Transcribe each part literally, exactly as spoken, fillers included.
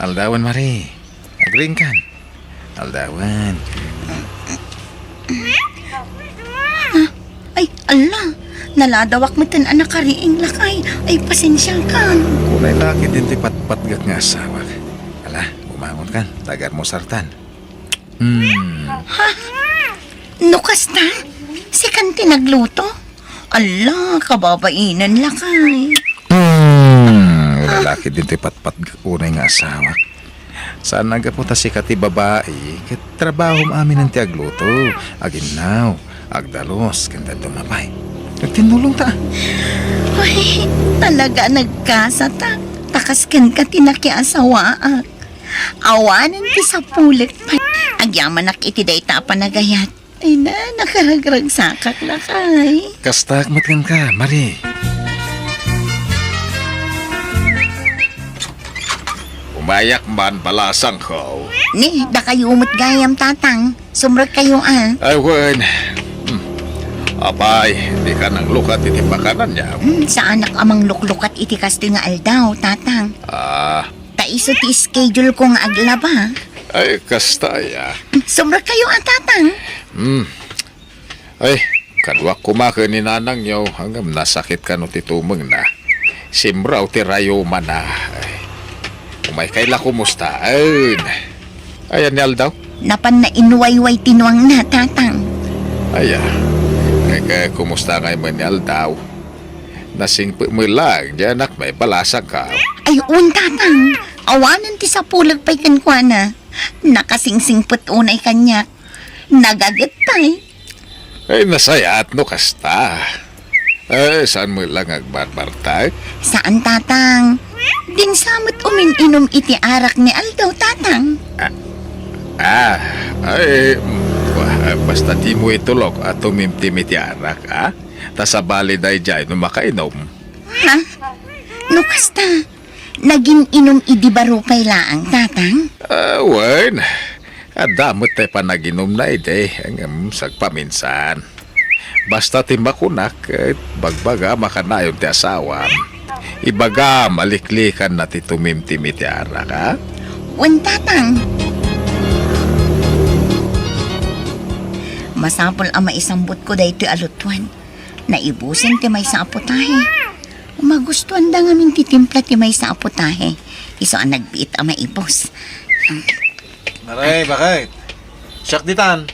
Aldawen, Mari. Agriingkan. Aldawen. Ah, ay, ala, naladawak metten a nakariing, lakay. Ay, pasensiakan. Kunay ta ketdin ti patpatgak nga asawak. Ala, bumangonkan, ta agalmusartan. Hmm. Ha? No kasta? Sikan ti nagluto? Ala, kababainen, lakay. Hmm, lalaki din ti patpatgak unay nga asawak. Saan a gapu ta sika ti babai, ket trabahom aminen ti agluto, aginnaw, agdalus, ken dadduma pay. Agtinnulong ta. Ay, talaga nagkasata. Ta kas kenka ti nakiasawaak. Awanen ti sapulek pay. Agyamanak iti dayta a panagayat. Ay na, nakaragragsakak, lakay. Kastak met kenka, Mari. Umayak man, balasangko. Ni, dakayo met gayam, tatang. Sumrekkayo, a. Ay, wen. Hmm. Apay, dika nanglukat iti pakanan, ya? Hmm, saanak a mangluklukat iti kastoy nga aldaw, tatang. Ah. Ta isu ti schedule ko nga aglaba. Ay, kasta, ya. Sumrekkayo a, tatang. Hmm. Ay, kaduak koma ken ni nanangyo, ngem nasakit kano ti tumengna. Simraw ti rayumana. Ay, umaykay la kumusta? Ay, ayan ni aldaw? Napanna inwayway ti nuangna, tatang. Aya, kay, kay, kumusta ngay met ni aldaw? Nasingpet met laeng diay anakna, balasangko. Ay, wen, tatang. Awanen ti sapulek pay kenkuana. Nakasingsingpet unay kaniak. Nagaget pay. Ay, nasayaat no kasta. Eh, saan met la nga agbarbartek? Saan, tatang. Dinsa met umin-inum iti arak ni aldaw, tatang. Ah, ah, ay, mm, wa-, basta dimo itulok a tumimtim iti arak, a? Ta sabali daydiay no makainum. Ha? No kasta, nagin-inum idi baro pay laeng, tatang? Ah, wen. Adda met ti panaginumna idi, ngem sagpaminsan. Basta ti makunak, ket bagbagam a kanayon ti asawam. Ibagam a liklikanna ti tumimtim iti arak, a? Wen, tatang. Masapul a maisambutko daytoy a lutoan. Naibusen ti maysa a putahe. Magustuanda ngamin ti timpla ti maysa a putahe. Isu a nagbiit a maibus. Maray, bakit? Siak ditan.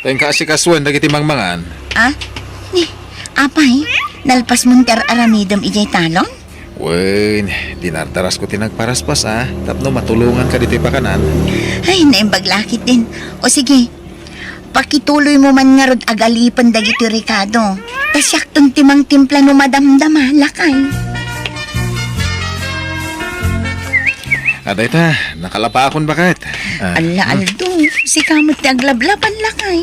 Tengka asikasoen dagiti mangmangan. Ah? Ni, apay, nalpasmon ti ar-aramidem idiay talon? Wen, dinardarasko ti nagparaspas, a, tapno matulonganka ditoy pakanan. Ay, naimbag la ketdin. O sige, pakituloymo man ngarud a galipen dagiti rekado. Ta siakton ti mangtimpla no madamdama, lakay. A, dayta, nakalapakon, bakit? Ah, Alla, hmm. Aldo, sika met ti aglablabal, lakay.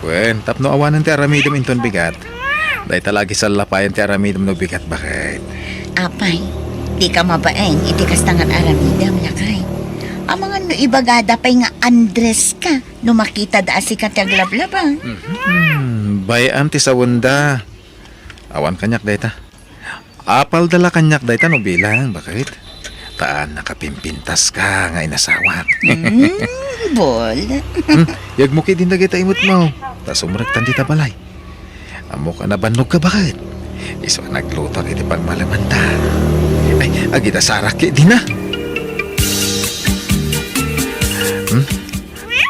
Wen, tapno awanen ti aramidem inton bigat. Dayta la agisallapayan ti aramidem no bigat, bakit? Apay, dika mabain iti kasta nga aramidem, lakay. Amangan no ibagada pay nga Andres ka no makitada a sika ti aglablabal. Mhm. Bay-am ti sawenda. Awan kaniak dayta. Apalda la kaniak dayta no bilang, bakit? Ta nakapimpintaska nga inasawak. Mm, bol. Hmm, yagmo ketdin dagita imutmo. Ta sumrektan dita balay. Ammok a nabannogka, bakit? Isu a nagluto iti pangmalemanta. Ay, agidasarak ketdin a. Hmm?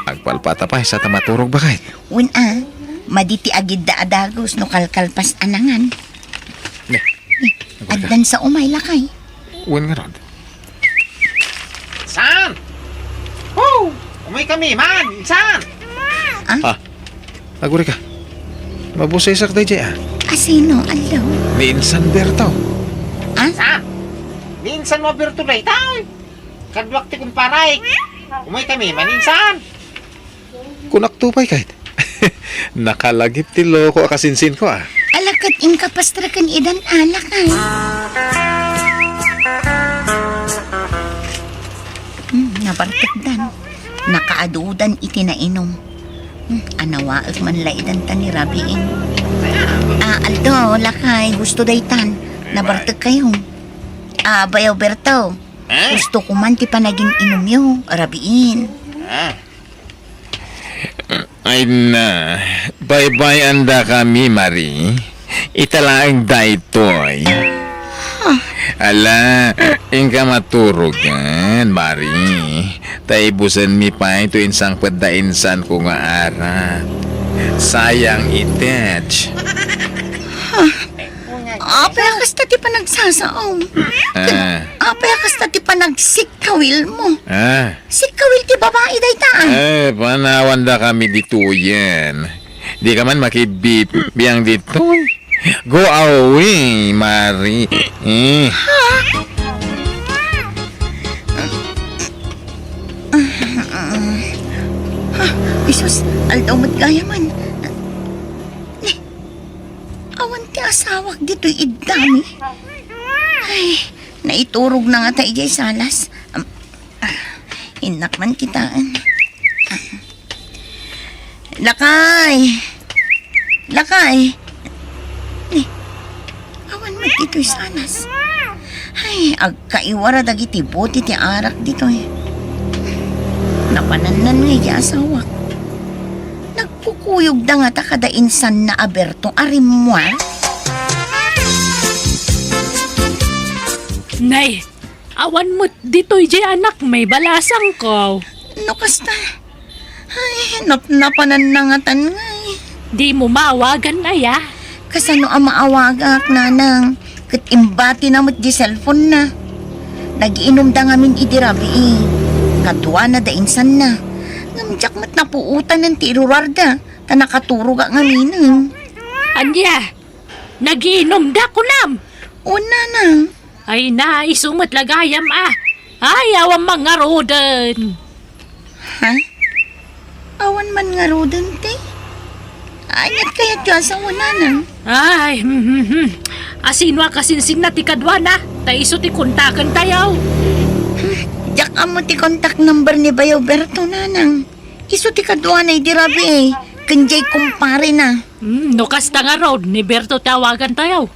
Agpalpata pay sa ta maturog, bakit? Wen a, madi ti agidda a dagus no kalkalpas a nangan. Ne. Addan sa umay, lakay. Wen ngarud. Insan! Ho! Umaykami man, insan! Ah? Ah, agurayka. Mabusesak daydiay, a. Asino, allo? Ni Insan Berto. Ah? Insan! Ni Insan mo Berto dayta, oy. Kaduak ti kumparay. Umaykami man, insan! Kunakto pay, kayat. Nakalagip ti loko a kasinsinko, a. Ala ket inka pastreken idan, ala, kay. Hmm, nabartekdan. Nakaadudan iti nainum. Hmm, anawaek man la idan ta ni rabiin. Ah, aldo, lakay, gusto daytan. Nabartek kayo. Ah, bayaw Berto. Ah? Gusto ko man ti panagin-inumyo, rabiin. Ah. Ay na, baybay-andakami, Mari. Ita laeng daytoy. Ala, inka maturogan, Mari. Ta ibusenmi pay to insangpet da insanko nga arak. Sayang itet. Apay a kasta ti panagsasaom? Ah. Apay a kasta ti panagsikkawil mo? Ah. Sikkawil ti babai dayta. Eh, panawandakami ditoyen. Dika man makibit biang ditoy. Go away, Mari. Eh. Ha? Isus, aldaw met gayam. Ni, awan ti asawak ditoy iddami. Ay, naiturog na ngata idiay salas. Am, ah, innak man kitaen. Lakay! Lakay! Ni, awan met ditoy salas. Ay, agkaiwara dagiti bote ti arak ditoy. Napanannan nga iti asawak. Nagkukuyogda ngata kada insanna a Berto a rimmuar? Nay, awan met ditoy diay anakmi, balasangko. No kasta, ay, napnapanan na ngatan ngay. Dimo maawagan aya? Kasano a maawagak, nanang? Ket imbatina met di cellphone na. Nagiinumda ngamin idi rabii. Kaduana da insanna. Ngem diak met napuotanen ti irurarda, ta nakaturogak ngaminen. Ania? Nagiinumda, kunam? Wen, nanang. Ay na, isu met la gayam a. Ay, awan man ngaruden. Ha? Awan man ngaruden ti? Aniat kayat ti asawa, nanang? Ay, hmm, hmm, hmm. Asino a kasinsinna ti kaduana? Ta isu ti kontaken tayo. Diak ammo ti contact number ni Bayaw Berto, nanang. Isu ti kaduana idi rabii, ken diay kumparena. Hmm, no kasta ngarud, ni Berto ti awagan tayo.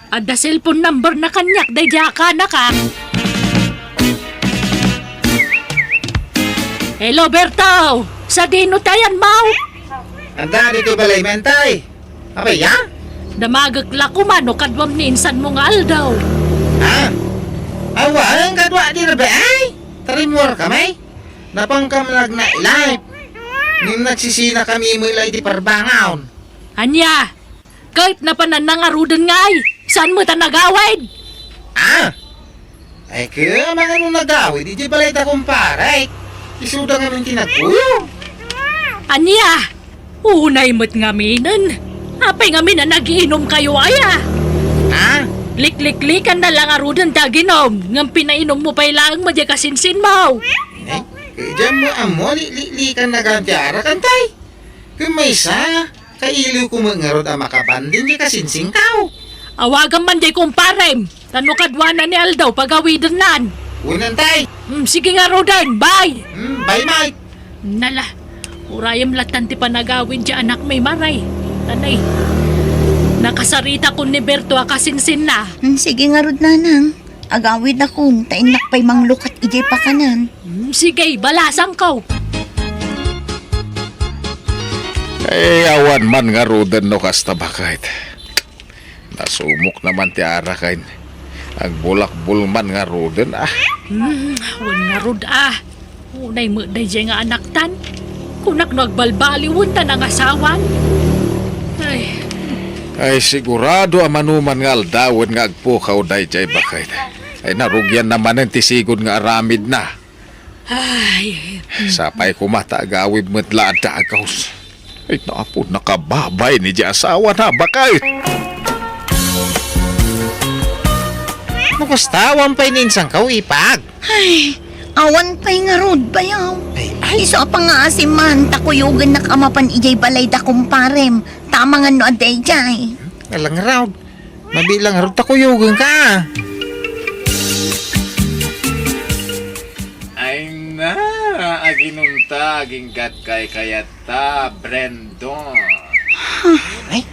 Adda cellphone number na kaniak daydiay a kanak, a. Hello, Berto! Sadino ti ayanmo? Adda ditoy balay, Mentay. Apay, ya? Damagek la koma no kaduam ni insanmo nga aldaw. Ha? Awan, kadua idi rabii? Ta rimmuar kami? Napankam nagna-life. Ngem nagsisina kami met la iti parbangon. Ania? Ket napanan na ngaruden ngay, saan met a nagawid? Ah! Ay, kaya mangano nagawid idiay balay da kumpare? Isuda ngamin ti nagkuyog. Ania? Unay met ngaminen. Apay ngamin a nagiinumkayo aya? Ah? Likliklikan na la ngaruden ti aginum, ngem pinainumo pay laeng met diay kasinsinmo. Eh, diam met ammo, likliklikan na gayam ti arak, Entay. Ken maysa, kailiwko met ngarud a makabanding diay kasinsingko. Awagam man diay kumparem, ta no kaduana ni aldaw pagawidennan. Wen, Entay. Hmm, sige ngaruden, bye. Hmm, bye, Mike. Nala, urayem lattan ti panagawid diay anakmi, Mari. Tanay, nakasaritakon ni Berto a kasinsinna. Hmm, sige ngarud, nanang. Agawidakon, ta innak pay manglukat idiay pakanan. Hmm, sige, balasangko. Eh, awan man ngaruden no kasta, baket. Nasumok na man ti arak, a. Agbulakbol man ngaruden, a. Hmm, awan ngarud, a. Unay met daydiay nga anaktan. Kunak no agbalbaliwen ta nangasawan. Ay. Ay, sigurado a manoman nga aldawen nga agpukaw daydiay, baket. Ay, narugianna manen ti sigud nga aramidna. Ay. Sapay koma ta agawid met la a dagus. Ay, napo, nakababay ni di asawana, baket. No kasta, awan pay ni insangko, Ipag. Ay, awan pay ngarud, bayaw. Ay, ay. Isu a pangngaasim man, ta kuyogennak a mapan idiay balay da kumparem. Ta amangan no adda idiay. Ala ngarud. Mabiit la ngarud ta kuyogenka. Ay na, aginumta, aginggatkay kayat ta, Brendon. Ay,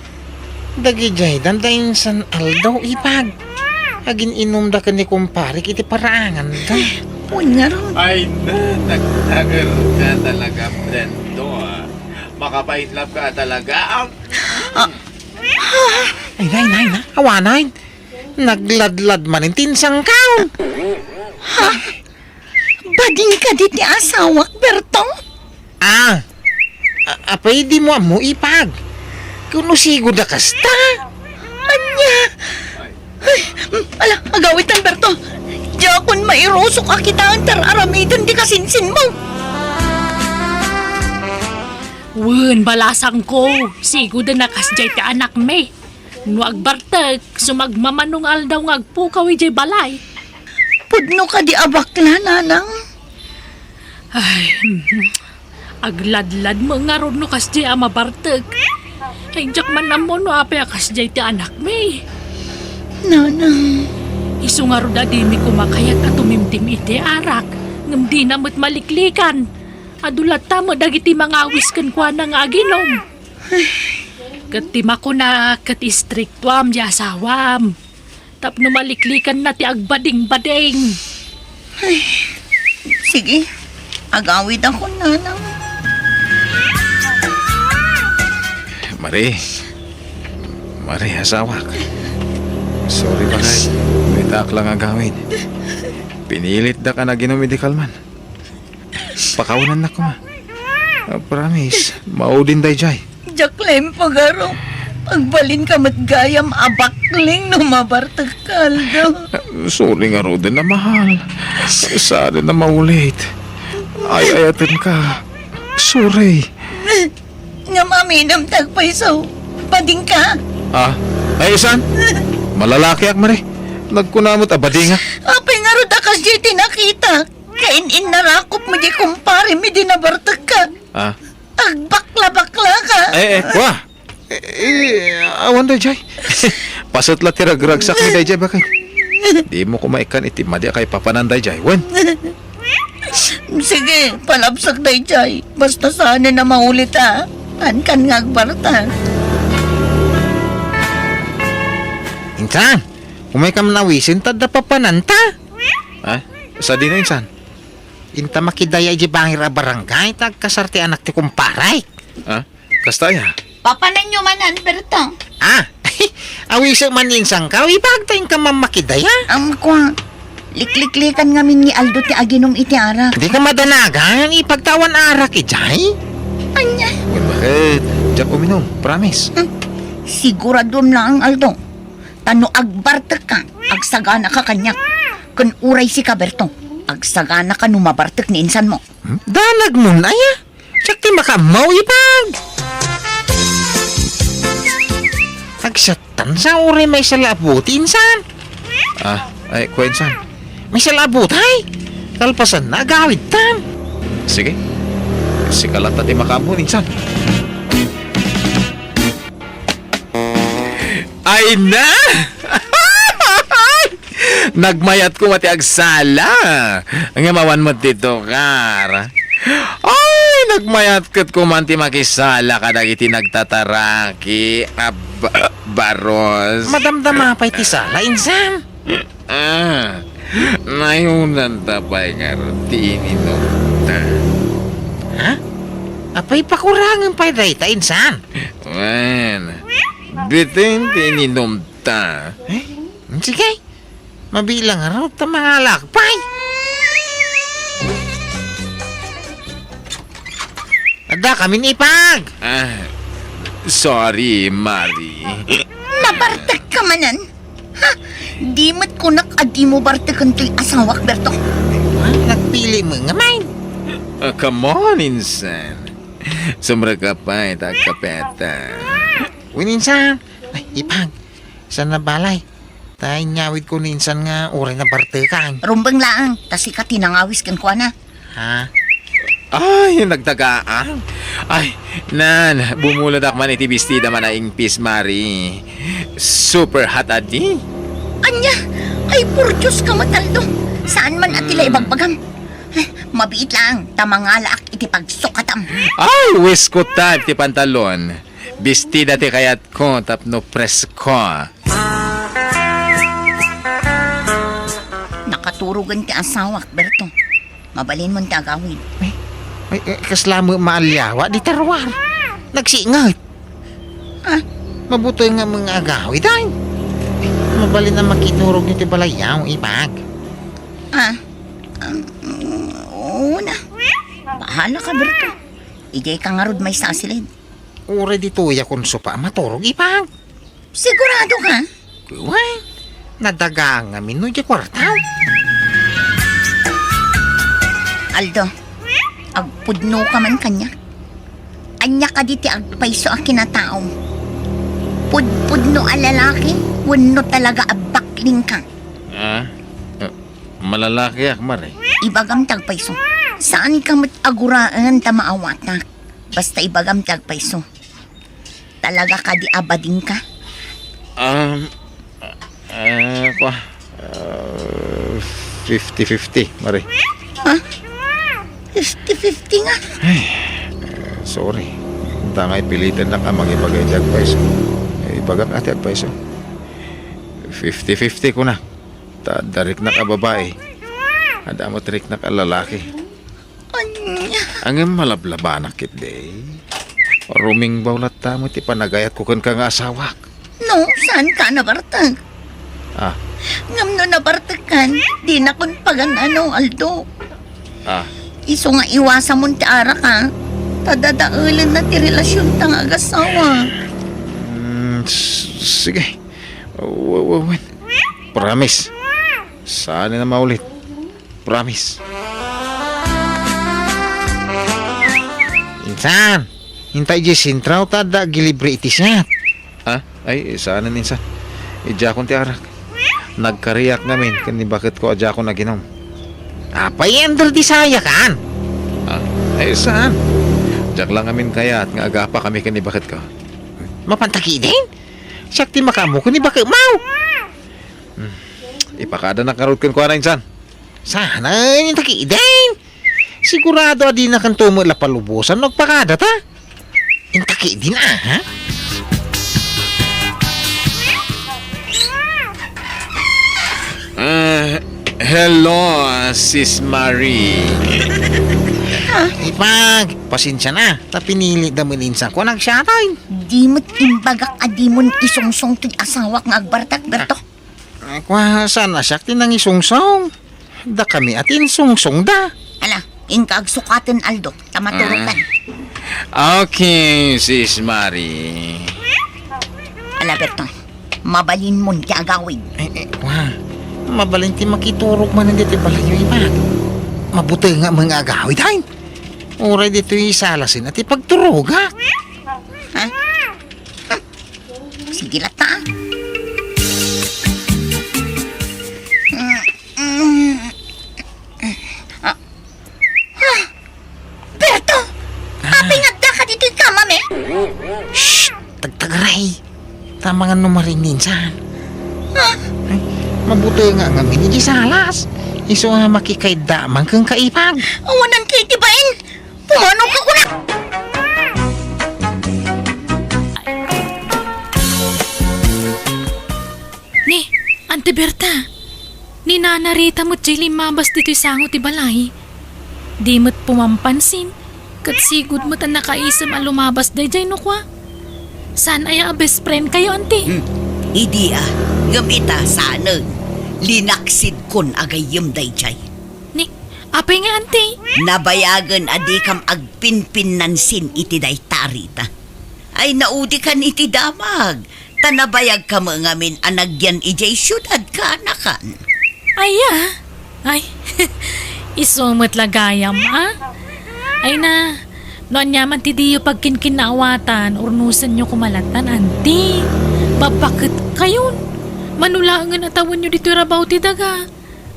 dagidiay, dandain san aldaw, Ipag. Agin-inumda ken ni kumparik iti paraanganda. Wen ngarud. Ay na, nagtager ka talaga, Brendo, ah. Makapaitlap ka talaga, ah. Ah. Ay, nay, nay, na. Awanan. Nagladlad manen ti insangkaw. Ha? Bading kadi ti asawak, Berto? Ah, a-, apay dimo ammo, Ipag? Kuno sigud a kasta? Ania? Ay, ala, agawitan, Berto. Diakon mairusok a kitaen ta ar-aramiden ti kasinsinmo. Wen, balasangko, sigud a kasdiay ti anakmi. No agbartek, sumagmamano nga aldaw nga agpukaw idiay balay. Pudno kadi a bakla, nanang? Ay, mhm. Agladlad met ngarud no kasdiay a mabartek. Ay, diak man ammo no apay a kasdiay ti anakmi. Nanang. Isu ngarud a dimi koma kayat a tumimtim iti arak, ngem dina met maliklikan. Adu latta met dagiti mangawis kenkuana nga aginom. Ket ti makuna ket istriktuam ti asawam tapno maliklikanna ti agbadingbading. Ay, sige, agawidakon, nanang. Mari, Mari, asawak. Sorry, bakay. Diak la nga agawid. Pinilitdak a naginom idi kalman. Pakawanannak koma. Ah, promise, maudin daydiay. Diak la impagarok. Agbalinka met gayam a bakling no mabartek ka aldaw. Sorry ngaruden a mahal. Saan a maulit. Ay-ayatenka. Sorry. Ngem aminem ti agpayso. Badingka. Ah, ay, saan? Malalakiak, Mari. Nagkuna met a badingak. Apay ngarud a kasdiay ti nakitak? Kain-innarakop met diay kumparem idi nabartekka. Ah. Agbakla-baklaka. Eh, eh, kua. Eh, eh, awan daydiay. Paset la ti ragragsakmi daydiay, bakit? Dimo koma ikkan iti madi a kaipapanan daydiay, wen? Sige, palabsak daydiay. Basta saan a maulit, a. Kankan nga agbarta. Insan, umayka man awisen ta adda papananta. Ha? Sadino, insan? Inta makidaya idiay bangir a barangay, ta agkasar ti anak ti kumparek. Ha? Kasta aya? Papananyo manen, Berto. Ah, awisek man ni insangkaw, Ipag, ta inka man makidaya. Am, kua, likliklikan ngamin ni Aldo ti aginom iti arak. Dika madanagan, Ipag, ta awan arak idiay. Ania? Wen, bakit? Diak uminom, promise. Hmm. Siguraduem laeng, Aldo. Ta no agbartekka, agsaganaka kaniak. Ken uray sika, Berto, agsaganaka no mabartek ni insanmo. Hmm? Danagmon aya? Diak ti makaammo, Ipag. Agsatan sa uray maysa la a buti, insan. Ah, ay, kua, insan. Maysa la a buti, ay. Kalpasanna, agawidtan. Sige. Sika latta ti makaammo, insan. Ay na! Nagmayat koma ti agsala. Ngem awan met ti tukar. Ay, nagmayat ket koma ti makisala kadagiti nagtataraki a ba-, baros. Madamdama pay ti sala, insan. Ah, nayunanta pay ngarud ti ininumta. Ha? Apay, pakurangen pay dayta, insan? Wen, bitin ti ininumta. Eh? Sige, mabilang ngarud ta mangalak pay. Adda kami ni Ipag. Ah, sorry, Mari. Nabartek ka manen? Ha? Di met kunak a dimo barteken toy asawak, Berto. Ha? Nagpili met ngamin. Ah, come on, insan. Sumrek ka pay, ta agkapeta. Wen, insan. Ay, Ipag. Saan a balay? Ta inyawidko ni insan nga uray nabartekan. Rumbeng laeng, ta sika ti nangawis kenkuana. Ha? Ay, nagdagaan. Ay, nan, bumuladak man iti bestida man a ingpis, Mari. Super hot a di. Ania? Ay, por Dios ka met, Aldo. Saan man a ti la ibagbagam? Eh, mabiit laeng, ta mangalaak iti pagsukatam. Ay, wisko type ti pantalon. Bestida ti kayatko tapno presko. Turogen ti asawak, Berto. Mabalinmon ti agawid. Ay, ay, ay, kasla met maaliawa dita ruar. Nagsinget. Ah? Mabuteng nga mga agawid, ay. Mabalin a makiturog ditoy balayyo, Ipag. Ah? Um, oo na. Bahala ka, Berto. Idiay ka ngarud maysa a silid. Uray ditoy a konsupa a maturog, Ipag. Sigurado ka? Wen, nadagangam no diay kuarta. Aldo, agpudno ka man kaniak. Ania kadi ti agpayso a kinataom? Pudpudno a lalaki wenno talaga a bakling ka? Ah, eh, malalakiak, Mare. Ibagam ti agpayso. Saan ka met aguraen ta maawatak? Basta ibagam ti agpayso. Talaga kadi a bading ka? Um, ah, kua, ah, fifty fifty, Mare. Ha? Fifty fifty nga? Ay, eh, sorry. Ita nga ipilitannak a mangibaga iti agpayso. Eh, ibagak a ti agpayso. Fifty fifty kuna. Ta adda riknak a babai. Adda met riknak a lalaki. Ania? Ngem malablabanak ketdi. Rumingbaw latta met ti panagayatko kenka nga asawak. No, saan ka nabartek? Ah. Ngem no nabartek kan, dinakon pagan-ano, Aldo. Ah. Isu nga iwasamon ti arak, ha? Ta dadaelenna ti relasionta nga agasawa. Mm, s-, sige. W-, w-, wen. Promise. Saan na maulit. Promise. Insan, inta idiay sentro ta adda agilibre iti siat. Ha? Ay, saanen, insan. Idiakon ti arak. Nagkariak ngamin ken ni baketko a diakon aginom. Apay, Ender, di sayakan? Ah, ay, saan? Diak lang ngamin kayat nga agapakami ken ni baketko. Mapanta ketdin? Siak ti makaammo ken ni baketmo. Hmm. Ipakadanak ngarud kenkuana, insan. Saan, inta ketdin? Sigurado a dinakanto met la palubosan no agpakadata. Inta ketdin, a, ha? Ah, hello, Sis Marie. Ah, Ipag, pasensiana. Ta pinilitda met ni insan ko a nagsiatay. Di met imbagak a dimon isungsong ti asawak nga agbartek, Berto. Ah, kua, saan a siak ti nangisungsong? Dakami a ti insungsongda. Ala, inka agsukaten, Aldo, ta maturokan. Ah. Okay, Sis Marie. Ala, Berto, mabalinmon ti agawid. Eh, eh, kua, mabalin ti makiturog manen ditoy balayyo, Ipag. Mabuteng nga mga agawid, ay. Uray ditoy salasen a ti pagturogak. Ha? Sige latta. Ah, ah, Berto! Ah. Apay nga addaka ditoy kamam, eh? Shh! Tagtagaray! Tama nga no maringinsan. Ah. Ay, mabuteng nga ngamin iti salas. Isu a makikaydda man ken ka, Ipag. Awanan ka iti bain. Pumano ka kuna? Ni, Ante Berta, ni Nana Rita met jay limmabas ditoy sango ti balay. Di met pumampansin, ket sigud met a nakaisem a lumabas dayjay no kua. Saan aya a best friend kayo, Ante? Hmm, idi a, ngem ita, saanen. Linaksidkon a gayyem dayjay. Ni, apay nga, Ante? Nabayagen a dikam agpinpinnansin iti dayta a Rita. Ay, naudikan iti damag. Ta nabayagka met ngamin a nagyan idiay siudad, kaanakan. Aya? Ay, isu met la gayam, a? Ay na, no aniaman ti diyo pagkinkinnaawatan, urnosenyo koma lattan, Ante. Babaket kayon. Mano laengen a tawenyo ditoy rabaw ti daga.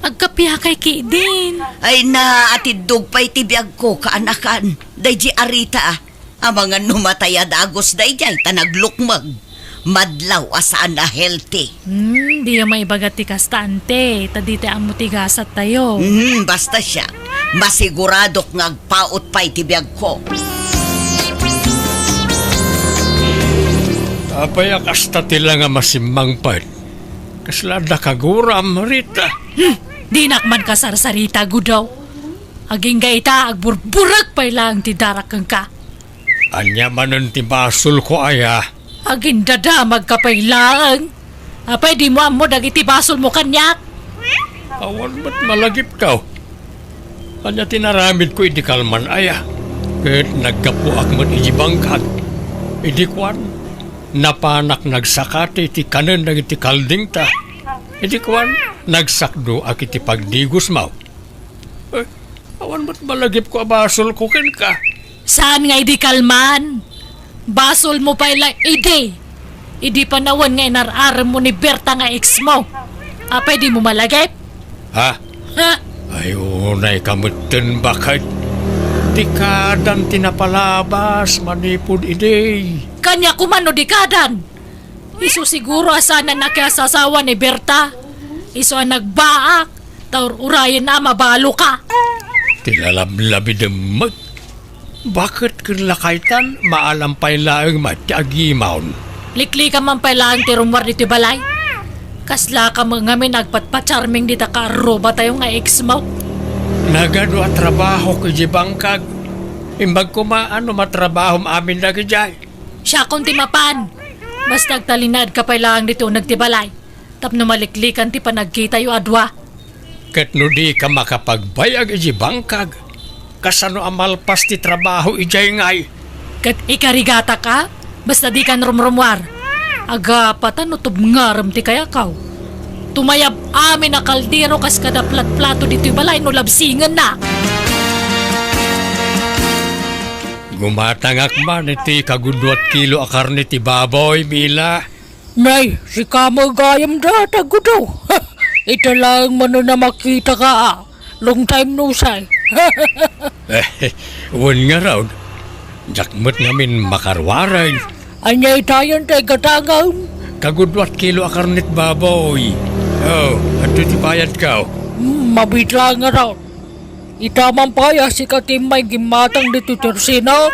Agkapiakay ketdin. Ay na, atiddog pay ti biagko, kaanakan. Daydi a Rita, a. Amangan no matay a dagus daydiay ta naglukmeg. Madlaw a saan a healthy. Hmm, diyo maibaga ti kasta, Ante, ta di ti ammo ti gasattayo. Hmm, basta siak, masiguradok nga agpaut pay ti biagko. Apay a kasta ti la nga masimmangpet? Kasla adda kaguram, Rita? Hmm, Dinak man kasarsarita, Gudaw. Agingga ita, agburburek pay laeng ti darak kenka. Ania manen ti basolko aya? Agindadamagka pay laeng. Apay, dimo ammo dagiti basolmo kaniak? Awan met malagipko. Ania ti naramidko idi kalman aya? Ket naggapuak met idi bangkag. Idi kuan, napanak nagsakati ti kanen dagiti kaldingta. Idi kuan, nagsakdoak iti pagdigosmo. Eh, awan met malagipko a basolko kenka. Saan nga idi kalman? Basolmo pay la idi. Idi panawen nga inar-aremmo ni Berta nga ex mo. Apay, dimo malagip? Ha? Ha? Ay, unayka metten, baket. Dikadan ti napalabas manipud idi. Kaniak koma no dikadan. Isu siguro a saan a nakiasasawa ni Berta. Isu a nagbaak, ta ur-urayenna a mabaloka. Ti lalablabidem met. Baket ken lakaytan, maalam pay laeng met ti agimon. Liklikam man pay laeng ti rummuar ditoy balay. Kaslaka met ngamin agpatpacharming dita kaarrubatayo nga ex mo. Nagadu a trabahok idiay bangkag. Imbag koma no matrabahom amin dagidiay. Siakon ti mapan. Basta agtalinaedka pay laeng ditoy uneg ti balay tapno maliklikan ti panagkitayo a dua. Ket no dika makapagbayag idiay bangkag, kasano a malpas ti trabaho idiay ngay? Ket ikarigatak a, basta dikan rumrumuar. Agapatan no tubngarem ti kayakaw. Tumayab amin a kaldero kas kada platplato ditoy balay no labsingenna. Gumatangak man iti kaguduat kilo a karne ti baboy, Mila. Nay, sika met gayam dayta, Gudaw. Ita laeng manen a makitaka, a. Long time no see. Eh, wen ngarud, diak met ngamin makaruareng. Ania itayen ti igatangem? Kaguduat kilo a karne ti baboy. Oh, adtoy ti bayadko. Hmm, mabiit laeng ngarud. Ita man pay a sika ti immay gimmatang ditoy tersena.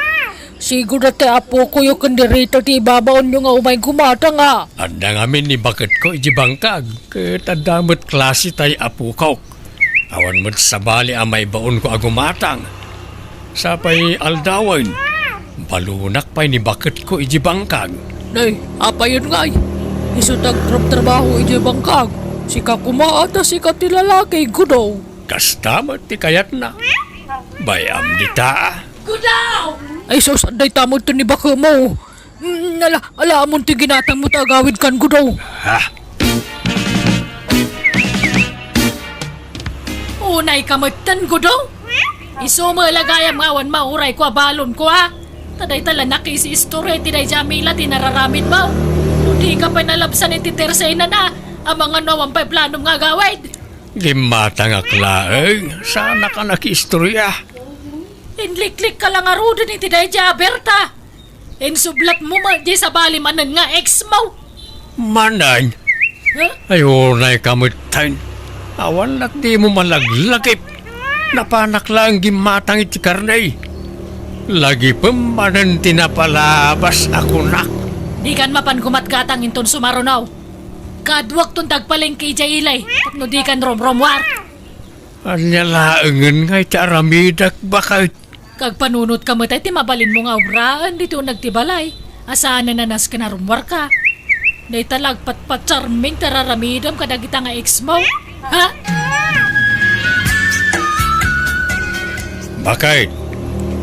Sigud a ti apokoyo ken ni Rita ti ibabaonyo nga umay gumatang a. Adda ngamin ni baketko idiay bangkag, ket adda met klase tay apokok. Awan met sabali a maibaonko a gumatang. Sapay aldawen, balonak pay ni baketko idiay bangkag. Nay, apayen ngay? Isu ti agtrabtrabaho idiay bangkag. Sika koma a ta sika ti lalaki, Gudaw. Kasta met ti kayatna. Bay-am dita, a. Gudaw! Ay sus, dayta met ti ni bakemo. Mm, ala, ala, amon ti ginatangmo ta agawidkan, Gudaw. Ha? Unayka metten, Gudaw? Isu met la gayam nga awan maurayko a balonko, a. Ta dayta la nakisiistorya iti daydiay a Mila ti nararamidmo. No dika pay nalabsan iti tersenana, amangan no awan pay planom nga agawid. Gimmatangak laeng, saanak a nakiistorya. Inliklikka la ngaruden iti daydiay a Berta. Insublatmo met diay sabali manen nga ex mo. Manen? Ha? Ay, unayka metten. Awan la dimo malaglagip. Napanak laeng gimmatang iti karne. Lagipem manen ti napalabas a kunak. Dikan mapan gumatgatang inton sumaruno. Kaaduakton ti agpalengke idiay ili, tapno dikan rumrumuar. Ania laengen nga iti aramidek, baket? Kagpanunotka met ti mabalinmo nga obraen ditoy uneg ti balay, a saanen a nasken a rummuarka. Dayta la agpatpacharming ti ar-aramidem kadagita nga ex mo, ha? Baket,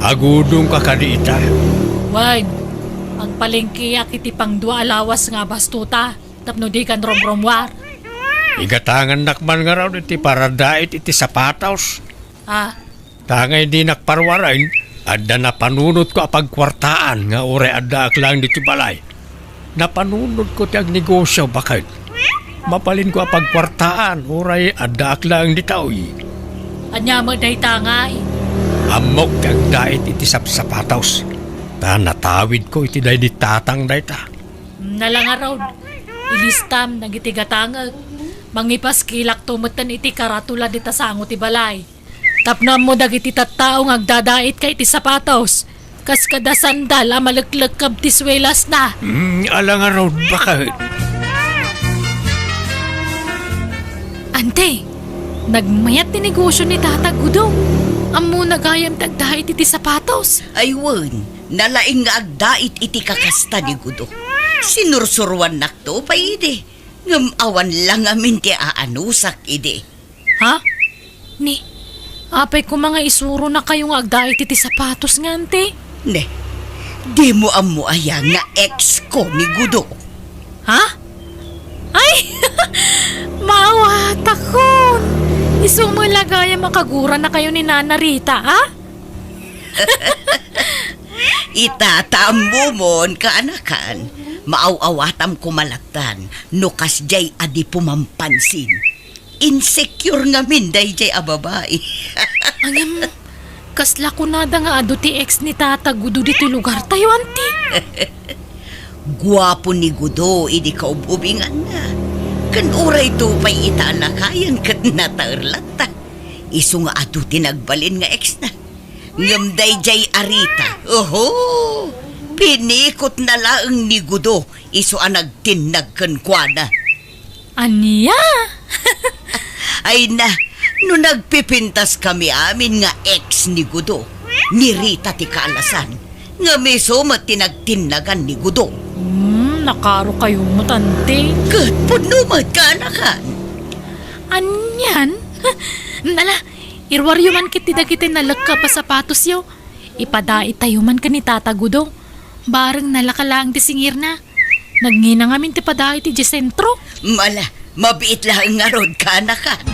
agudongka kadi ita? Wen, agpalengkeak iti pangdua a lawas nga abastota. Tapno dikan rumrumuar. Igatangannak man ngarud iti paradait iti sapatos. Ah. Ta ngay dinak paruaren, adda napanunotko a pagkuartaan nga uray addaak laeng ditoy balay. Napanunotko ti agnegosio, baket. Mabalinko a pagkuartaan uray addaak laeng ditoy. Ania met dayta ngay? Ammok ti agdait iti sapsapatos. Ta natawidko iti daydi tatang dayta. Nala ngarud, ilistam dagiti gatangek. Mangipaskilakto metten iti karatula dita sango ti balay. Tapno ammo dagiti tattao nga agdadait ka iti sapatos, kas kada sandal a maleklekkeb ti suelasna. Hmm, ala ngarud, baket. Ante, Nagmayat ti negosio ni Tata Gudo. Ammona gayam ti agdait iti sapatos. Ay wen, nalaing nga agdait iti kakasta ni Gudo. Sinursuruannakto pay idi, ngem awan la ngamin ti aanusak idi. Ha? Ni, apay koma nga isuronakayo nga agdait iti sapatos nga anti? Ne, dimo ammo aya nga ex ko ni Gudo? Ha? Ay! Maawatakon! Isu met la gayam a kaguranakayo ni Nana Rita, ha? Ita, ta ammomon, kaanakan, maaw-awatam koma lattan no kasdiay a di pumampansin. Insecure ngamin daydiay a babai. Ngem, kasla kunada nga adu ti ex ni Tata Gudo ditoy lugartayo, anti? Guapo ni Gudo idi kaub-ubinganna. Ken urayto pay ita a lakayen ket nataer latta. Isu nga adu ti nagbalin nga ex na. Ngem daydiay a Rita, oho, pinikotna laeng ni Gudo isu a nagtinnag kenkuana. Ania? Ay na, no nagpipintas kami amin nga ex ni Gudo, ni Rita ti kaalasan, ngem isu met ti nagtinnagan ni Gudo. Hmm, nakaaro kayo met, anti. Ket pudno met, kaanakan. Anian? Ala, iruaryo man ket ti dagiti nalekka a sapatosyo. Ipadaitayo man ken ni Tata Gudo. Bareng nalaka laeng ti singirna. Nagngina ngamin ti padait idiay sentro. Mala, mabiit laeng ngarud, kaanakan.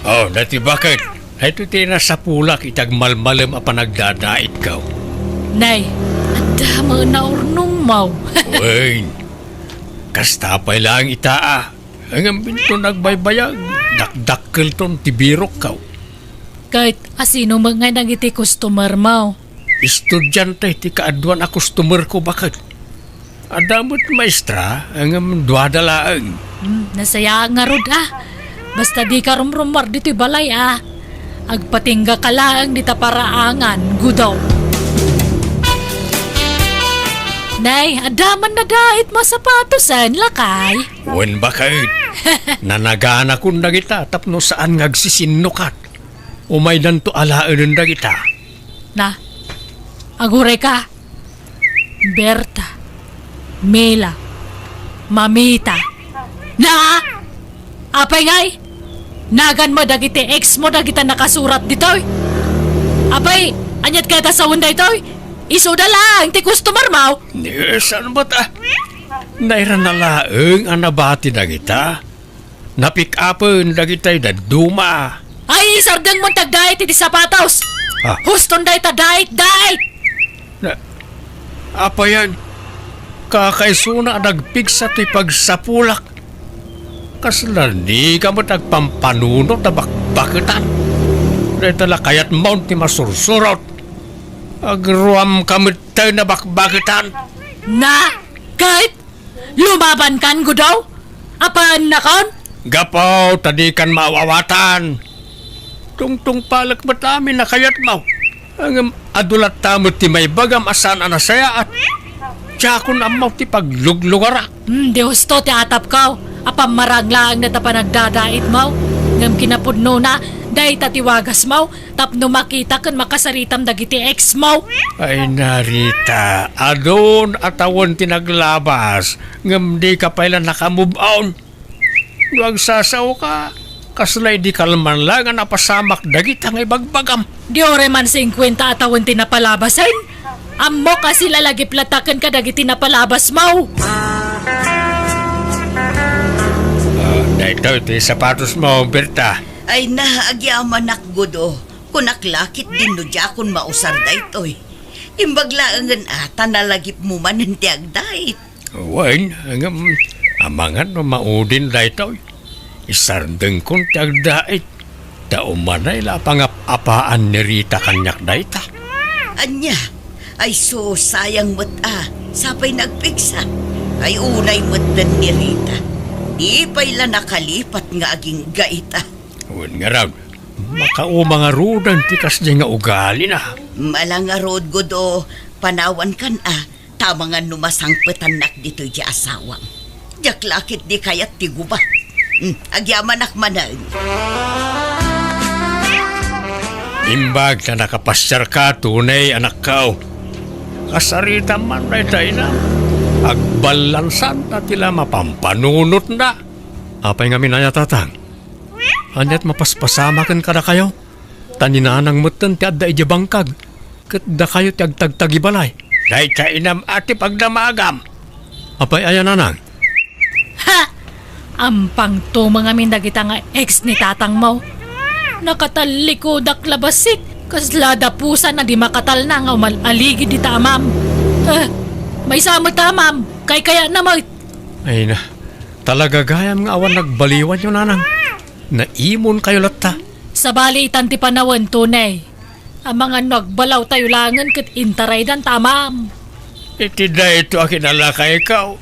Oh, dati baket. Daytoy ti nasapulak iti agmalmalem a panagdadaitko. Nay, adda met naurnongmo. Wen, kasta pay laeng ita a. Ngem inton agbaybayag, dakdakkelton ti birokko. Ket asino met ngay dagiti customermo? Estudiante ti kaaduan a customerko, baket. Adda met maestra, ngem duada laeng. Hmm, nasayaat ngarud a. Basta dika rumrumuar ditoy balay a. Agpatinggaka laeng dita paraangan, Gudo. Nay, adda man nadait mo a sapatosen, lakay. Wen, baket. Nanaganakon dagita tapno saan nga agsisinnukat. Umaydanto alaenen dagita. Na, agurayka. Berta, Mila, Mamita. Na! Apay ngay? Naganmo dagiti ex mo dagita nakasurat ditoy? Apay, aniat kayat a sawen daytoy? Isuda laeng ti customermo? Ni, saan met a? Nairana laeng a nabati dagita. Napick-upen dagitay dadduma. Ay, isardengmo ti agdait iti sapatos. Ah. Huston dayta dait, dait. Na, apayan, kakaisuna a nagpigsa ti pagsapulak. Kasla dika met agpampanunot a bakbaketan. Dayta la kayatmo ti masursurot. Agruamka met tayo na bakbaketan. Na, ket Lumabankan, Gudo? Apaannakon? Gapu ta dikan maaw-awatan. Tungtungpalek met amin a kayatmo. Ngem adu latta met ti maibagam a saan a nasayaat. Diakon ammo ti pagluglugarak. Hmm, di husto ti atapko. Apan marang laeng dayta panagdadaitmo. Ngem kinapudnona, dayta ti wagasmo. Tapno makita ken makasaritam dagiti ex mo. Ay, Narita, adun a tawen ti naglabas, ngem dika pay la naka-move on. No agsasaoka, kasla idi kalman la nga napasamak dagita nga ibagbagam. Di uray man singkuenta a tawen ti napalabasen. Ammok a silalagip latta ken kadagiti napalabas mo. Ah, daytoy ti sapatos mo, Berta. Ay na, agyamanak, Gudo. Kunak la ketdin no diakon mausar daytoy. Imbag laengen a ta nalagipmo manen ti agdait. Wen, ngem, amangan no maudin daytoy. Isardengkon ti agdait. Ta umanay la a pangap-apaan ni Rita kaniak dayta. Ania? Ay sus, sayang met a, sapay nagpigsa. Ay unay metten ni Rita. Di pay la nakalipat nga agingga ita. Wen ngarud, makauma ngaruden ti kasdi nga ugalina. Mala ngarud, Gudo, panawankan a, ta amangan no masangpetannak ditoy ti asawam. Diak la ketdi kayat ti gubat. Hmm, agyamanak manen. Imbag ta nakapasiarka, Tunay, anakko. Kasaritam man dayta inam. Agballansanta ti la mapampanunotna. Apay ngamin aya, Tatang? Ania't mapaspasamaken kadakayo? Ta ni Nanang metten ti adda idiay bangkag, ket dakayo ti agtagtagibalay. Dayta inam a ti pagdamagam. Apay aya, Nanang? Ha! Ampang tumeng amin dagita nga ex ni tatangmo. Nakatallikodakla bassit, kasla dapusan a di makatalna nga umal-aligid ita amam. Eh, maysa met amam, kaykayatna met. Ay na, talaga gayam nga awan nagbaliwanyo, Nanang. Naimonkayo latta. Sabali itan ti panawen, Tunay. Amangan no agbalawtayo laengen ket intaraydanta amam. Iti daytoy a kinalakayko,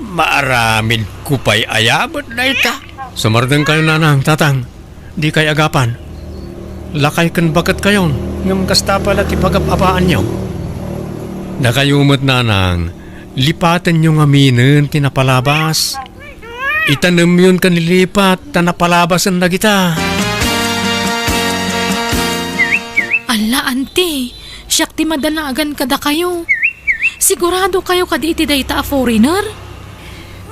maaramidko pay aya met dayta? Sumardengkayo, Nanang, Tatang. Dikay agapan. Lakay ken baketkayon, ngem kasta pay la ti pagab-abaanyo. Dakayo met, Nanang, lipatenyo ngaminen ti napalabas. Itanemyon ken lipat ta napalabasen dagita. Alla, Auntie, siak ti madanagan kadakayo. Siguradokayo kadi iti dayta a foreigner?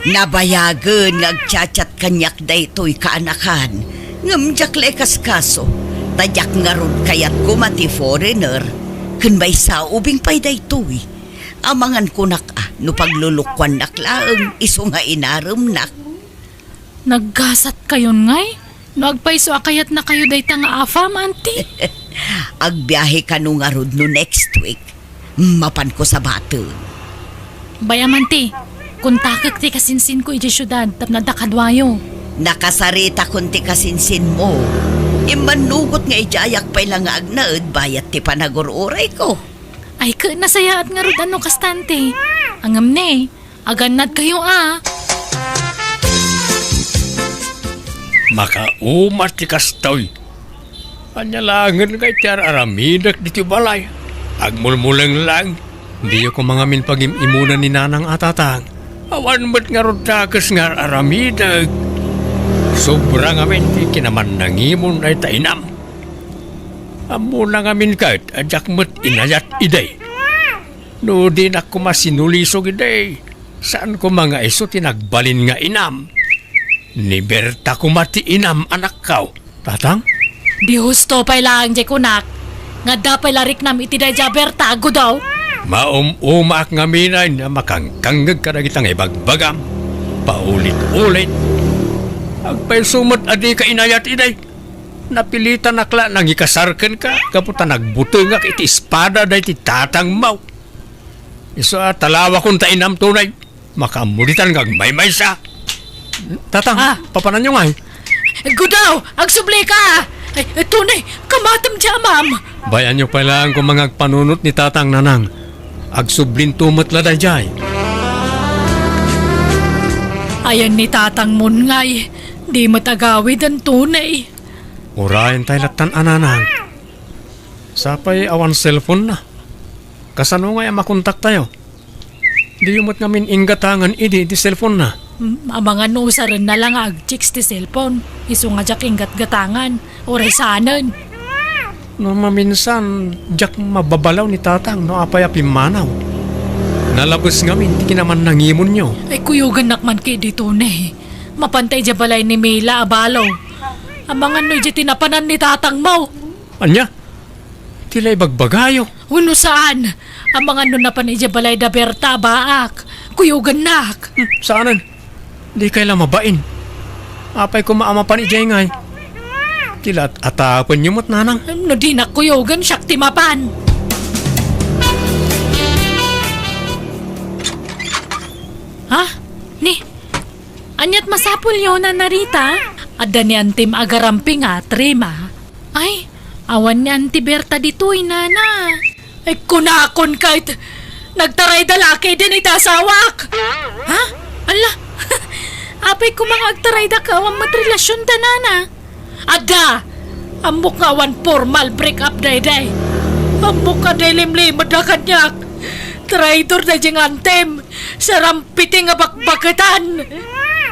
Nabayagen nga agchat-chat kaniak daytoy kaanakan, ngem diak la ikaskaso, ta diak ngarud kayat koma ti foreigner, ken maysa ubing pay daytoy. Amangan kunak a, no paglulukuannak laeng, isu nga inaremnak. Naggasatkayon ngay? No agpayso a kayatnakayo dayta nga afam, Auntie? Agbiahe kano ngarud no next week. Mapanko sabaten. Bay-am, Auntie, kontakek ti kasinsinko idiay siudad tapno adda kaduayo. Nakasaritakon ti kasinsinmo. Immannugot nga idiayak pay la nga agnaed bayat ti panagur-urayko. Ay, ket nasayaat ngarud no kasta, Auntie. Ngem ne, agannadkayo a. Makauma ti kastoy. Ania laengen ngay ti ar-aramidek ditoy balay? Agmulmuleng laeng. Diyo koma ngamin pagim-imunan ni Nanang a, Tatang. Awan met ngarud dakes nga ar-aramidek. Sobra ngamin ti kinamannangimon dayta inam. Ammona ngamin ket a diak met inayat idi. No dinak koma sinulisog idi, saan koma nga isu ti nagbalin nga inam. Ni Berta koma ti inam, anakko. Tatang? Di husto pay laeng diay kunak. Nga adda pay la riknam iti daydiay a Berta, agudaw. Maum-umaak ngamin a makangkangngeg kadagita nga ibagbagam. Paulit-ulit. Agpayso met a dika inayat idi. Napilitanak la nangikasar kenka gapu ta nagbutengak iti espada daydi tatangmo. Isu a talawakon ta inam, Tunay. Makaammo ditan nga agmaymaysa. Tatang, Ah. papananyo ngay? Gudaw! Agsublika! Ay, Tunay, kamatem diay amam! Bay-anyo pay laeng koma nga agpanunot ni Tatang, Nanang. Agsublinto met la daydiay. Ayan ni Tatangmon ngay, di met agawiden, Tunay. Urayentayo lattan a, Nanang. Sapay awan cellphone-na. Kasano ngay a makontaktayo? Diyo met ngamin inggatangan idi ti cellphone-na. Mm, amangan no usarenna la nga agchicks ti cellphone. Isu nga diak inggatgatangan. Uray saanen. No maminsan, diak mababalaw ni Tatang no apay a pimmanaw. Nalabes ngamin ti kinamannangimonyo. Ay, kuyogannak man kadi, Tunay. Mapanta idiay balay ni Mila a balo. Amangan no idiay ti napanan ni Tatangmo. Ania? Ti la ibagbagayo? Wenno saan? Amangan no napan idiay balay da Berta a baak. Kuyogannak. Hmm, saanen? Dikay la mabain. Apay koma a mapan idiay ngay? Ti la at-atapenyo met, Nanang. No dinak kuyogan, siak ti mapan. Ha? Ni, ania't masapulyo, Nana Rita? Adda ni Antim agaramping a trema. Ay, awan ni Anti Berta ditoy, Nana. Ay, kunakon ket, nagtarayda la ketdin iti asawak. Ha? Ala, apay koma nga agtarayda ket awan met relasionda, Nana? Adda! Ammok nga awan formal break up daydiay. Ammok nga diay limlimedda kaniak. Traitor daydiay nga Antim. Sarampiti nga bakbaketan.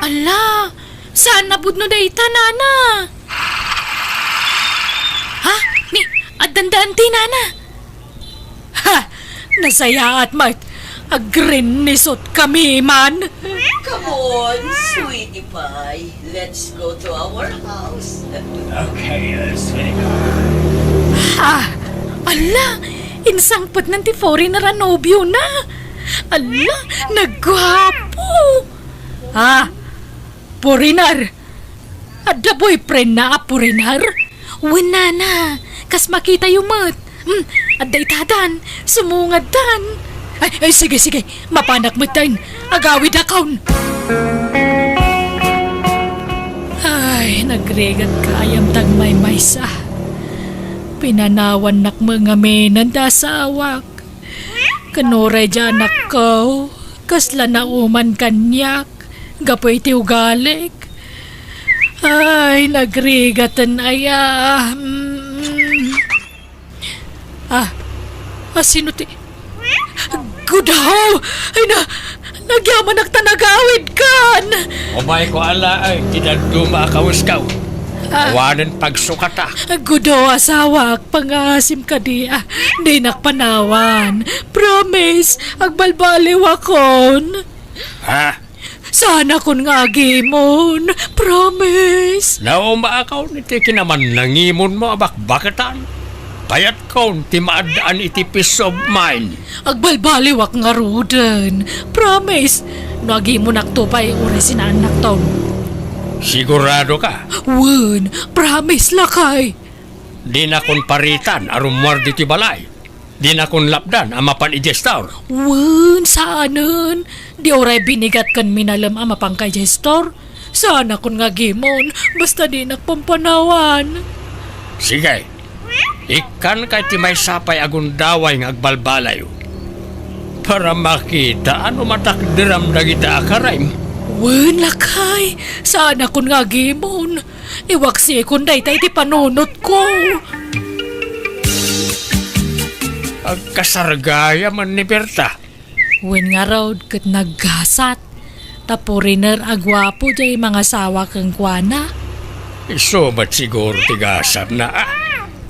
Ala, Saan a pudno dayta, nana? Ha? Ni, addan daan ti nana? Ha! Nasayaat met. Agrinnisot kami man. Come on, sweetie pie. Let's go to our house. Okay, uh, sweetie pie. Ah, ala, insangpetnan ti foreigner a nobiona. Ala, nagguapo. Ah, foreigner. Adda boyfriendna a foreigner? Wen, nana, kas makitayo met. Hmm, adda itadan, sumungaddan. Ay, ay, sige, sige, mapanak metten. Agawidakon. Ay, nagrigat gayam ti agmaymaysa. Pinanawannak met ngamin ti asawak. Ken uray diay anakko, kasla nauman kaniak gapu iti ugalik. Ay, nagrigaten aya. Mm. Ah, ah, sino ti? Gudaw! Ay na, nagyamanak ta nagawidkan! Umayko ala ay, ti dadduma a kawesko. Ah. Awanen pagsukatak. Gudaw, asawak, pangaasim kadi, ah, dinak panawan. Promise, agbalbaliwakon. Ha? Saanakon nga agimon. Promise. Naumaakon iti kinamannangimonmo a bakbaketan. Kayatkon ti maaddaan iti peace of mind. Agbalbaliwak ngaruden. Promise. No agimonakto pay, uray sinaannakton. Sigurado ka? Wen, promise, lakay. Dinakon paritan a rummuar ditoy balay. Dinakon lapdan a mapan idiay store. Wen, saanen. Di uray binigat ken minalem a mapanka idiay store. Saanakon nga agimon, basta dinak pampanawan. Sige. Ikkanka iti maysa pay a gundaway nga agbalbaliw. Para makita no matakderam dagita a karaim. Wen, lakay, saanakon nga agimon. Iwaksikon dayta iti panunotko. Agkasar gayam ni Berta. Wen ngarud ket naggasat. Ta foreigner a guapo diay mangasawa kenkuana. Isu met siguro ti gasatna, ah.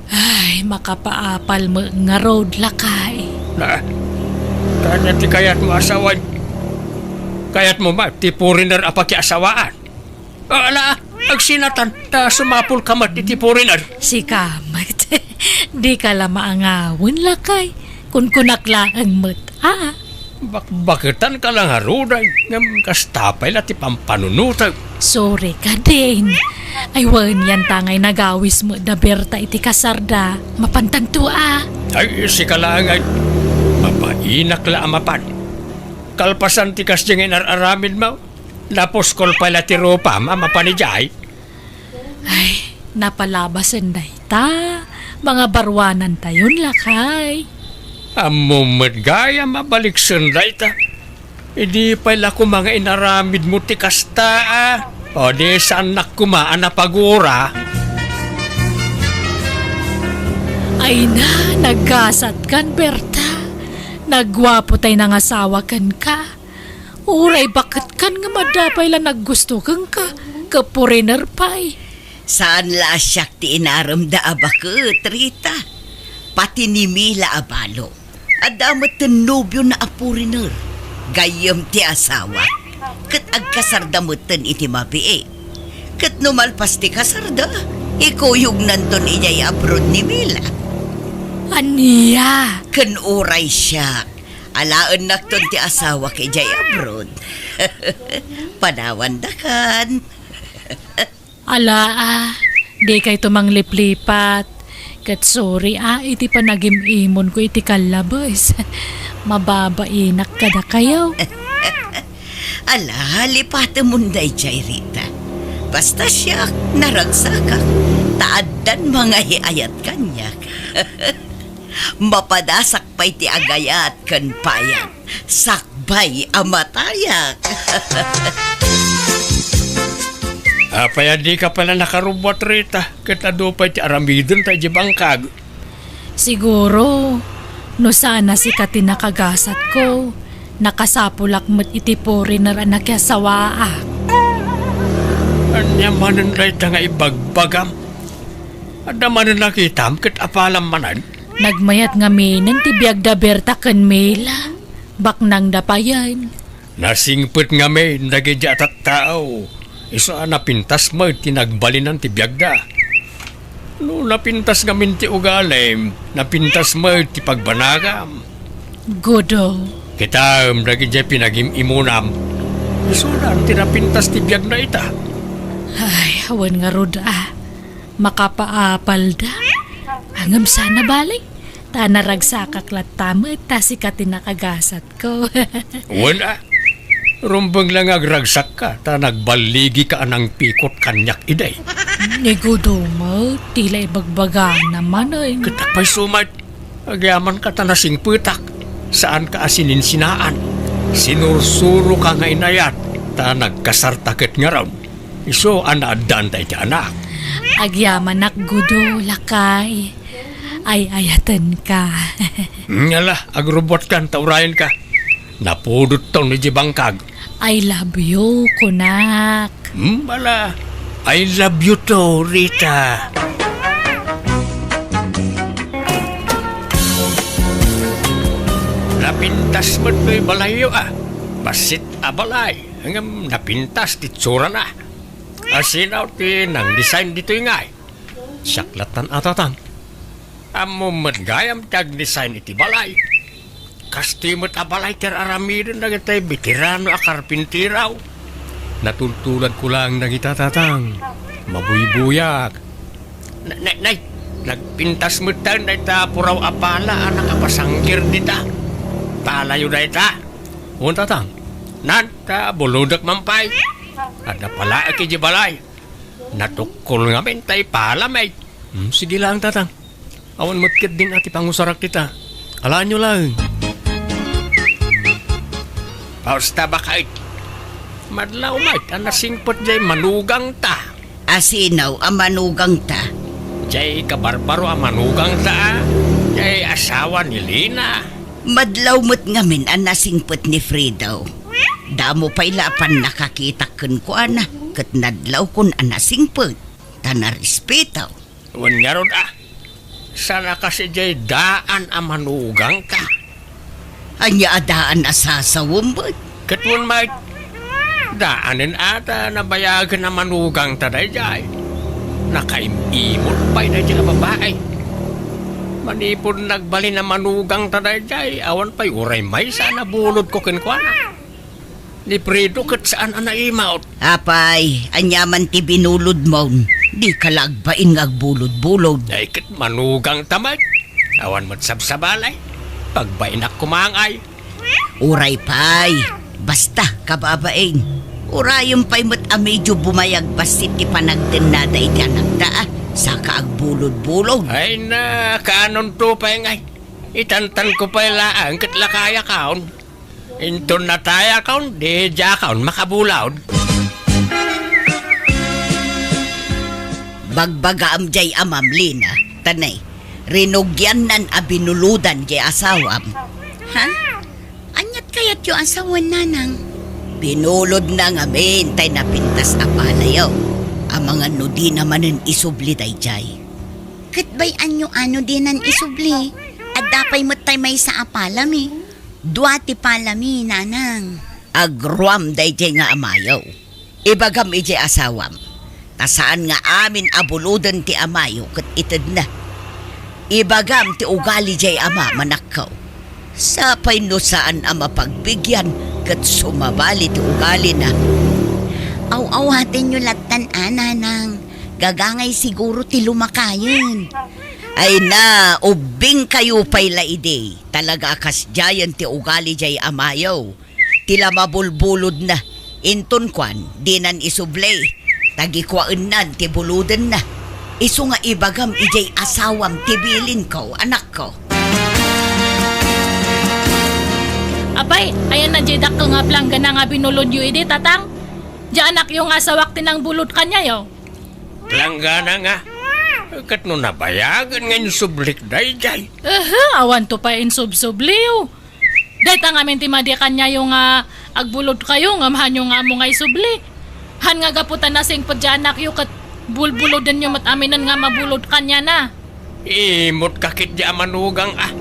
Ay, makapaapal met ngarud, lakay. Na, kanya ti kayatmo asawan? Kayatmo met ti foreigner a pakiasawaan? Ah, ala, agsinatan, ta sumapulka met iti foreigner. Sika met. Dika la maangawen, lakay. Kunkunak laeng met, a. Bakbaketanka la ngarud ay, ngem kasta pay la ti pampanunotek. Sorry kadin. Ay, wen, yanta ngay nagawis met da Berta iti kasarda. Mapantanto, a. Ay, sika laeng ay. Mabainak la a mapan. Kalpasan ti kasdiay nga inar-aramidmo. Napuskol pay la ti rupam a mapan idiay. Ay, napalabasen dayta. Mangabaruanantayon, lakay. Ammom met gayam a baliksen dayta. Idi pay la koma nga inaramidmo ti kasta, a. O di saannak koma a napagura. Ay na, naggasatkan, Berta. Nagguapo tay nangasawa kenka. Uray baketkan nga madda pay la naggusto kenka, ket foreigner pay. Saan la a siak ti inaremda a baket, Rita. Pati ni Mila a balo. Adda metten nobiona a foreigner. Gayyem ti asawa. Ket agkasarda metten iti mabiit. Ket no malpas ti kasarda, ikuyognanton idiay abroad ni Mila. Ania? Ken uray siak, alaennakton ti asawak idiay abroad. Panawandakan. Ala, a, dikayto mangliplipat. Ket sorry, a, iti panagim-imonko iti kallabes. Mababainak kadakayo. Ala, lipatemon daydiay, Rita. Basta siak, naragsakak, ta addan mangaay-ayat kaniak. Mapadasak pay ti agayat ken payag, sakbay a matayak. Apay a dika pay la nakarubbuat, Rita, ket adu pay ti aramidenta idiay bangkag? Siguro, no saan a sika ti nakagasatko, nakasapulak met iti foreigner a nakiasawaak. Ania manen dayta nga ibagbagam? Adda manen nakitam ket apalam manen? Nagmayat ngaminen ti biag da Berta ken Mila. Baknangda payen. Nasingpet ngamin dagiti a tattao. Isu a napintas met ti nagbalinan ti biagda. No napintas ngamin ti ugalim, napintas met ti pagbanagam. Gudo. Kitaem dagiti pinagim-imunam. Isudan ti napintas ti biagna ita. Ay, awan ngarud a. Makapaapalda. Ngem sana bale. Ta naragsakak latta met ta sika ti nakagasatko. Wen a. Rumbeng la nga agragsakka ta nagballigika a nangpikot kaniak idi. Ni Gudo met, ti la ibagbagana manen. Ket apay sumat? Agyamanka ta nasingpetak. Saanka a sininsinaan. Sinursuroka nga inayat ta nagkasarta ket ngarud. Isu a naaddaanta iti anak. Agyamanak, Gudo, lakay. Ay-ayatenka. Ngala, agrubbuatkan ta urayenka. Napudotton iti bangkag. I love you, kunak. Hmm, bala. I love you too, Rita. Napintas met toy balayyo, a. Bassit a balay. Ngem napintas ti itsurana. Asino ti nang-design ditoy ngay? Siak lattan a, Tatang. Ammom met gayam ti ag-design iti balay. Kastoy met a balay ti ar-aramiden dagiti veterano a karpintero. Natultuladko laeng dagita, Tatang. Mabuybuyak. Na-, na-, nay, nagpintas metten dayta puraw a pala a nakapasanggir dita. Palayo dayta? Wen, Tatang. Nan, ta bulodek man pay. Adda palaek iti balay. Natukkol ngamin ta ipalami. Hmm, sige laeng, Tatang. Awan met ketdin a ti pangusarak dita. Alaenyo laeng. Pausta, baket. Madlaw met a nasingpet jay manugangta. Asino a manugangta? Jay kabarbaro a manugangta, a. Jay asawa ni Lina. Madlaw met ngamin a nasingpet ni Fredo. Damo pay la a pannakakitak kenkuana, ket nadlawkon a nasingpet, ta narespeto. Wen ngarud, a, saan a kas idiay daan a manugangta? Ania a daan a sasawem met? Ket wen met, daanen a ta nabayagen a manugangta daydiay. Nakaim-imot pay daydiay a babai. Manipud nagbalin a manugangta daydiay, awan pay uray maysa a nabulodko kenkuana. Ni Fredo ket saan a naimot. Apay, ania man ti binulodmon? Dika la agbain nga agbulodbulod. Ay, ket manugangta met. Awan met sabsabali. Pagbainak koma ngay. Uray pay. Basta, kababain. Urayem pay met a medio bumayag bassit ti panagdennada iti anakda, a. Saka agbulodbulod. Ay na, kaanonto pay ngay. Itantanko pay laeng ket lakayakon. Inton natayakon, di diakon makabulod. Bagbagaam jay amam, Lina, ta nay, rinugiannan a binulodan jay asawam. Ha? Aniat kayatyo a sawen, nanang? Binulodna ngamin tay napintas a palayo. Amangan no dina manen isubli daydiay. Ket bay-anyo a no dinan isubli? Adda pay met tay maysa a palami. Dua ti palami, nanang. Agruam daydiay nga amayo. Ibagam idiay asawam, ta saan nga amin a buloden ti amayo ket itedna. Ibagam ti ugali diay ama, manakkaw. Sapay no saan a mapagbigyan ket sumabali ti ugalina. Aw-awatenyo lattan a, nanang. Gagangay siguro ti lumakayen. Ay na, ubbingkayo pay la idi. Talaga a kasdiayen ti ugali diay amayo. Ti la mabulbulodna. Inton kuan, dinan isubli. Ta gikuaennan ti bulodenna. Isu nga ibagam idiay asawam ti bilinko, anakko. Apay, ayanna diay dakkel nga planggana nga binulodyo idi, tatang? Diay anakyo nga asawak ti nangbulod kaniayo. Planggana nga? Ket no nabayagen nga insublik daydiay. Ehe, awanto pay insubsubliyo. Dayta ngamin ti madi kaniayo nga agbulodkayo ngem haanyo nga ammo nga isubli. Han nga gapu ta nasingpet diay anakyo ket bulbulodenyo met aminen nga mabulod kaniana. Imot ka ketdi a manugang a.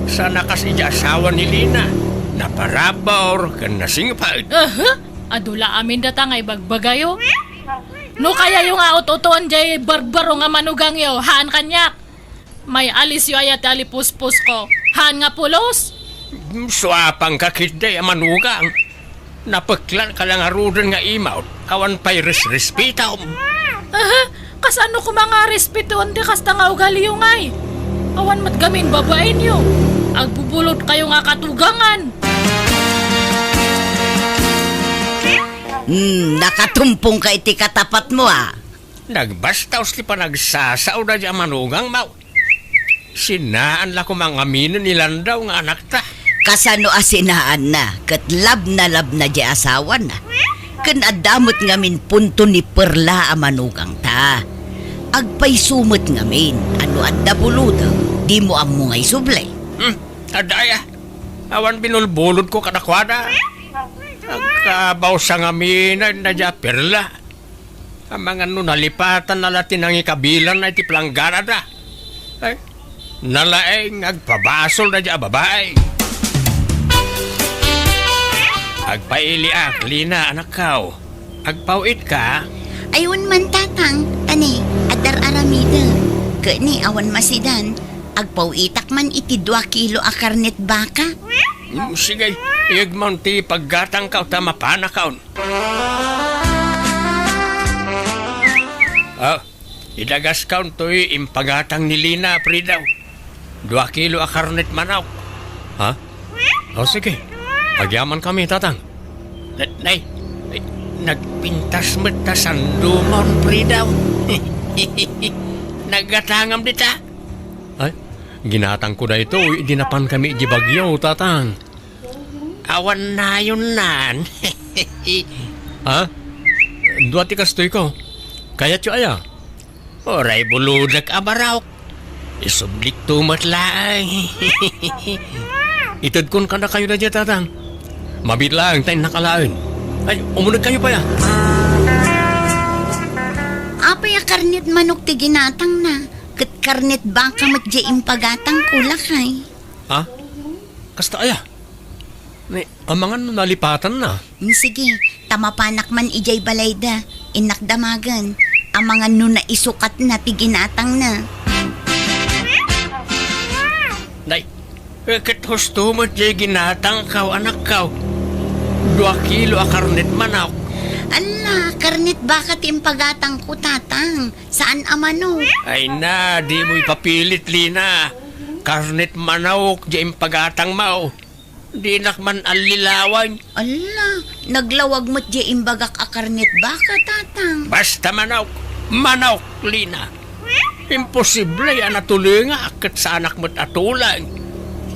Saan a kas idi asawa ni Lina. Naparabur ken nasingpet. Aha! Adu la amin data nga ibagbagayo. No kayayo nga ut-utoen diay barbaro nga manugangyo, haan kaniak. May alisyo aya ti alipuspusko. Haan nga pulos? Suapangka ketdi a manugang. Napeklan ka la ngaruden nga imot, awan pay resrespetom. Aha, kasano koma nga respetoen ti kasta nga ugaliyo ngay? Awan met gamin babaenyo. Agbubulodkayo nga katugangan. Hmm, nakatumpongka iti katapatmo, a. Nagbastaos ti panagsasao daydi a manugangmo. Sinaan la koma nga aminen ni Landaw nga anakta. Kasano a sinaanna, ket labnalabna diay asawana. Ken adda met ngamin punto ni Perla a manugangta. Agpayso met ngamin a no adda bulodem, dimo ammo nga isubli. Hmm, adda aya. Awan binulbulodko kadakuada. Agkabawsa ngamin daydi a Perla. Amangan no nalipatanna la ti nangikabilanna iti palangganada. Ay, nalaeng agpabasol daydi a babai. Agpailiak, Lina, anakkaw. Agpaw-itka? Ay, wen man, Tatang. Ta ne, adda ar-aramidek. Ket ne, awan masidan. Agpaw-itak man iti dua kilo a karnet baka. Mm, sige, iyegmon ti paggatangkaw ta mapanakon. Ah, idagaskon toy impagatang ni Lina, Fridaw. Dua kilo a karnet manok. Ha? O, sige. Agyamankami, Tatang. Na-, nay, ay, nagpintas met ta sandomon, Fridaw. Naggatangam dita. Ay, ginatangko daytoy idi napankami idiay Baguio, Tatang. Awan nayonnan. Ha? Dua ti kastoyko. Kayatyo aya? Uray bulodek a barok. Isublikto met laeng. Itedkon kadakayo daydiay, Tatang. Mabiit laeng ta innak alaen. Ay, umunegkayo pay a. Apay a karnet manok ti ginatangna, ket karnet baka met diay impagatangko, lakay? Ha? Kasta aya? Ni, amangan no nalipatanna. Mm, sige, ta mapanak man idiay balayda, innak damagen. Amangan no naisukatna ti ginatangna. Nay, eh, ket husto met diay ginatangkaw, anakkaw. Dua kilo a karnet manok. Ala, karnet baka ti impagatangko, Tatang. Saan a manok? Ay na, dimo ipapilit, Lina. Karnet manok diay impagatangmo. Dinak man allilawan. Ala, naglawag met diay imbagak a karnet baka, Tatang. Basta manok, manok, Lina. Imposible a natulingak ket saanak met a tuleng.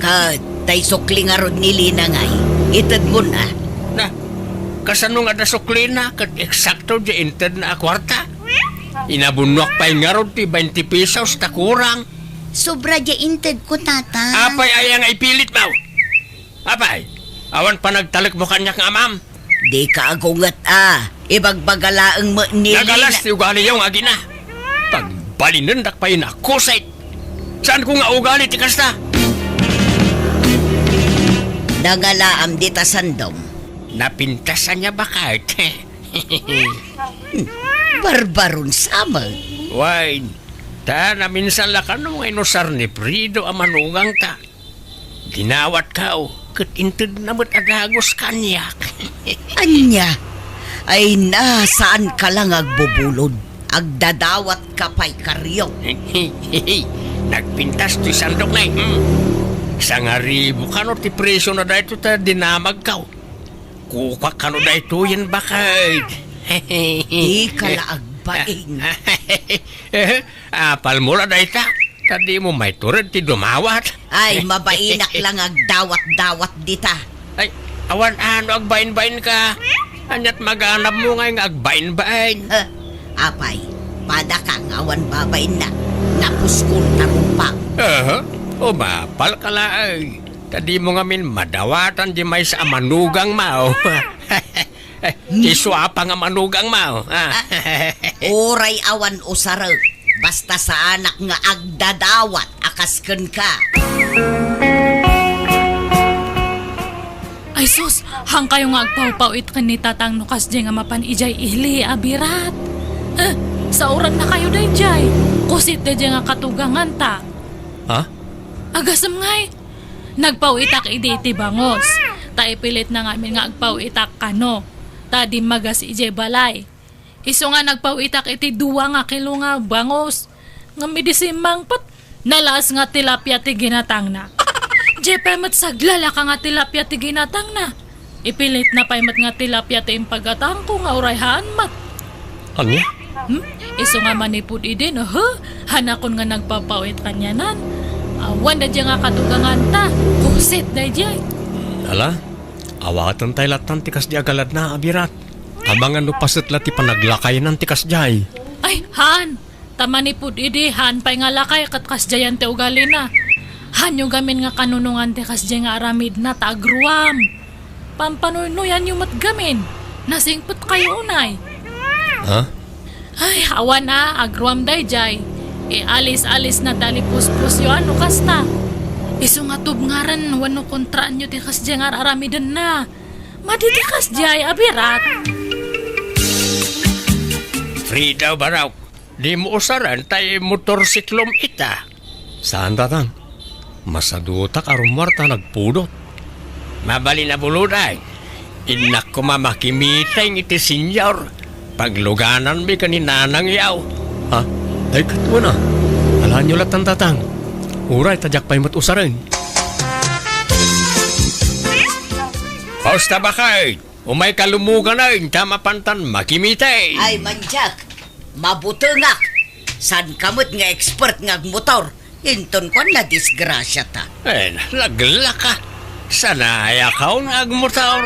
Ket tay sukli ngarud ni Lina ngay, itedmon a. Na, kasano nga adda suklina ket eksakto diay intedna a kuarta? Inabunnoak pay ngarud ti baynte pesos ta kurang. Sobra diay intedko, Tatang. Apay aya nga ipilitmo? Apay, awan panagtalekmo kaniak nga amam? Dika agunget a. Ibagbaga laeng met ni Lina. Nagalas ti ugaliyo nga agina. Pagbalinendak pay nakusit. Saanko nga ugali ti kasta. Nangalaam dita sandom. Napintas ania baket? Barbaron sa met. Wen, ta naminsan la kano nga inusar ni Frido a manugangta. Dinawatko, ket intedna met a dagus kaniak. Ania? Ay na, saanka la nga agbubulod. Agdadawatka pay, Karyo. Nagpintas toy sandok, nay. Hmm. Sangaribu kano ti presio na daytoy ta dinamagko. Kukuak kano daytoyen baket. Dika la agbain. Apalmo la dayta, ta dimo maitured ti dumawat. Ay, mabainak la nga agdawat-dawat dita. Ay, awan a no agbainbainka. Aniat maganabmo ngay nga agbainbain? Eh, apay, padaka nga awan babainna. Napuskol ta rumbak. Aha, umapalka laeng. Ta dimo ngamin madawatan diay maysa a manugangmo. Isu a pay nga manugangmo, ah. Ah, uray awan usarek, basta saanak nga agdadawat a kas kenka. Ay sus, haankayo nga agpawpawit ken ni Tatang no kasdiay nga mapan idiay ili a birat. Eh, saorannakayo daydiay. Kusit daydiay nga katuganganta. Ha? Agasem ngay, nagpawitak idi iti bangus. Ta ipilitna ngamin nga agpawitak kano. Ta dimmagas idiay balay. Isu nga nagpawitak iti dua nga kilo nga bangus. Ngem idi simmangpet, nalaas nga tilapia ti ginatangna. Diay pay met saglalaka nga tilapia ti ginatangna. Ipilitna pay met nga tilapia ti impagatangko nga uray haan met. Ania? Hmm? Isu nga manipud idi, no, he? Haanakon nga nagpapawit kanianan. Awan daydiay nga katuganganta. Kusit daydiay. Ala, awaten tay lattan ti kasdi a galadna, Abirat. Amangan no paset la ti panaglakaynan ti kasdiay. Ay, haan. Ta manipud idi, haan pay nga lakay ket kasdiayan ti ugalina. Haanyo gamin nga kanunongan ti kasdiay nga aramidna ta agruam. Pampanuynoyanyo met gamin. Nasingpetkayo unay. Ha? Ay, awan a, agruam daydiay. Ialis-alisna ti alipuspusyo a no kasta. Isu nga tubngaren wenno kontraanyo ti kasdiay nga ar-aramidenna. Madi ti kasdiay, Abirat. Frida, Barok, dimo usaren tay motorsiklom ita. Saan, Tatang. Masadutak a rummuar ta nagpudot. Mabalin a buluday. Innak koma makimiteng iti senior. Paglugananmi ken ni nanangyo. Ha? Ay, ket wen a. Alaenyo lattan, Tatang. Uray ta diak pay met usaren. Kasta, baket? Umayka lumuganen ta mapantan makimiteng. Ay, mandiak. Mabutengak. Saanka met nga expert nga agmotor. Inton kuan, nadisgrasiata. Eh, laglaka. Sanayakon nga agmotor.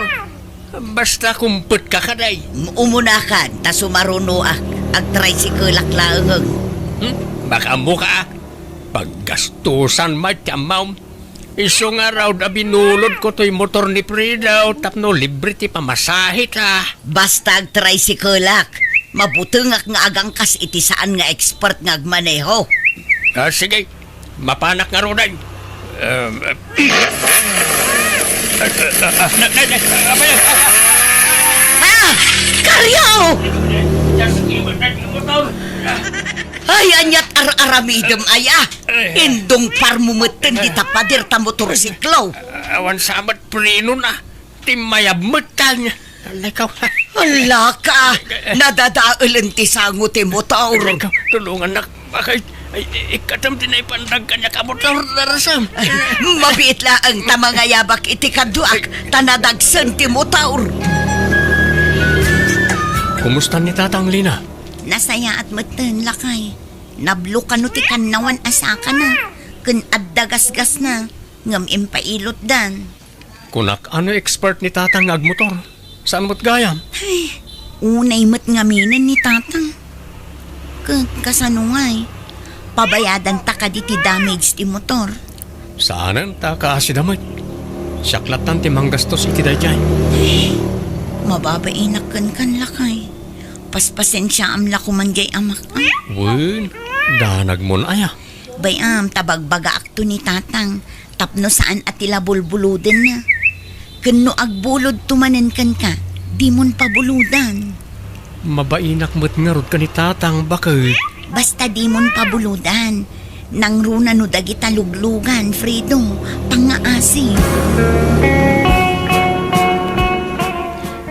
Basta kumpetka kadi. M-, umunakan, ta sumarunoak. Agtricycle-ak laengen. Hmm? Makaammoka, a? Paggastusan met ti ammom. Isu ngarud a binulodko toy motor ni Frida tapno libre ti pamasaheta. Basta agtricycle-ak, mabutengak nga agangkas iti saan nga expert nga agmaneho. Ah, sige, mapanak ngaruden. Um, Ah! Kario! Ay, aniat ar-aramidem, aya? Indungparmo metten dita pader ta motorsiklo. Awan sa met prenona. Timmayab metten. Alay ka. Alaka, nadadaelen ti sango ti motor. Alay ka, tulongannak. Bakit? Ay, ikkatem ti naipandag kaniak a motor, darasam. Ay, mabiit laeng ta mangayabak iti kaduak, ta nadagsen ti motor. Kumusta ni Tatang, Lina? Nasayaat metten, lakay. Nablo kano ti kannawan a sakana, ken adda gasgasna, ngem impailotdan. Kunak, ano expert ni Tatang nga agmotor? Saan met gayam? Ay, unay met ngaminen ni Tatang. Ket kasano ngay? Pabayadanta kadi ti damage ti motor? Saanen ta kaasida met. Siak lattan ti manggastos iti daydiay. Ay, mababainak kenkan, lakay. Paspasensiaam la koman diay amak, a? Wen, danagmon aya? Bay-am ta bagbagaakto ni Tatang tapno saan a ti la bulbulodenna. Ken no agbulodto manen kenka, dimon pabulodan. Mabainak met ngarud ken ni Tatang, baket. Basta dimon pabulodan. Nangruna no dagita luglugan, Fredo, pangngaasi.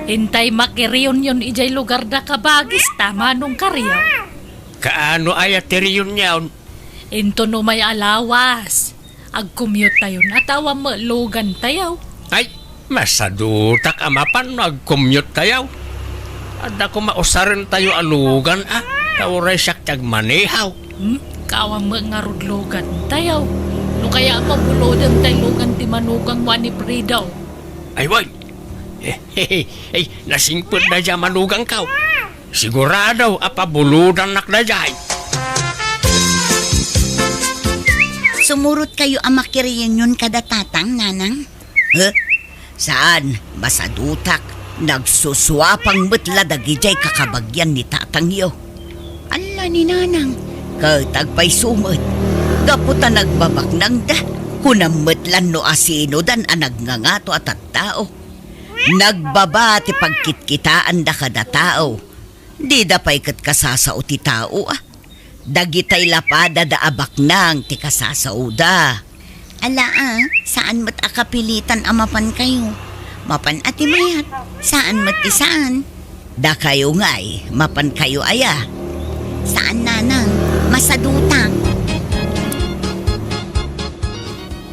Intay makireunion idiay lugarda, kabagis, ta manong Kario. Kaano aya ti reunion? Inton umay a lawas, agcommute tayon a ta awan met lugantayo. Ay, masadutak a mapan no agcommute tayo. Adda koma usarentayo a lugan, a, ta uray siak ti agmaneho. Hmm? Kaawan met ngarud lugantayo. No kayat, pabuloden tay lugan ti manugangmo a ni Fredo. Ay, wen. Ay, nasingpet daydiay a manugangko. Sigurado a pabulodannak daydiay. Sumurotkayo a makireunion kada Tatang, Nanang? Huh? Saan, masadutak. Nagsusuapang met la dagidiay kakabagian ni tatangyo. Alla ni nanang. Ket agpayso met, gapu ta nagbabaknangda, kunam met lan no asinodan a nagngangato a tattao. Nagbaba ti pagkitkitaanda kada tao. Dida pay ket kasasao ti tao, a. Dagitay la pada da a baknang ti kasasaoda. Ala, a, saan met a kapilitan a mapankayo. Mapan a ti mayat, saan met ti saan. Dakayo ngay, mapankayo aya? Saan, nanang, masadutak.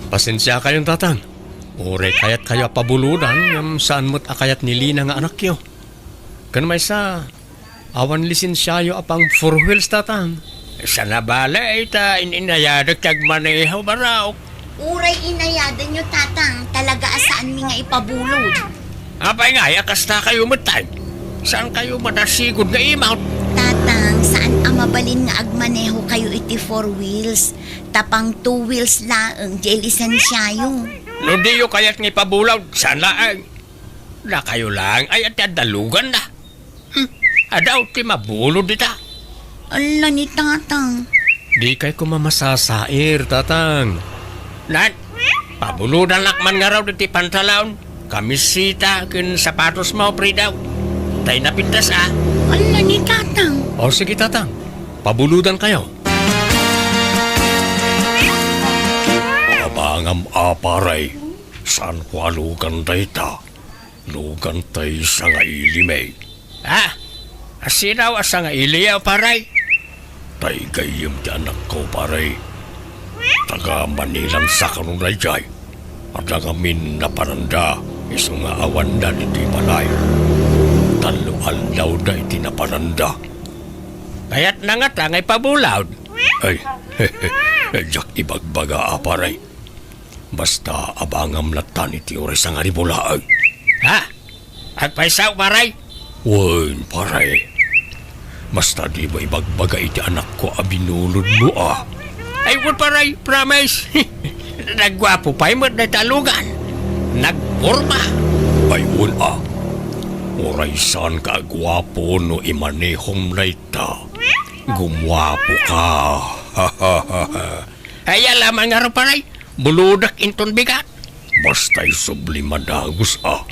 Pasensiakayon, tatang. Uray kayatkayo a pabulodan, ngem saan met a kayat ni Lina nga anakyo. Ken maysa, awan lisensiayo a pang four wheels, tatang. Saan a bale, ta in-inayadek ti agmaneho, barok. Uray inayadenyo, tatang, talaga a saanmi nga ipabulod. Apay ngay a kasta kayo met, tay? Saan kayo madasigod nga imawt? Tatang, saan a mabalin nga agmaneho kayo iti four wheels. Ta pang two wheels laeng diay lisensiayo. No diyo kayat nga ipabulod, saan laeng? Dakayo laeng ay ti adda luganna. Hmm, adaw ti mabulod dita. Ala ni tatang. Dikay koma masasair, tatang. Nan, pabulodanak man ngarud iti pantalon, kamiseta, ken sapatos mo, Frida. Tay napintas, a. Ala ni tatang. O, sige, tatang. Pabulodankayo. Abangam, a, pare. Saanko a lugan dayta. Lugan tay sangaili, may. Ha? Asino a sangaili, a, pare? Tay gayyem ti anakko, pare. Taga Manilan sa kanunay jay. Adda ngamin napananda, isu nga awanda ditoy balay. Tallo aldawda iti napananda. Kayatna ngata nga ipabulod? Ay, diak ibagbaga, a, pare. Basta abangam latta iti oras a nga ribulaan. Ha? Agpayso, pare? Wen, pare. Basta dimo ibagbaga iti anakko a binulodmo, a. Ay, wen, pare, promise. Nagguapo pay met dayta a lugan. Nagporma. Ay, wen, a. Uray saanka a guapo no imanehom dayta. Gumuapoka. Ay, ala man ngarud, pare. Bulodek inton bigat. Basta isubli madagus, a.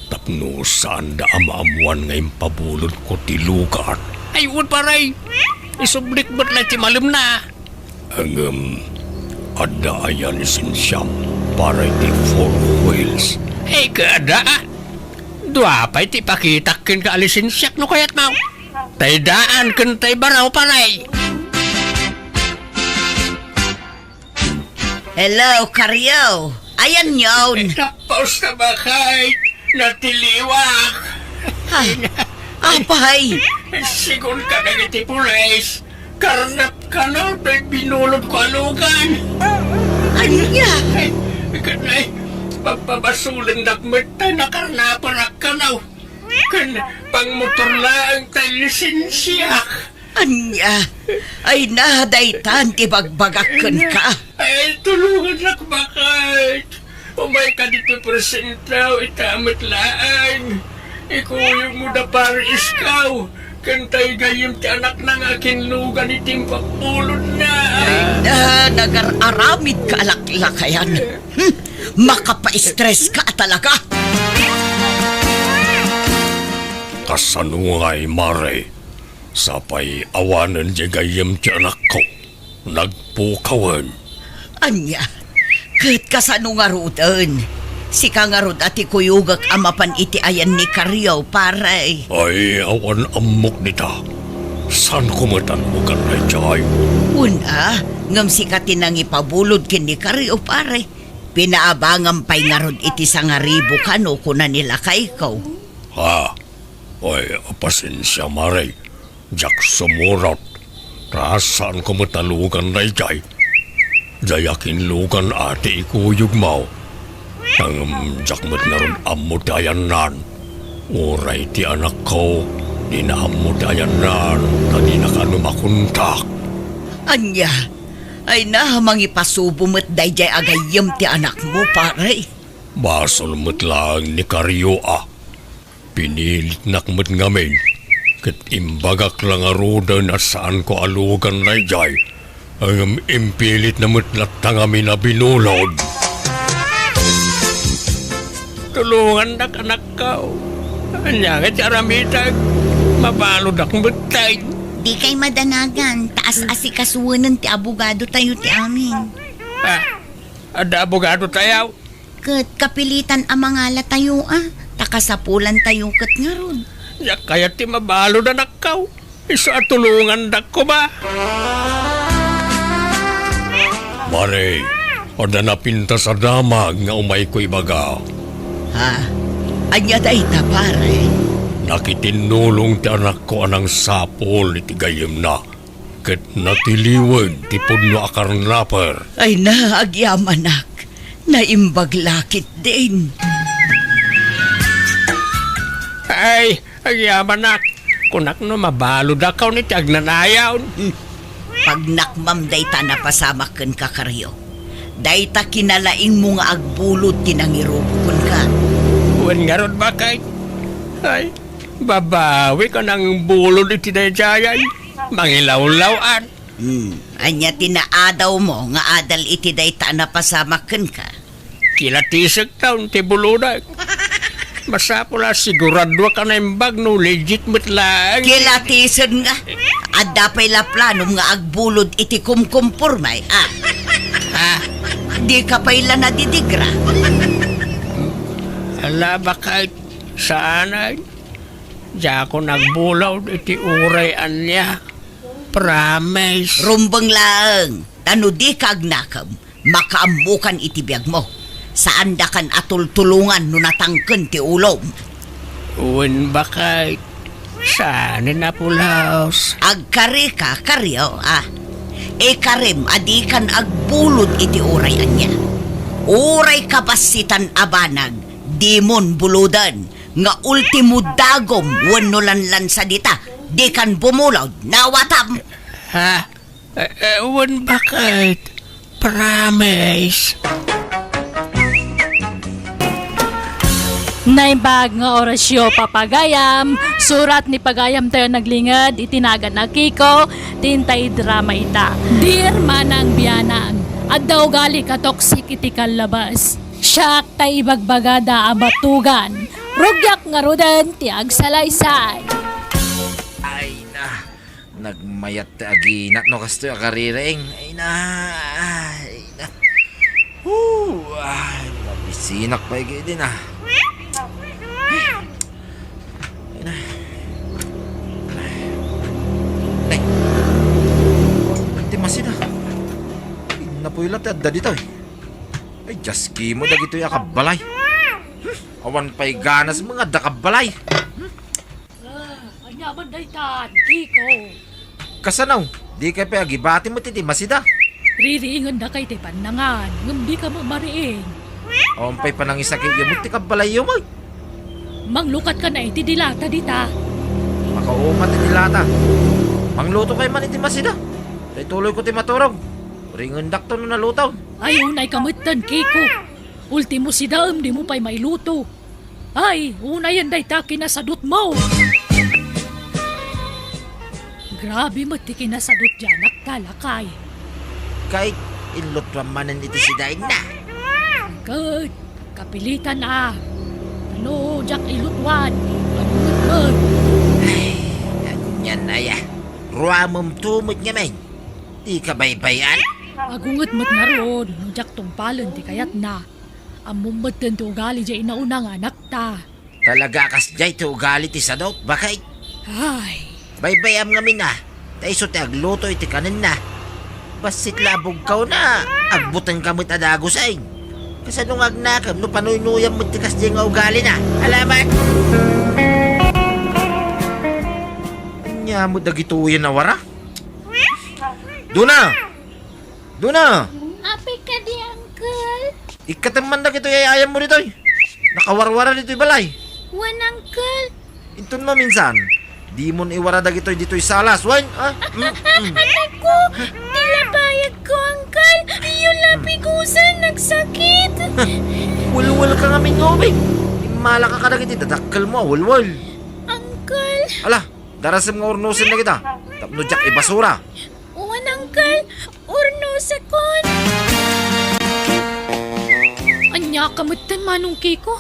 Tapno saanda a maammuan nga impabulodko ti lugan. Ay, wen, pare. Isublik met la ti malemna. Ngem, adda aya lisensiam para iti four wheels? Ay, kada, a. Dua pay ti pakitak kenka a lisensiak no kayatmo. Tay daan ken tay baro, pare. Hello, Karyo. Ayanyon. Napaus ka, bakay. Natiliwak. Ha? Apay? Sigun ka dagiti pulis. Karnap kano, tay binulodko a lugan. Ania? Ay, kanay, pagpabasolendak met ta nakarnapanak kano. Ken pangmotor laeng tay lisensiak. Ania? Ay na, daytan ti bagbagak kenka. Ay, tulongannak, bakay. Umayka ditoy presentaw, ita met laeng. Ikuyogmo da pare Iskaw, ken tay gayyem ti anakna nga akinlugan iti impabulodna. Ay na, nagar-aramidka a laklakayan. Hmm, makapaistreska talaga. Kasano ngay, mare? Sapay awanen diay gayyem ti anakko. Nagpukawen. Ania? Ket kasano ngaruden? Sika ngarud a ti kuyogek a mapan iti ayan ni Karyo, pare. Ay, awan ammok dita. Saanko met a lugan daydiay? Wen a, ngem sika ti nangipabulod ken ni Karyo, pare. Pinaabangam pay ngarud iti sangaribu kano, kuna ni lakayko. Ha? Ay, pasensia, mare. Diak sumurot. Ta saanko met a lugan daydiay. Diay akinlugan a ti ikuyogmo. Ngem diak met ngarud ammo ti ayannan. Uray ti anakko, dina ammo ti ayannan, ta dina kano makontak. Ania? Ay na, mangipasubo met daydiay a gayyem ti anakmo, pare. Basol met laeng ni Karyo a. Pinilitnak met ngamin, ket imbagak la ngaruden a saanko a lugan daydiay, ngem impilitna met latta ngamin a binulod. Tulongannak, anakko. Ania nga ti aramidek? Mabaludak met, tay. Dikay madanagan, ta as-asikasuenen ti abogado tayo ti amin. Ah, adda abogado tayo? Ket kapilitan a mangala tayo, a, ta kasapulan tayo ket ngarud. Diak kayat ti mabalud, anakko. Isu a tulongandak koma. Mare, adda napintas a damag nga umayko ibaga. Ha? Ania dayta, pare? Nakitinnulong ti anakko a nangsapul iti gayyemna, ket natiliwed ti pudno a karnaper. Ay na, agyamanak. Naimbag la ketdin. Ay, agyamanak. Kunak no mabaludakon iti agnanayon. Hmm. Pagnakmam dayta napasamak kenka, Kario. Dayta kinalaingmo nga agbulod ti nangirubo kenka. Wen ngarud, baket? Ay, babawik a nangbulod iti daydiay. Mangilawlaw-an. Hmm, ania ti naadawmo nga adal iti dayta a napasamak kenka? Kilatisekton ti bulodek. Masapul a siguraduak a naimbag no legit met laeng. Kilatisen nga. Adda pay la planom nga agbulod iti kumkumporme, a? Ha? Dika pay la nadidigra? Ala, baket, saanen. Diakon agbulod iti uray ania. Promise. Rumbeng laeng, ta no dika agnakem, makaammokan iti biagmo. Saandakan a tultulongan no natangken ti ulom. Wen, baket, saanen a pulos. Agkarika, Kario, a. Ikarim a dikan agbulod iti uray ania. Uray kabassitan a banag, dimon buloden, nga ultimo dagom wenno lanlansa dita, dikan bumulod, nawatam. Ha? Eh, eh, wen, baket? Promise. Naimbag nga orasyo, papagayam. Surat ni pagayam tayo naglinged iti nagan a Kiko, ti intay drama ita. Dear Manang Bianang, adda ugali ka toxic iti kallabas. Siak ta ibagbagada a batugan. Rugiak ngaruden ti agsalaysay. Ay na, nagmayat ti aginak no kastoy a kaririing. Ay na, ay na. Hoo, ay, mabisinak pay ketdi na. Ay na. Ay. Ti masida. Innapoy la ti adda ditoy. Ay, diaskimo dagitoy a kabbalay. Hmm, awan pay ganas nga adda kabbalay. Ah, ania man dayta, Kiko? Kasano? Dikay pay agibati met iti masida. Ririingenda kay ti pannangan, ngem dika mamariing. Awan pay panangisakityo met ti kabbalayyo met. Manglukat ka na iti dilata dita. Makauma ti dilata. Mangluto kay man iti masida. Tay tuloy ko ti maturog. Ringendakto no naluto. Ay, unay ka metten, Kiko. Ultimo sidaem, dimo pay mailuto. Ay, unayen dayta kinasadutmo. Grabe met ti kinasadut diay anak ta, lakay. Kay, inlutuan manen iti sidaenna. Ket, kapilitan a. No diak ilutuan, agungget met. Ay, anian aya. Ruamem to met ngamin. Dika baybay-an? Agungget met ngarud, no diak tungpalen ti kayatna. Ammom metten ti ugali diay inauna nga anakta. Talaga a kasdiay ti ugali ti sadut, baket? Ay. Baybay-am ngamin a, ta isu ti agluto iti kanenna. Bassit la a bugkawna, agbutengka met a dagusen. Kasano nga agnakem no panuynuyam met ti kasdiay nga ugalina? Alaman! Ania met dagitoyen a wara? Duna! Duna! Apay kadi, Uncle? Ikkatem man dagitoy ay-ayammo ditoy. Nakawarwara ditoy balay. Wen, Uncle. Inton maminsan, dimon iwara dagitoy ditoy salas. Wen, a? Mm, mm. Anak ko, ti la bayagko, Uncle. Iyo la pigosen, nagsakit. Welwelka ngamin nga ubing. Malaka kadagiti dadakkelmo a welwel. Uncle! Ala, darasem nga urnosen dagita. Tapno diak ibasura. Wen, Uncle, urnosekon. Ania ka metten, Manong Kiko?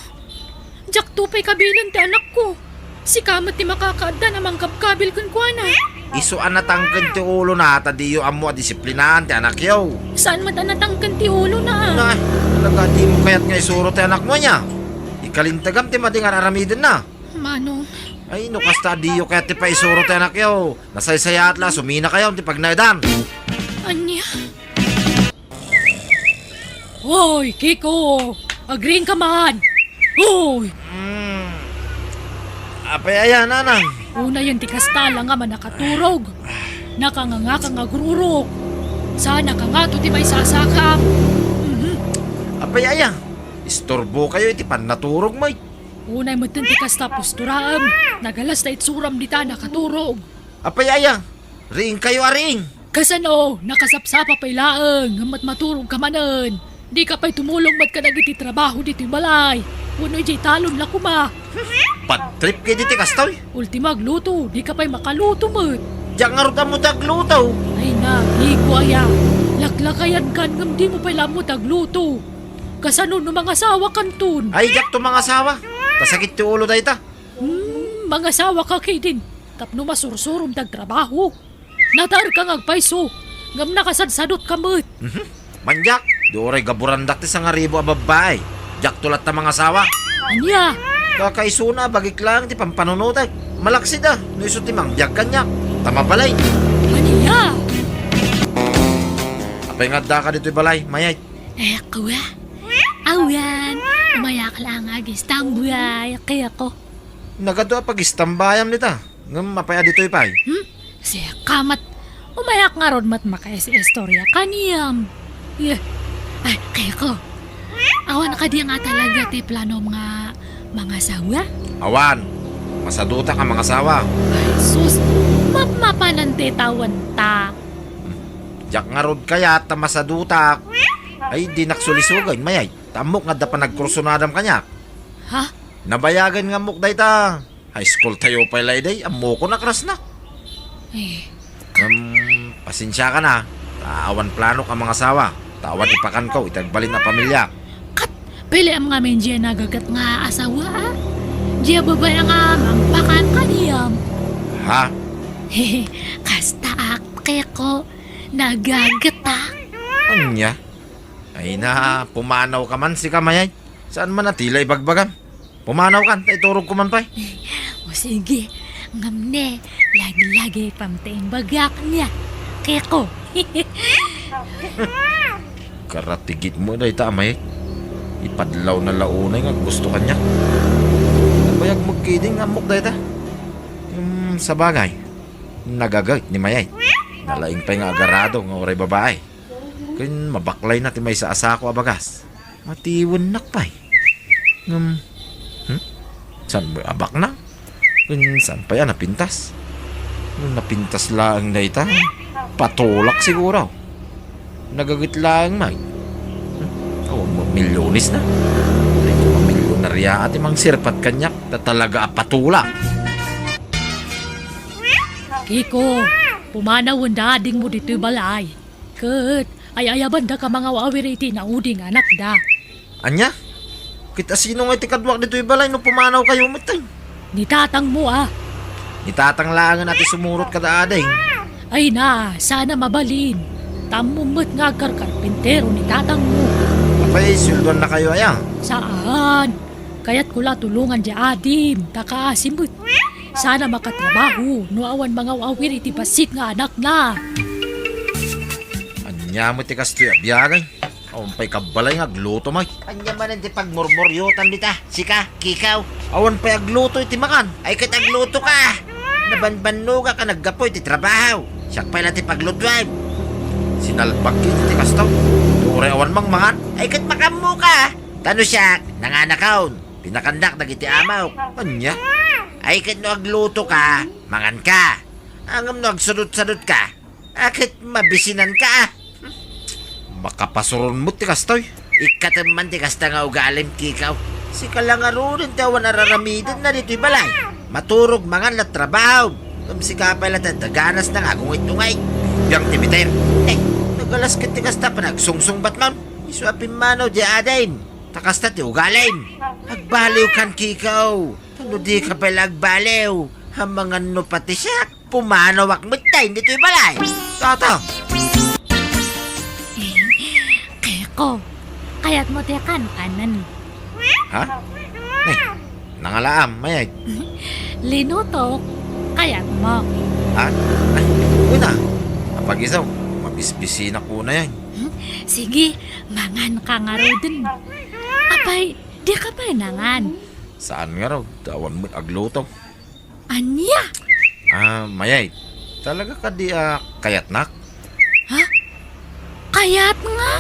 Diakto pay kabilen ti anakko. Sika met ti makakaaddan a mangkabkabil kenkuana. Isu a natangken ti ulona ta diyo ammo a disiplinaan ti anakyo. Saan met a natangken ti ulona, a? Ay, talaga, dimo kayat nga isuro ti anakmo, ania? Ikalintegam ti madi nga ar-aramidenna. Manong. Ay, no kasta, diyo kayat ti paisuro ti anakyo. Nasaysayaat la, suminakayo ti pagnaedan. Ania? Hoy, Kiko! Agriingka man! Hoy! Mm. Apay aya, nanang? Unayen ti kasta la nga mannakaturog. Nakangangaka nga agur-urok. Saanka ngato ti maisasakam. Mhm. Apay aya? Istorbokayo iti pannaturogmo. Unay metten ti kasta postoram. Nagalas ta itsuram dita nakaturog. Apay aya? Riingkayo a riing. Kasano, nakasapsapa pay laeng, ngem met maturogka manen. Dika pay tumulong met kadagiti trabaho ditoy balay. Wenno idiay talon la koma. Bad tripka ditoy kastoy. Ultimo agluto, dika pay makaluto met. Diak ngarud ammo ti agluto. Ay na, Kiko aya. Laklakayankan ngem dimo pay la ammo ti agluto. Kasano no mangasawakanton? Ay, diakto mangasawa. Ta sakit ti ulo dayta. Hmm, mangasawaka ketdin. Tapno masursurom ti agtrabaho. Nataerka nga agpayso, ngem nakasadsadotka met. Mhm. Mandiak, di uray gaburandak ti sangaribu a babbai. Diakto latta mangasawa. Ania? Kakaisuna a bagik laeng ti pampanunotek. Malaksid a, no isu ti mangbiag kaniak. Ta mabalin. Ania? Apay nga addaka ditoy balay, Mayay? Eh, kuwa? Awan, umayak la nga agistambay, Kiko. Nagadu a pagistambayam dita. Ngem apay a ditoy pay? Hmm? Sika met, umayak ngarud met makaistorya kaniam. Yeh. Ay, Kiko. Awan kadi nga talaga ti planom nga mangasawa? Awan. Masadutak a mangasawa. Ay, sus. Mapmapanan ti tawenta. Hmm. Diak ngarud kayat ta masadutak. Ay, dinak sulisugen, Mayay. Ta ammok nga adda panagkursunadam kaniak. Ha? Nabayagen nga ammok dayta. High school tayo pay layday, ammokon a crush na. Eh. Ngem, pasensiakan a, ta awan planok a mangasawa, ta awan ipakanko iti agbalin a pamiliak. Ket, piliam ngamin diay nagaget nga asawa, a? Diay babbai nga mangpakan kaniam. Ha? Kasta ak, Kiko, nagaget a. Ania? Ay na, pumanawka man sika, Mayay. Saan man a ti la ibagbagam? Pumanawkan, ta iturogko man pay. O sige, ngem ne, lagi-lagi pay ti imbagak nia, Kiko. Karatigitmo dayta, Mayay. Ipadlawna la unay nga gusto kaniak. Nabayag met ketdin nga ammok dayta. Hmm, sabagay, nagaget ni Mayay. Nalaing pay nga agarado nga uray babai. Ken mabaklayna ti maysa a sako a bagas. Matiwennak pay. Ngem, hmm? Saan met a bakna? Ken saan pay a napintas? No napintas laeng dayta, patulak siguro. Nagaget laeng met. Hmm? Awan met milyones na. Ay, milyonaria ti mangsirpat kaniak, ta talaga a patulak. Kiko, pumanawen da adingmo ditoy balay. Ket ay-ayabandaka mangaw-awir iti naudi nga anakda. Ania? Ket asino ngay ti kaduak ditoy balay no pumanawkayo metten? Ni tatangmo a. Ni tatang laengen a ti sumurot kada ading. Ay na, saan a mabalin. Ta ammom met nga agkarkarpintero ni tatangmo. Apay, sueldoannakayo aya? Saan. Kayatko la tulongan diay adim, ta kaasi met. Saan a makatrabaho no awan mangaw-awir iti bassit nga anakna. Ania met ti kastoy a biag? Awan pay kabbalay nga agluto met. Ania manen ti pagmurmuriotam dita? Sika, Kiko. Awan pay agluto iti makan. Ay ket aglutoka. Nabanbannogak a naggapu iti trabaho. Siak pay la ti paglutoem. Sinalbak iti ti kasto. Uray awan mangmangan. Ay ket makaammoka. Ta no siak, nanganakon. Pinakandak dagiti amok. Ania? Ay ket no aglutoka, manganka. Ngem no agsudot-sudotka, a ket mabisinanka. Makapasuron met ti kastoy. Ikkatem man ti kasta nga ugalim, Kiko. Sika la ngaruden ti awan araramidenna ditoy balay. Maturog, mangan, la trabaho. Ngem sika pay la ti adda ganas nga agungit-ungit. Biang ti bitir. Eh, nagalas ket ti kasta panagsungsungbatmon. Isu a pimmanaw diay adim. Ta kasta ti ugalim. Agbaliwkan, Kiko. Ta no dika pay la agbaliw, amangan no pati siak, pumanawak met ditoy balay. Toto. Kiko, kayatmo ti kankanen? Ha? Ay, nangalaam, Mayay. Linutok, kayatmo? Ha? Ay, wen a. Apag-isu, mabisbisinak unay. Hmm? Sige, manganka ngaruden. Apay, dika pay nangan? Saan ngarud, ta awan met agluto. Ania? Ah, Mayay, talaga kadi a kayatnak? Ha? Kayat nga?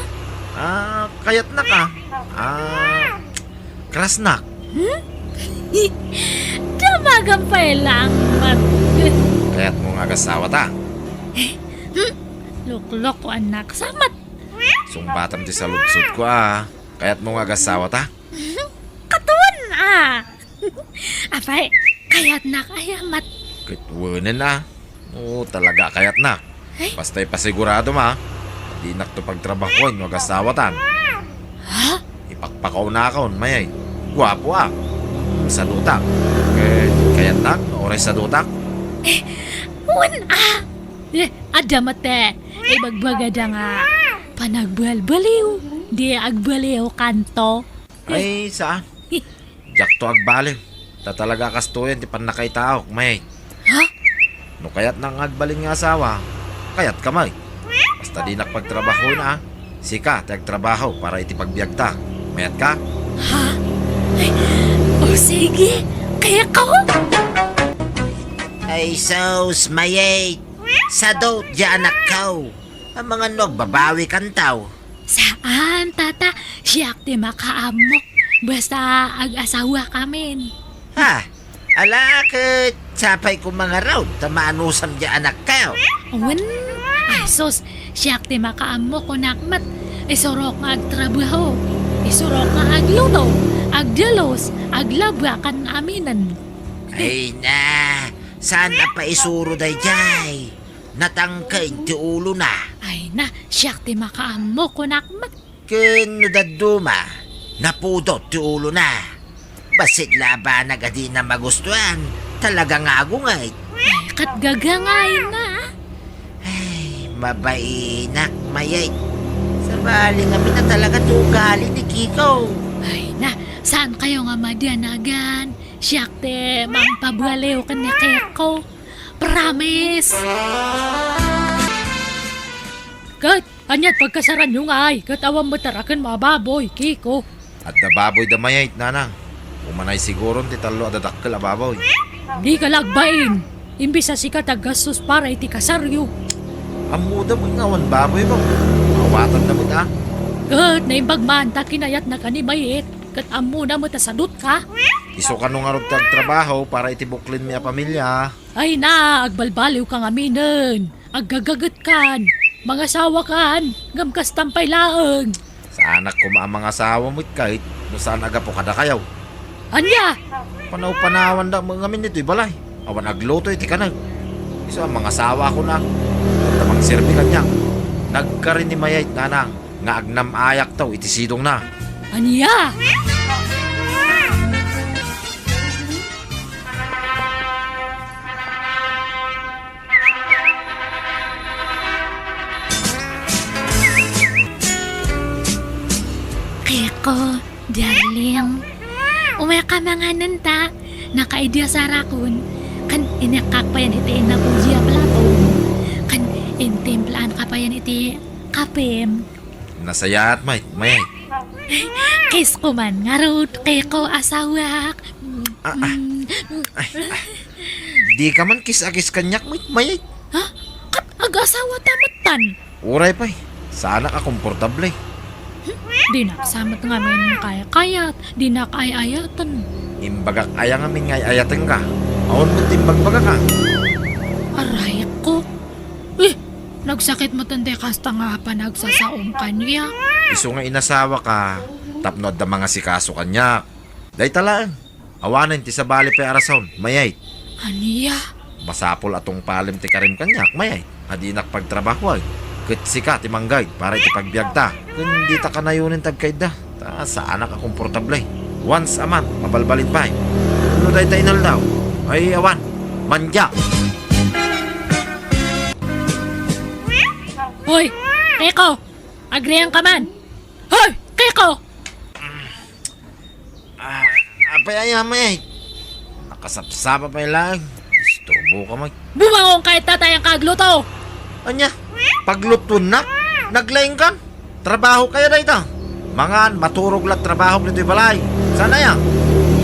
Ah, kayatnak a. Ah, crushnak. Hmm? Damagam pay laeng met. Kayatmo nga agasawata? Eh, hmm? Luklok, anak, samat. Sungbatam ti saludsodko a. Kayatmo nga agasawata? Katon a. Apay, kayatnak aya met? Ket wenen a. Oo, talaga kayatnak. Ay? Basta ipasiguradom a, dinakto pagtrabahoen no agasawatan. Ha? Ipakpakawnakon, Mayay. Guapo a. Sadutak. Ket kayatnak no uray sadutak? Eh, wen a. Eh, adda met ti ibagbagada nga panagbalbaliw, di agbaliwkanto. Ay, saan? Diakto agbaliw. Ta talaga a kastoyen ti pannakaitaok, Mayay. Ha? No kayatnak nga agbalin nga asawa, kayatka met. Basta dinak pagtrabahoen a. Sika ti agtrabaho para iti pagbiagta. Mayatka? Ha? Ay, o sige, kayatko. Ay, sus, Mayay. Sadut diay anakko. Amangan no agbabawikanto. Saan, tata. Siak ti makaammok. Basta ag-asawakamin. Ha? Ala, ket sapay koma ngarud ta maanusam diay anakko. Wen? Ay, sus, siak ti makaammok, kunak met. Isurok nga agtrabaho. Isurok nga agluto, agdalus, aglaba, ken aminen. Ay na, saan a paisuro daydiay? Natangken ti ulona. Ay na, siak ti makaammo, kunak met. Ken no dadduma, napudot ti ulona. Bassit la a banag a dina magustuan, talaga nga agungit. Ay, ket gagangayna. Ay, mabainak, Mayay. Sabali ngamin a talaga ti ugali ni Kiko. Ay na, saankayo nga madanagan? Siak ti mangpabaliw ken ni Kiko. Promise! Ket, ania ti pagkasaranyo ngay? Ket awan met a rakenmo a baboy, Kiko. Adda baboy da Mayay, nanang. Umanay siguron ti tallo a dadakkel a baboy. Dika la agbain. Imbes a sika ti aggastos para iti kasaryo. Ammoda met nga awan baboy, ba? Awatanna met a. Ket naimbag man ta kinayatna ken ni Mayay, ket ammona met a sadutka. Isu kano ngarud ti agtrabaho para iti buklenmi a pamilia. Ay na, agbalbaliwka ngaminen. Aggagagetkan. Mangasawakan. Ngem kastan pay laeng. Saanak koma a mangasawa met ket no saan a gapu kadakayo. Ania? Panaw-panawandak met ngamin ditoy balay. Awan agluto iti kaneg. Isu a mangasawa koma. Adda mangserbi kaniak. Nagkari ni Mayay, nanang, nga agnam-ayakto iti sidongna. Ania? Kiko, darling. Umayka manganen ta. Nakaidi a sarakon. Ken inekkak payen iti inapuji a plato. Ken intimplaanka payen iti kapem. Nasayaat, Mayay. Kisko man ngarud, Kiko, asawak. Ah, ah. Mm. Ay, ah. Dika man kis a kis kaniak, Mayay. Ha? Ket agasawata metten. Uray pay. Saanak a komportable. Hmm? Dinak sa met ngamin kaykayat, dinak ay-ayaten. Imbagak aya ngamin nga ay-ayatenka? Awan met ti imbagbagak a. Arayko. Eh, nagsakit metten ti kasta nga panagsasaom kaniak. Isu nga inasawaka tapno adda mangasikaso kaniak. Dayta laeng. Awanen ti sabali pay a rason, Mayet. Ania? Masapul a tungpalem ti karim kaniak, Mayet. A dinak pagtrabahuan. Ket sika ti manggayad para iti pagbiagta. Ken dita kanayonen ti agkayatda. Ta saanak a komportable. Once a month, mabalbalin pay. No dayta inaldaw, ay awan. Mandiak. Hoy, Kiko! Agrian ka man! Hoy, Kiko! Ah, apay aya, Mayet? Nakasapsapa pay laeng. Isturbo ka, Mayet. Bumangon ka, ita, ta ayanka agluto. Ania? Paglutuennak? Naglaingkan? Trabaho kaya dayta? Mangan, maturog la, trabaho ditoy balay. Saan aya?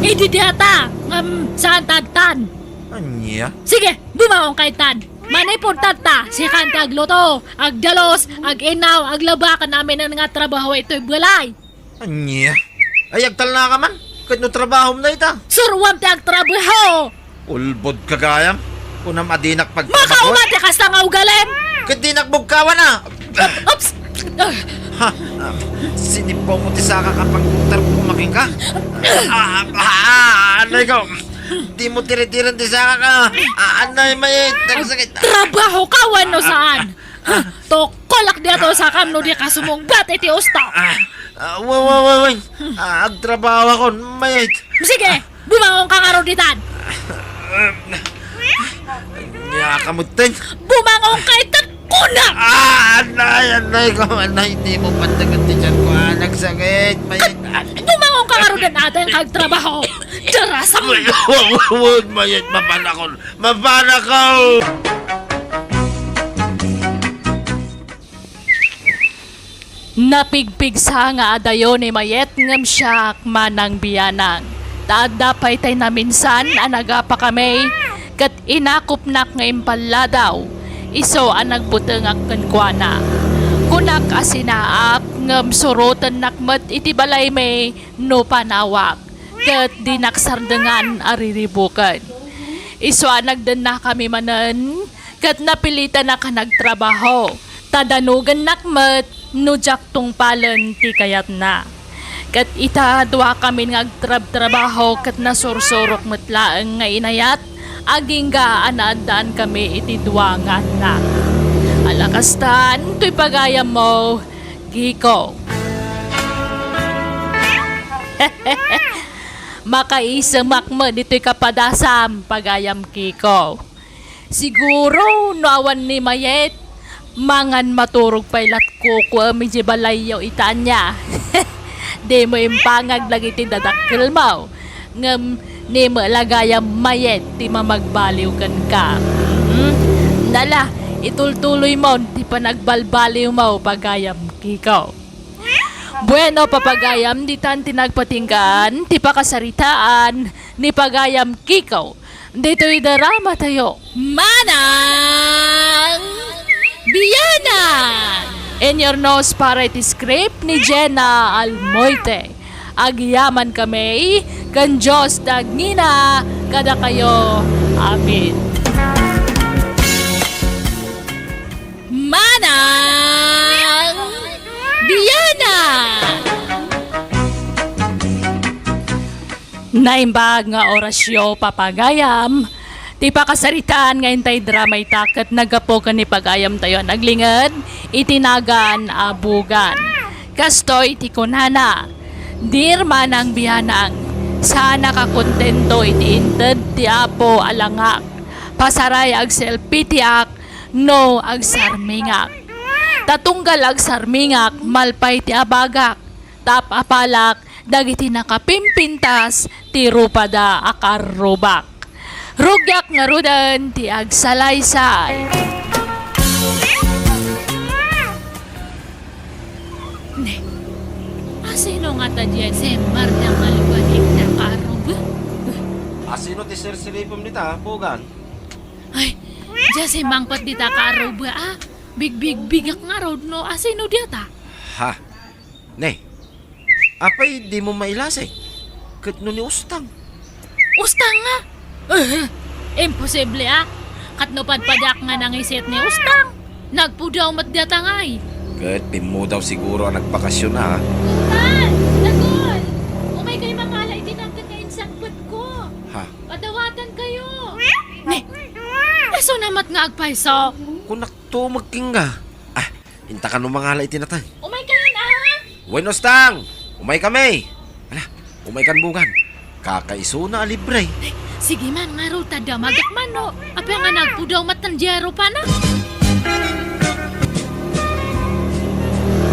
Idi diata, ngem saan ta adtan. Ania? Sige, bumangon ka, ita. Manipod tatta, sikan ti agluto, agdalos, aginnaw, aglaba, ken amin nga trabaho itoy balay. Ania? Ay, agtalna ka man? Ket no trabahom dayta? Suroam ti agtrabaho! Ulbod ka gayam? Kunam a dinak pagtrabaho? Makauma ti kasta nga ugalem! Ket dinak bugkawan a! Oops! Ha? Ah, sinipaw mo ti saka ka pagtarbo kumakin ka? Ah, ah, ah, anay ko! Di mo tiritiran ti saka ka! Ah, anay, may nagsakit! Trabaho ka, wenno saan? Ha? Tukkolak diato sakam no di ka sumungbat iti usto. Ah, ah, wa, wa, wa, wa. Ah, agtrabaho akon, Mayet. Sige, bumangon ka ngarud ditan. Nia ka metten. Bumangon ka itan, kunak! Ah, anay, anay ko, anay, di mo pantagan ti tiyan ko, ah, nagsakit, Mayet. Bumangon ka ngarud ditan, agtrabaho. Darasam. Wa, wa, wa, wa, Mayet, mapanakon. Mapanakaw! Napigpigsa nga adayo ni Mayet ngem siak manang bianang. Ta adda pay tay naminsan a nagapakami, ket inakupnak nga impalladaw, isu a nagbutengak kenkuana. Kunak a sinaak ngem surotennak met iti balaymi no panawak. Ket dinak sardengan a riribuken. Isu a nagdennakami manen, ket napilitanak a nagtrabaho, ta danugennak met no diak tungpalen ti kayatna. Ket ita, duakamin nga agtrabtrabaho ket nasursurok met laeng nga inayat, agingga a naaddaankami iti dua nga annak. Ala kastan, toy pagayammo, Kiko. Makaisemak met ditoy kapadasam, pagayam Kiko. Siguro, no awan ni Mayet, mangan maturog pay latkukuem idiay balayyo ita ania. Dimo impangag dagiti dadakkelmo, ngem ni met la gayam Mayet ti mamagbaliw kenka. Hmm? Nala, itultuloymon ti panagbalbaliwmo, pagayam Kiko. Bueno, papagayam, ditan ti nagpatinggaan ti pakasaritaan ni pagayam Kiko ditoy dramatayo. Manang Bianang! In your nose para iti script ni Jenna Almoite. Agyaman kami, ken Dios ti agngina kadakayo. Amen. Manang Bianang! Naimbag nga orasyo, papagayam, ti pakasaritaan nga intay drama ita ket naggapu ken ni pagayamtayo a naglinged iti nagan a bugan. Kastoy ti kunana, "Dear Manang Bianang, saanak a kontento iti inted ti Apo a langak. Pasaray agsellfie ti ak no agsarmingak. Ta tunggal agsarmingak, malpay ti abagak, ta apalak dagiti nakapimpintas ti rupada a karrubak. Rugiak ngaruden ti agsalaysay." Ne, asino ngata diay semmar dagiti nakaruba? Asino ti sirsiripem dita, bugan? Ay, diay simmangpet dita karuba, a. Bigbigbigak ngarud no asino diata. Ha? Ne, apay dimo mailasing? Ket no ni Ustang? Ustang nga? Eh, imposible, a. Ket no padpadiak nga nangiset ni Ustang, nagpudaw met diata ngay. Ket pimmudaw siguro a nagbakasyon, a. Tan! Dagol! Umay kayo mapala iti nagket Met nga agpayso. Kunak to magkingga. Ah, inta kano mangala iti nateng. Umay kayon, ah! Wen, Ostang! Umay kami! Ala, umay kan bugan. Kakaisuna a libre. Ay, sige man, ngarud, ta damagak man, no? Apay nga nagpudaw met tan diaro pa na?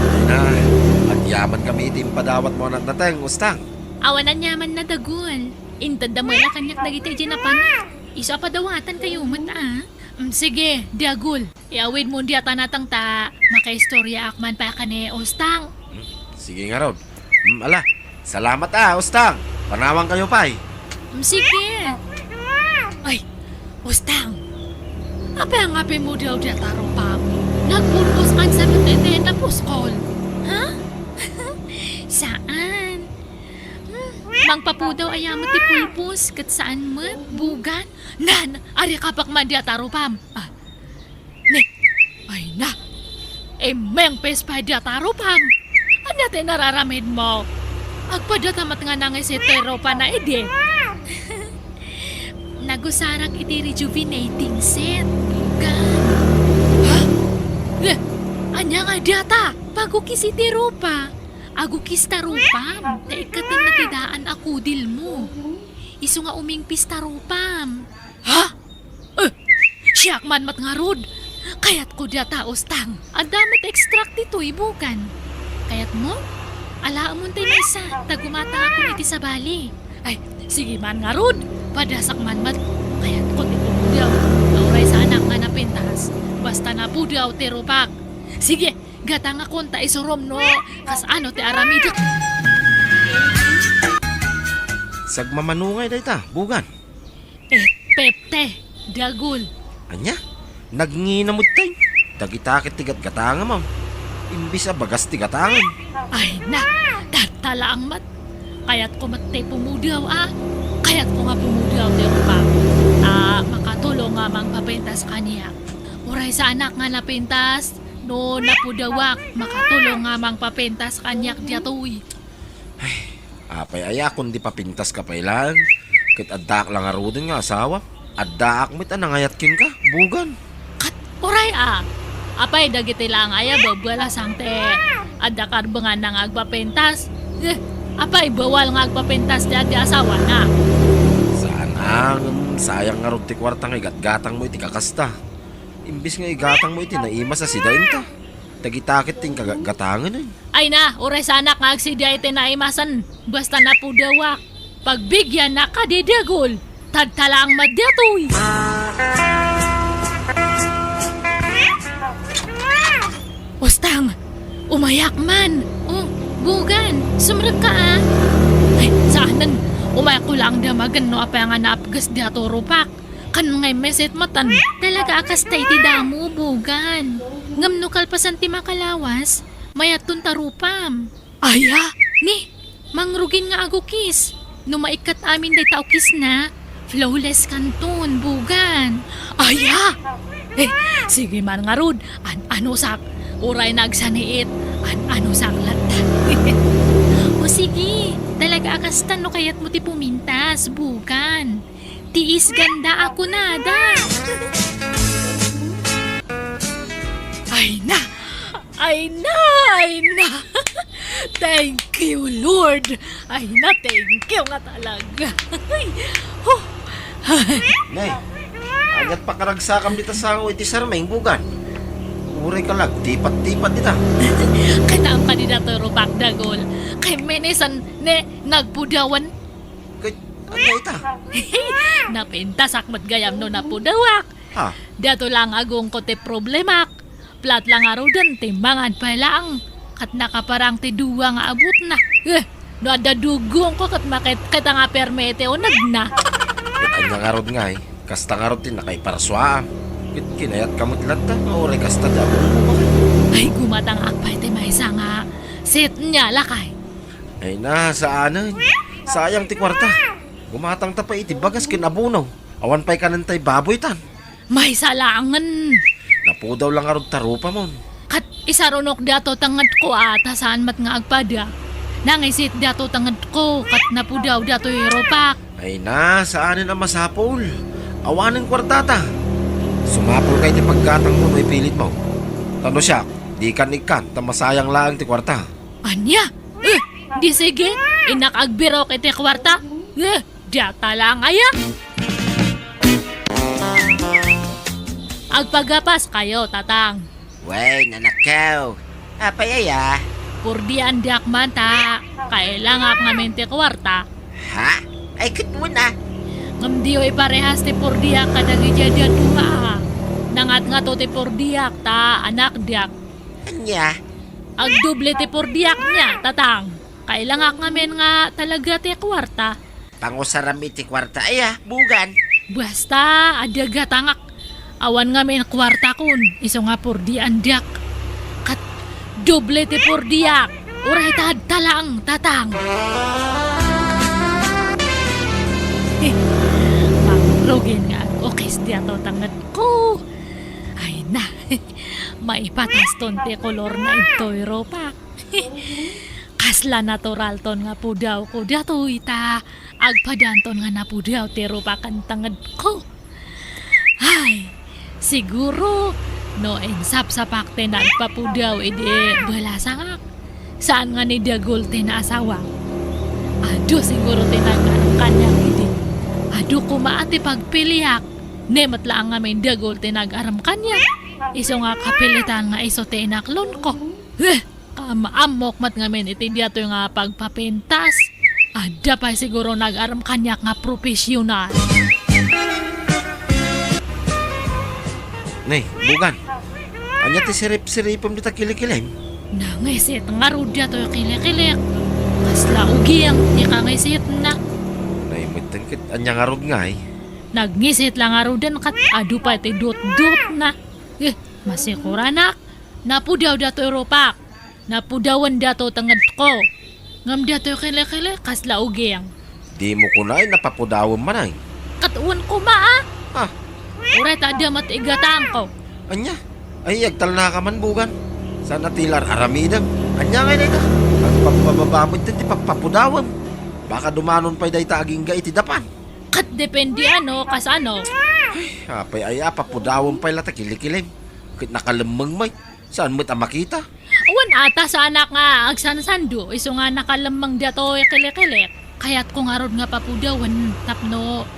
Ay na, agyaman kami iti impadawat mo anak nateng, Ostang. Awan aniaman na dagul. Inted da met la kaniak dagiti idiay napan. Isu a padawatan kayo met, ah. Mm, sige, dagul. Iawid mo diay a nateng ta makaistoryaak man pay ken ni Ostang. Hmm, sige ngarud. Hmm, ala, salamat a, Ostang. Panawankayo pay. Hmm, sige. Ay, Ostang. Apay nga pimudaw diay a rupam? Nagpulpos nga sa iti napuskol. Ha? Saan? Hmm, mangpapudaw aya met ti pulpos, ket saan met, bugan? Nan, ari kapak man diay a rupam. Ah, Ne, ay na. Immengpis pay diay a rupam. Ania ti nararamidmo? Agpadata met nga nangisit ti rupana idi. Nagusarak iti rejuvenating set, bugan. Ha? Eh, ania nga diay ta? Pagukis iti rupa. Agukis ta rupam. Ta ikkatenna ti daan a kudilmo. Isu nga umingpis ta rupam. Ha? Eh, siak man met ngarud. Kayatko diay a Ostang. Adda met extract ditoy, bugan. Kayatmo? Alaemon tay maysa, ta gumatangakon iti sabali. Ay, sige man ngarud. Padasak man met. Kayatko ti pumudaw. Nauray saanak nga napintas. Basta napudaw ti rupak. Sige, gatangakon ta isurom no kasano ti aramidek. Sagmamano ngay dayta, bugan. Eh, Pepte, dagul. Ania? Nagngina met tay. Dagita ket ti gatgatangam, am. Imbis a bagas ti gatangam. Ay na, tatta laeng met. Kayatko met ti pumudaw, a. Kayatko nga pumudaw ti rupak. A, makatulong nga mangpapintas kaniak. Uray saanak nga napintas, no napudawak, makatulong nga mangpapintas kaniak diatoy. Ay, apay aya, kundi papintaska pay laeng. Ket addaak la ngaruden nga asawa. Addaak met a nangayat kenka, bugan. Ket uray a. Apay dagiti laeng aya babbalasang ti adda karbenganna nga agpapintas? Eh, apay bawal nga agpapintas ti adda asawana? Saan a, ngem sayang ngarud ti kuarta nga igatgatangmo iti kakasta. Imbes nga igatangmo iti naimas a sidaenta. Dagita ket ti inkagatgatangen. Ay na, uray saanak nga agsida iti naimasen. Basta napudawak. Pagbigiannak kadi dagul. Tadta laeng met daytoy. Ostang, umayak man. Oh, bugan, sumrekka a. Ay, saanen. Umayakko laeng damagen no apay nga naapges daytoy rupak. Kan nga meset matan. Talaga a kasta iti damo, bugan. Ngem no kalpasan ti makalawas, mayatton ta rupam. Aya? Ni, mangrugin nga agukis. No maikkat amin dayta ukisna, flawless kanton, bugan. Aya? Eh, sige man ngarud, an-anusak. Uray nagsaniit, an-anusak latta. O sige, talaga a kasta no kayatmo ti pumintas, bugan. Tiis ganda a kunada. Ay na! Ay na! Ay na! Thank you, Lord! Ay na, thank you nga talaga. Ay, huh. Ne, ania't pakaragsakam dita sango iti sarmeng, bugan? Uray ka lagtipat-tipat dita. Kitaem kadi daytoy rupak, dagul. Kay minisan, ne, nagpudawan. Ket ania ita? Napintasak met gayam no napudawak. Ha? Daytoy laeng agungko ti problemak. Plat la ngaruden ti mangan pay laeng. Ket nakaparang ti dua nga abutna. Eh, no adda dugongko ket makitkitam a permi ti unegna. Ket ania ngarud ngay? Kasta ngarud ti nakaiparsuaam. Ket kinayatka met latta nga uray kasta ti abungko, baket? Ay, gumatangak pay ti maysa nga set nia, lakay. Ay na, saanen. Sayang ti kuarta. Gumatangta pay iti bagas ken abono. Awan pay kanen tay baboy tan. Maysa laengen. Napudaw la ngarud ta rupamon. Ket isarunok daytoy tengedko a ta saan met nga agpada. Nangisit daytoy tengedko ket napudaw daytoy rupak. Ay na, saanen a masapul. Awanen kuartata. Sumapulka iti paggatangmo no ipilitmo. Ta no siak, dikan ikkan ta masayang laeng ti kuarta. Ania? Eh, di sige, innak agbirok iti kuarta. Eh, diak ta laeng aya. Agpagapaskayo, Tatang. Wen, anakko. Apay aya? Purdian diak man ta kailangak ngamin ti kuarta. Ha? Ay, ket mo na. Ngem diyo iparehas ti purdiak kadagiti adi a dua. Nangatngato ti purdiak ta anak diak. Ania? Agdoble ti purdiak nia, Tatang. Kailangak ngamin nga talaga ti kuarta. Pangusaram iti kuarta aya, Bugan. Basta, adda gatangak. Awan ngamin kuartakon, isu nga purdian diak. Ket doble ti purdiak. Uray ta adta laeng, Tatang. Mangrugi nga ag-ukis diay tangedko. Ay na, maipataston ti kolorna ditoy rupak. Kasla naturalton nga pudawko datoy ta agpadanton nga napudaw ti rupak ken tangedko. Ay, siguro no insapsapak ti nagpapudaw idi balasangak, saan nga ni dagul ti naasawak. Adu siguro ti nag-aram kaniak idi. Adu koma ti pagpiliak, ni met laeng ngamin dagul ti nag-aram kaniak. Isu nga kapilitan nga isu ti inaklonko. Huh! Kaam-ammok met ngamin iti diatoy nga pagpapintas. Adda pay siguro nag-aram kaniak nga profesional. Nay, Bugan, ania ti sirip-siripem dita kilikilim? Nangisit ngarud diatoy kilikilik. Kasla uging ti kangisitna. Nay, metten ket ania ngarud ngay? Nagngisit la ngaruden ket adu pay ti dutdutna. Eh, masikuranak, napudaw datoy rupak. Napudawen diato tangedko. Ngem diatoy kili-kili, kasla uging. Dimo kunay napapudawem manen. Ket wen koma, a? Ah. Uray ta adda met igatangko. Ania? Ay, agtalnaka man, Bugan. Saan a ti ar-aramidem. Ania ngay dayta? Agpagpababa met ti pagpapudawem. Baka dumanon pay dayta agingga iti dapan. Ket depende ano, kasano. Ay, apay aya, papudawem pay la ta kilikilim. Ket nakalemmeng met. Saan met a makita? Wen ata saanak nga agsansando, isu nga nakalemmeng diatoy kilikilik. Kayatko ngarud nga papudawen tapno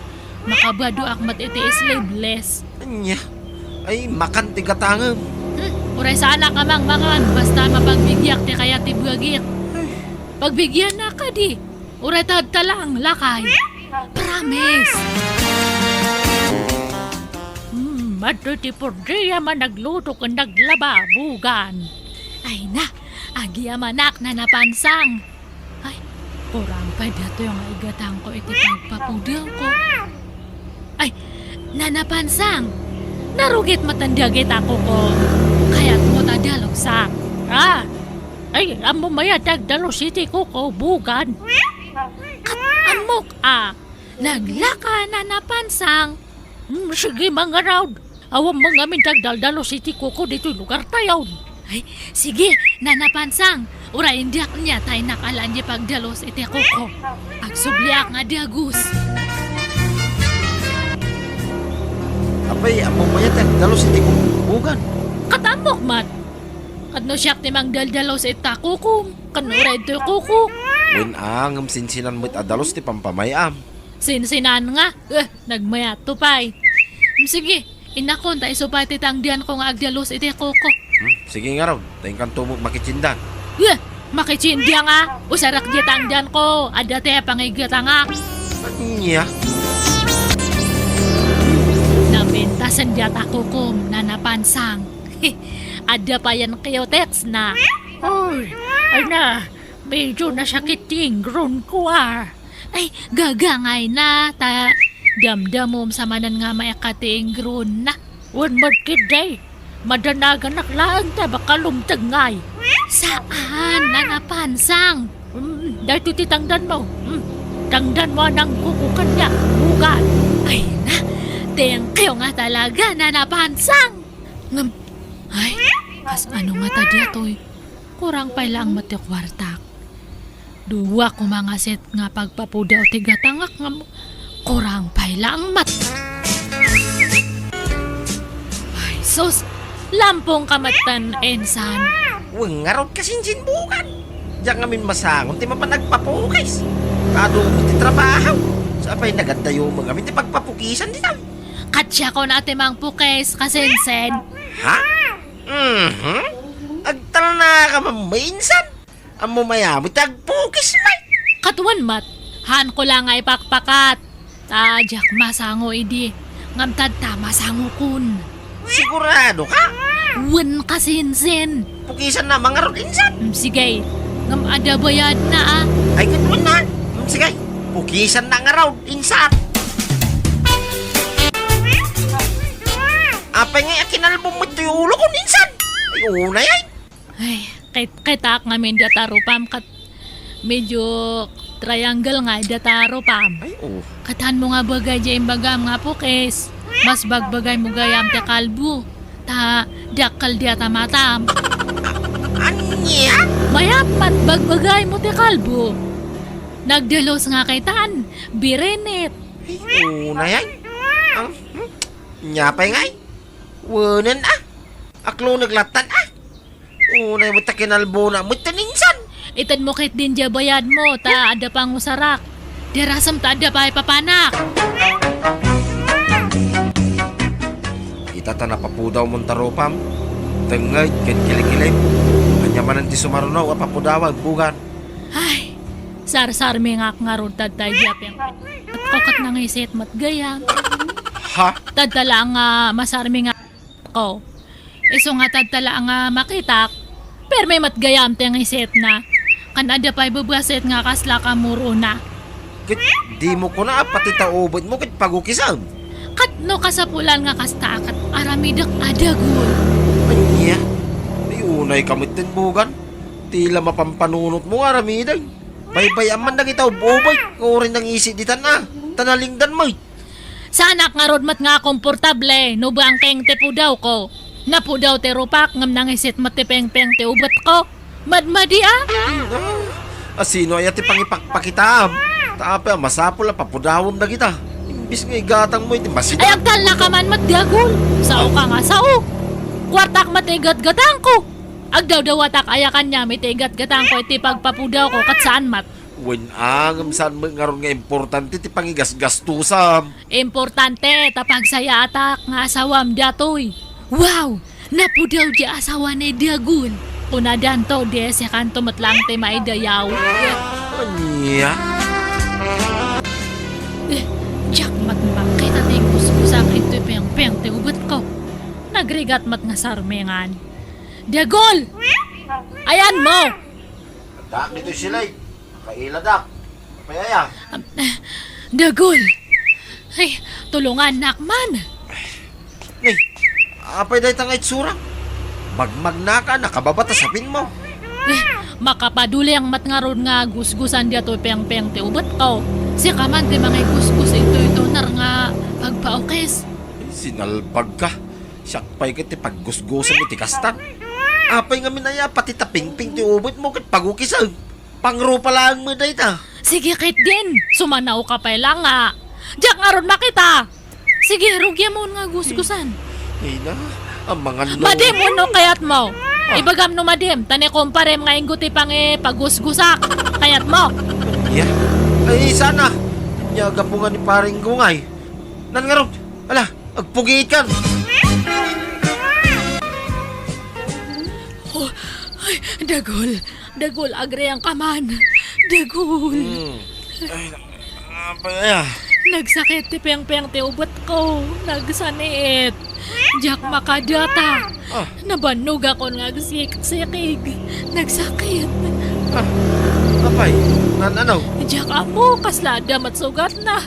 makabadoak met iti sleeveless. Ania? Ay, makan ti gatangem. Hmm, uray saanak a mangmangan, basta mapagbigiak ti kayat ti buagik. Ay. Pagbigiannak kadi. Uray ta adta laeng lakay. Promise! Hmm, adtoy ti purdiam a nagluto ken naglaba, Bugan. Ay na, agyamanak, Nana Pansang. Ay, kurang pay datoy nga igatangko iti pagpapudawko. Ay, Nana Pansang, narugit met dagita kukom. Kayatmo ta dalosak. Ah, ay, ammom aya ti agdalus iti kuko, Bugan? Ket ammok a, naglaka, Nana Pansang. Hmm, sige, mangarud. Awan man ngamin ti agdaldalus iti kuko ditoy lugartayon. Ay, sige, Nana Pansang. Uray indiak nia ta innak alaen ti pagdalus iti kuko. Agsubliak nga dagus. Apay, ammom aya ti agdalus iti kuko, Bugan? Ket ammok met. Ket no siak ti mangdaldalus ita kukom, ken uray ditoy kuko. Wen a, ngem sinsinan met a dalus ti pampamay-am. Sinsinan nga? Eh, nagmayatto pay. Mm, sige, innakon ta isu pay ti tangdianko nga agdalus iti kuko. Hmm, sige ngarud, ta inkanto met makitsiendan. Eh, makitsiendian nga? Usarak di tangdianko, adda ti pangigatangak. Ania? Napintasen diata kukom, Nana Pansang. Adda payen cutex na. Oy, ay na, medyo nasakit ti ingronko, a. Ay, gagangayna, ta damdamom sa manen nga maikkat ti ingronna. Wen met ketdi, madanaganak laeng ta bakalumteg ngay. Saan, Nana Pansang? Mm, daytoy ti tangdanmo. Mm, tangdanmo a nangkukukan niya, Bugan. Ay na, thank you nga talaga, Nana Pansang. Ngem, ay, kasano ngata diatoy? Kurang pay laeng met ti kuartak. Dua koma nga set nga pagpapudaw ti gatangak ngem kurang pay laeng met. Sus, lampong ka metten, insan. Wen ngarud kasinsin bugan. Diak ngamin masango ti mapan agpapukis. Kadu ti trabaho. Sa apay nagaddayo mo ngamin ti pagpapukisan ditan. Katsakon a ti mangpukis, kasinsin. Ha? Mhm. Agtalna ka man, insan. Ammo mayamo ti agpukis met. Ket wen met, haanko la nga ipakpakat. Ta diak masango idi, ngem tatta masangokon. Sigurado ka? Wen, kasinsin. Pukisan na mangarud, insan. Mm, sige. Ngem adda bayadna, a. Ay, ket wen na. Mm, sige. Pukisan na ngarud, insan. Apay nga akinalbom met toy ulo ko, insan? Ay, unay, ay. Ay, kit-, kitaak ngamin dayta rupam ket medyo triangle nga dayta rupam. Ay, oh. Ket haanmo nga bagay diay imbagam nga pukis. Mas bagbagaymo gayam ti kalbo. Ta dakkel dayta matam. Ania? Mayat met bagbagaymo ti kalbo. Nagdalus nga kitan, birinit. Ay, unay, ay. Ang, hmm? Nia pay ngay? Wenen, a. Akloneg lattan, a. Unay met ta kinalbona met ti insan. Itedmo ketdin diay bayadmo, ta adda pangusarak. Darasem ta adda pay papanak. Ita ta napapudawmon ta rupam. Tengnged ken kilikilim. Ania manen ti sumaruno a papudawan, bugan? Ay, sarsarmingak ngarud tatta idiay peng-, ket nangisit met gayam. Ha? Tatta la nga masarmingak. Ko. Isu nga tatta la nga makitak, permi met gayam ti nangisitna. Kan adda pay bebesit nga kasla kamurona. Ket dimo kuna a pati ta ubetmo ket pagukisem. Ket no kasapulan nga kasta, ket aramidek a dagul. Ania? Ay, unay ka metten, bugan. Ti la mapampanunotmo nga aramiden. Baybay-am man dagita ub-ubet nga uray nangisit ditan, a. Ta nalingdan met. Saanak ngarud met nga komportable no bangkeng ti pudawko. Napudaw ti rupak ngem nangisit met ti pengpeng ti ubetko. Madmadi, a? Ah, asino aya ti pangipakpakitaam? Ta apay a masapul a papudawem dagita? Imbis nga igatangmo iti masina. Ay, agtalna ka man met, dagul. Sao ka nga sao. Kuartak met ti igatgatangko. Agdawdawatak aya kaniam iti igatgatangko iti pagpapudawko ket saan met. Wen, a, ngem saan met ngarud nga importante ti pangigasgastusam? Importante ta pagsayaatak nga asawam datoy. Wow! Napudaw diay asawa ni Dagul. Kunadanto, di sikanto met laeng ti maidayaw. Ania? Eh, diak met makita ti gusgusak iti pengpeng ti ubetko. Nagrigat met nga sarmengan. Dagul! Ayanmo! Addaak ditoy silay. Nakailadak. Apay aya? Am, Dagul! Ay, tulongannak man! Ni, apay dayta nga itsuram? Magmagnaka, nakababa ta sapinmo. Eh, makapaduling met ngarud nga gusgusan daytoy pengpeng ti ubetko. Sika man ti mangigusgos itoy toner nga pagpaukis. Ay, sinalbag ka. Siak pay ket ti paggusgusem iti kastan. Apay ngamin aya pati ta pengpeng ti ubetmo ket pagukisem? Pangrupa laeng met dayta. Sige ketdin, sumanaoka pay la nga. Diak ngarud makita. Sige, rugiamon nga gusgusan. Ay na, amangan no. Madim wenno kayatmo? Ah. Ibagam no madim, ta ni kumparem nga inggo ti pangipagusgusak. Kayatmo? Ya. Ay, sana. Nia gapu nga ni Paring Gungay. Nan ngarud. Ala, agpugikan. Oh, ay, Dagul. Dagul, agriang ka man. Dagul. Hmm. Ay, apay aya? Nagsakit ti pengpeng ti ubetko. Nagsaniit. Diak makadata. Ah. Nabannogakon nga agsiksikig. Nagsakit. Ah, apay, nan ano? Diak ammo, kasla adda met sugatna.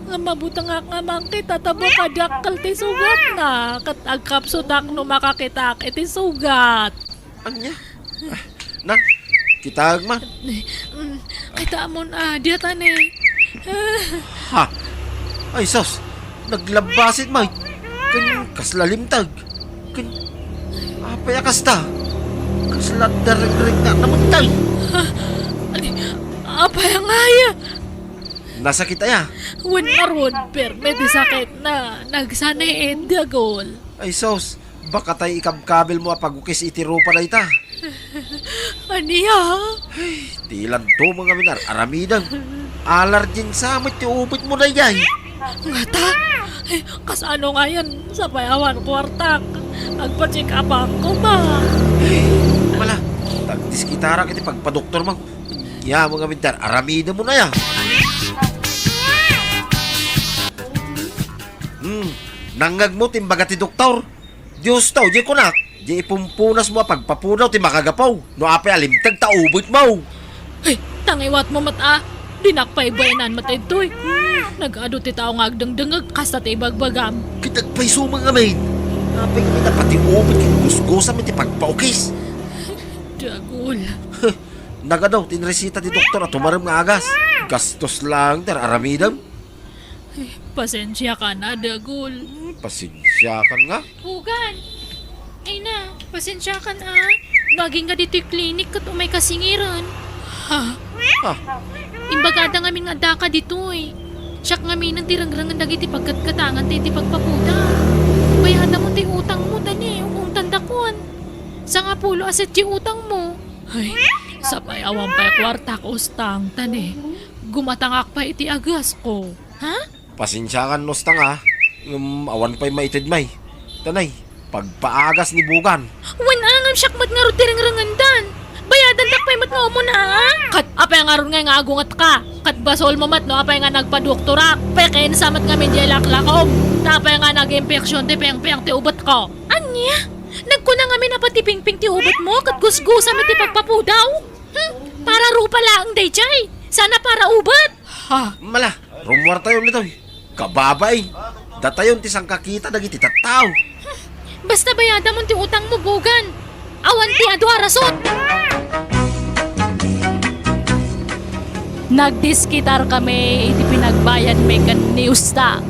Nga mabutengak nga mangkita ta baka dakkel ti sugatna. Ket agkapsutak no makakitaak iti sugat. Ania? Ah, na, kitaek man. Mm, kitaemon a, diatan eh. Ha? Ay, sus! Naglabbasit, may. Ken kasla limteg. Ken, apay a kasta? Kasla darigrig na namatay. Ha? Ani, apay a ngaya? Nasakit aya? Wen ngarud, permi ti sakitna. Nagsaniit, Dagul. Ay, sus! Baka tay ikabkabilmo a pagukis iti rupa dayta. Ania? Dilanto nga minar-aramidem. Allergen sa met ti ubetmo daydiay. Ngata? Ay, kasano ngayen? Sapay awan kuartak. Agpa-check-upak koma. Mala, tagdiskitarak iti pagpadoktormo. Ania nga minar-aramidem unay a. Hmm, nangngegmo ti imbaga ti doktor? Diostaw, diay kunak, diay ipumpunasmo a pagpapudaw ti makagapu no apay a limteg ta ubetmo. Ay, tangiwatmo met a, dinak pay baenan met daytoy. Nag-adu ti tao nga agdengdengngeg kasta ti ibagbagam. Ket agpayso met ngamin. Apay ngamin a pati ubet ket gusgusam iti pagpaukis. Dagul. Nagadu ti inresita ti doktor a tumarem nga agas. Gastos laeng ti ar-aramidem. Ay, pasensiakan a, Dagul. Hmm, pasensiakan nga? Bugan! Ay na, pasensiakan a. No agingga ditoy klinik ket umayka singiren. Ha? Ha? Imbagada ngamin nga addaka ditoy. Siak ngaminen ti rengrengen dagiti pagkatkatangan ti, ti pagpapuda. Bayadamon ti utangmo, dani, umungtandakon. Sangapulo a set ti utangmo. Ay, sapay awan pay kuartak, Ustang, tani. Gumatangak pay iti agasko. Ha? Pasensiakan, Ustang, a. Ngem awan pay maited, may. Tanay, pagpaagas ni Bugan. Wen a, ngem siak met ngarud ti rengrengendan. Bayadandak pay met nga umuna, a? Ket apay ngarud ngay nga agungetka? Ket basolmo met no apay nga nagpadoktorak. Pekensa met ngamin diay laklakom. Ta apay nga nag-impeksion ti pengpeng ti ubetko. Ania? Nagkuna ngamin a pati pingping ti ubetmo ket gusgusam iti pagpapudaw? Hmm, para rupa laeng daydiay. Sana para ubet. Ha? Mala, rummuartayon ditoy. Kababain. Datayon ti sangkakita dagiti tattao. Basta bayadamon ti utangmo, Bugan. Awan ti adu a rasut. Nagdiskitar kami iti pinagbayadmi ken ni Ustang.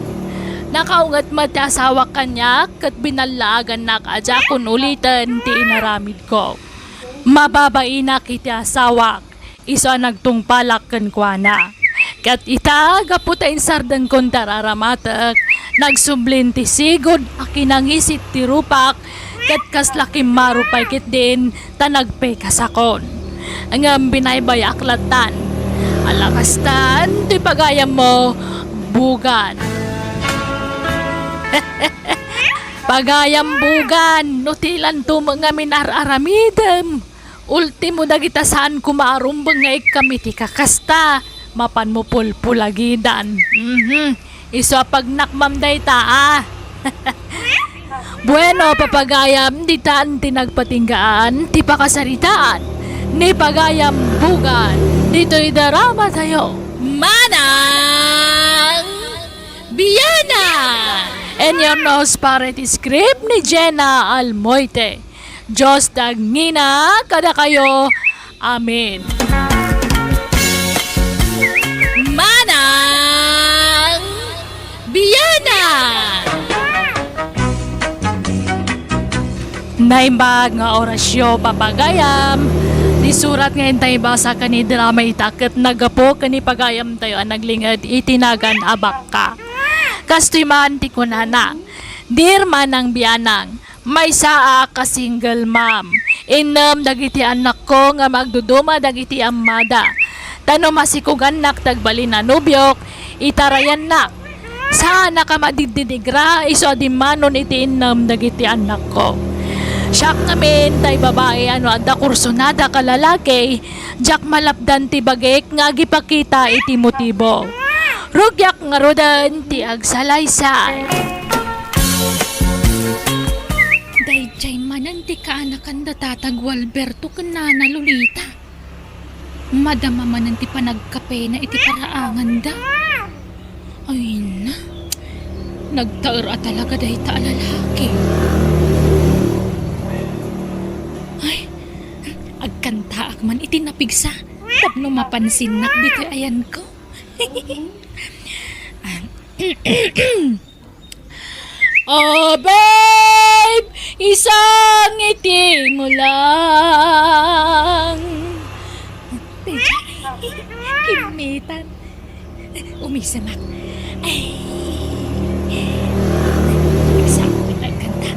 Nakaunget met ti asawak kaniak ket binallaagannak a diakon uliten ti inaramidko. Mababainak iti asawak, isu a nagtungpalak kenkuana. Ket ita, gapu ta insardengkon ti ar-aramatek, nagsublin ti sigud a kinangisit ti rupak, ket kasla kimmaro pay ketdin ta nagpekasakon. Ngem binaybayak lattan. Ala kastan ti pagayammo, Bugan. Pagayam, Bugan, no dilanto met ngamin ar-aramidem. Ultimo dagita saan koma a rumbeng nga ikkam iti kakasta, mapanmo pulpulagidan. Mhm. Isu a pagnakmam dayta, a. Bueno, papagayam, ditan ti nagpatinggaan ti pakasaritaan ni Pagayam Bugan ditoy daramatayo. Manang Biana! And your nose parrot script ni Jenna Almoite. Dios ti agngina kadakayo. Amen. Manang Biana! Naimbag nga orasyo, papagayam. Ti surat nga intay basa ken ni drama ita ket naggapu ken ni pagayamtayo a naglinged iti nagan a bakka. Kastoy man ti kunana, Dear Manang Bianang, maysaak a single mom. Innem dagiti annakko nga agduduma dagiti ammada. Ta no masikugannak ti agbalin a nobiok, itarayannak. Saanak a madiddidigra isu a dimmanon iti innem dagiti annakko. Siak ngamin tay babai a no adda kursunada ka lalaki, diak malapdan ti bagik nga agipakita iti motibo. Rugiak ngaruden ti agsalaysay. Daydiay manen ti kaanakan da Tatang Gualberto ken Nana Lolita. Madama manen ti panagkapena iti paraanganda. Ay na, nagtaer a talaga dayta a lalaki. Ay, agkantaak man iti napigsa tapno mapansinnak ditoy ayanko. Oh, babe, isangitimo lang. Kinmitan. Umisemak. Ay. Isang pinagkanta.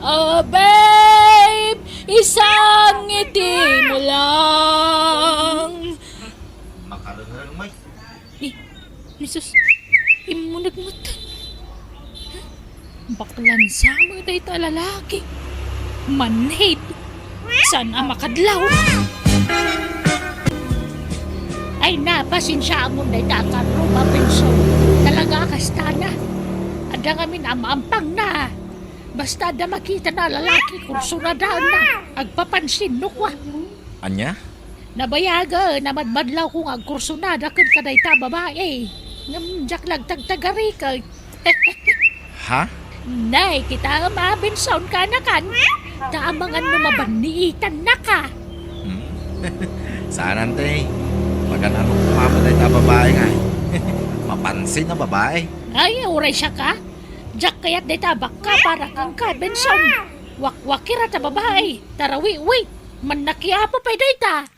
Oh, babe, isang ngiti mo lang. Makarengreng, may. Eh, Jesus, immunag mo to. Baklan sama dayta a lalaki. Manhid. Saan a makadlaw? Ay, na, pasensiaamon dayta a karruma, Benson. Talaga a kastana. Adda ngamin a maampangna. Basta adda makitana a lalaki, kursunadaenna. Agpapansin no kua. Ania? Nabayagen a madmadlawko nga agkursunada ken kadayta a babai. Ngem diak la agtagtagariket. Ha? Nay, kitaem a, Benson, kanakan. Ta amangan no mabanniitannaka. Hmm? Saanen, te. Magan-anok koma met dayta a babai nga. Mapansin a babai. Ay, uray siak a. Diak kayat dayta a bakka para kenka, Benson. Wakwakira ta babai. Tarawiwi. Mannakiapa pay dayta.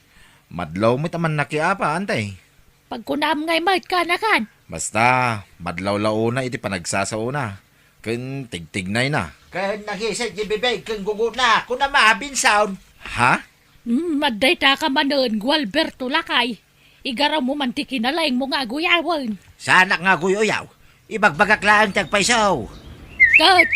Madlaw met a mannakiapa, ante. Pagkunam ngay met kanakan. Basta, madlaw la una iti panagsasaona. Ken tigtignayna. Ken nangisit ti bibig ken gugona. Kunam a, Benson. Ha? Hmm, adda dayta ka manen, Gualberto lakay. Igarammo man ti kinalaingmo nga aguyawen. Saanak nga aguy-uyaw. Ibagbagak laeng ti agpayso. Ket,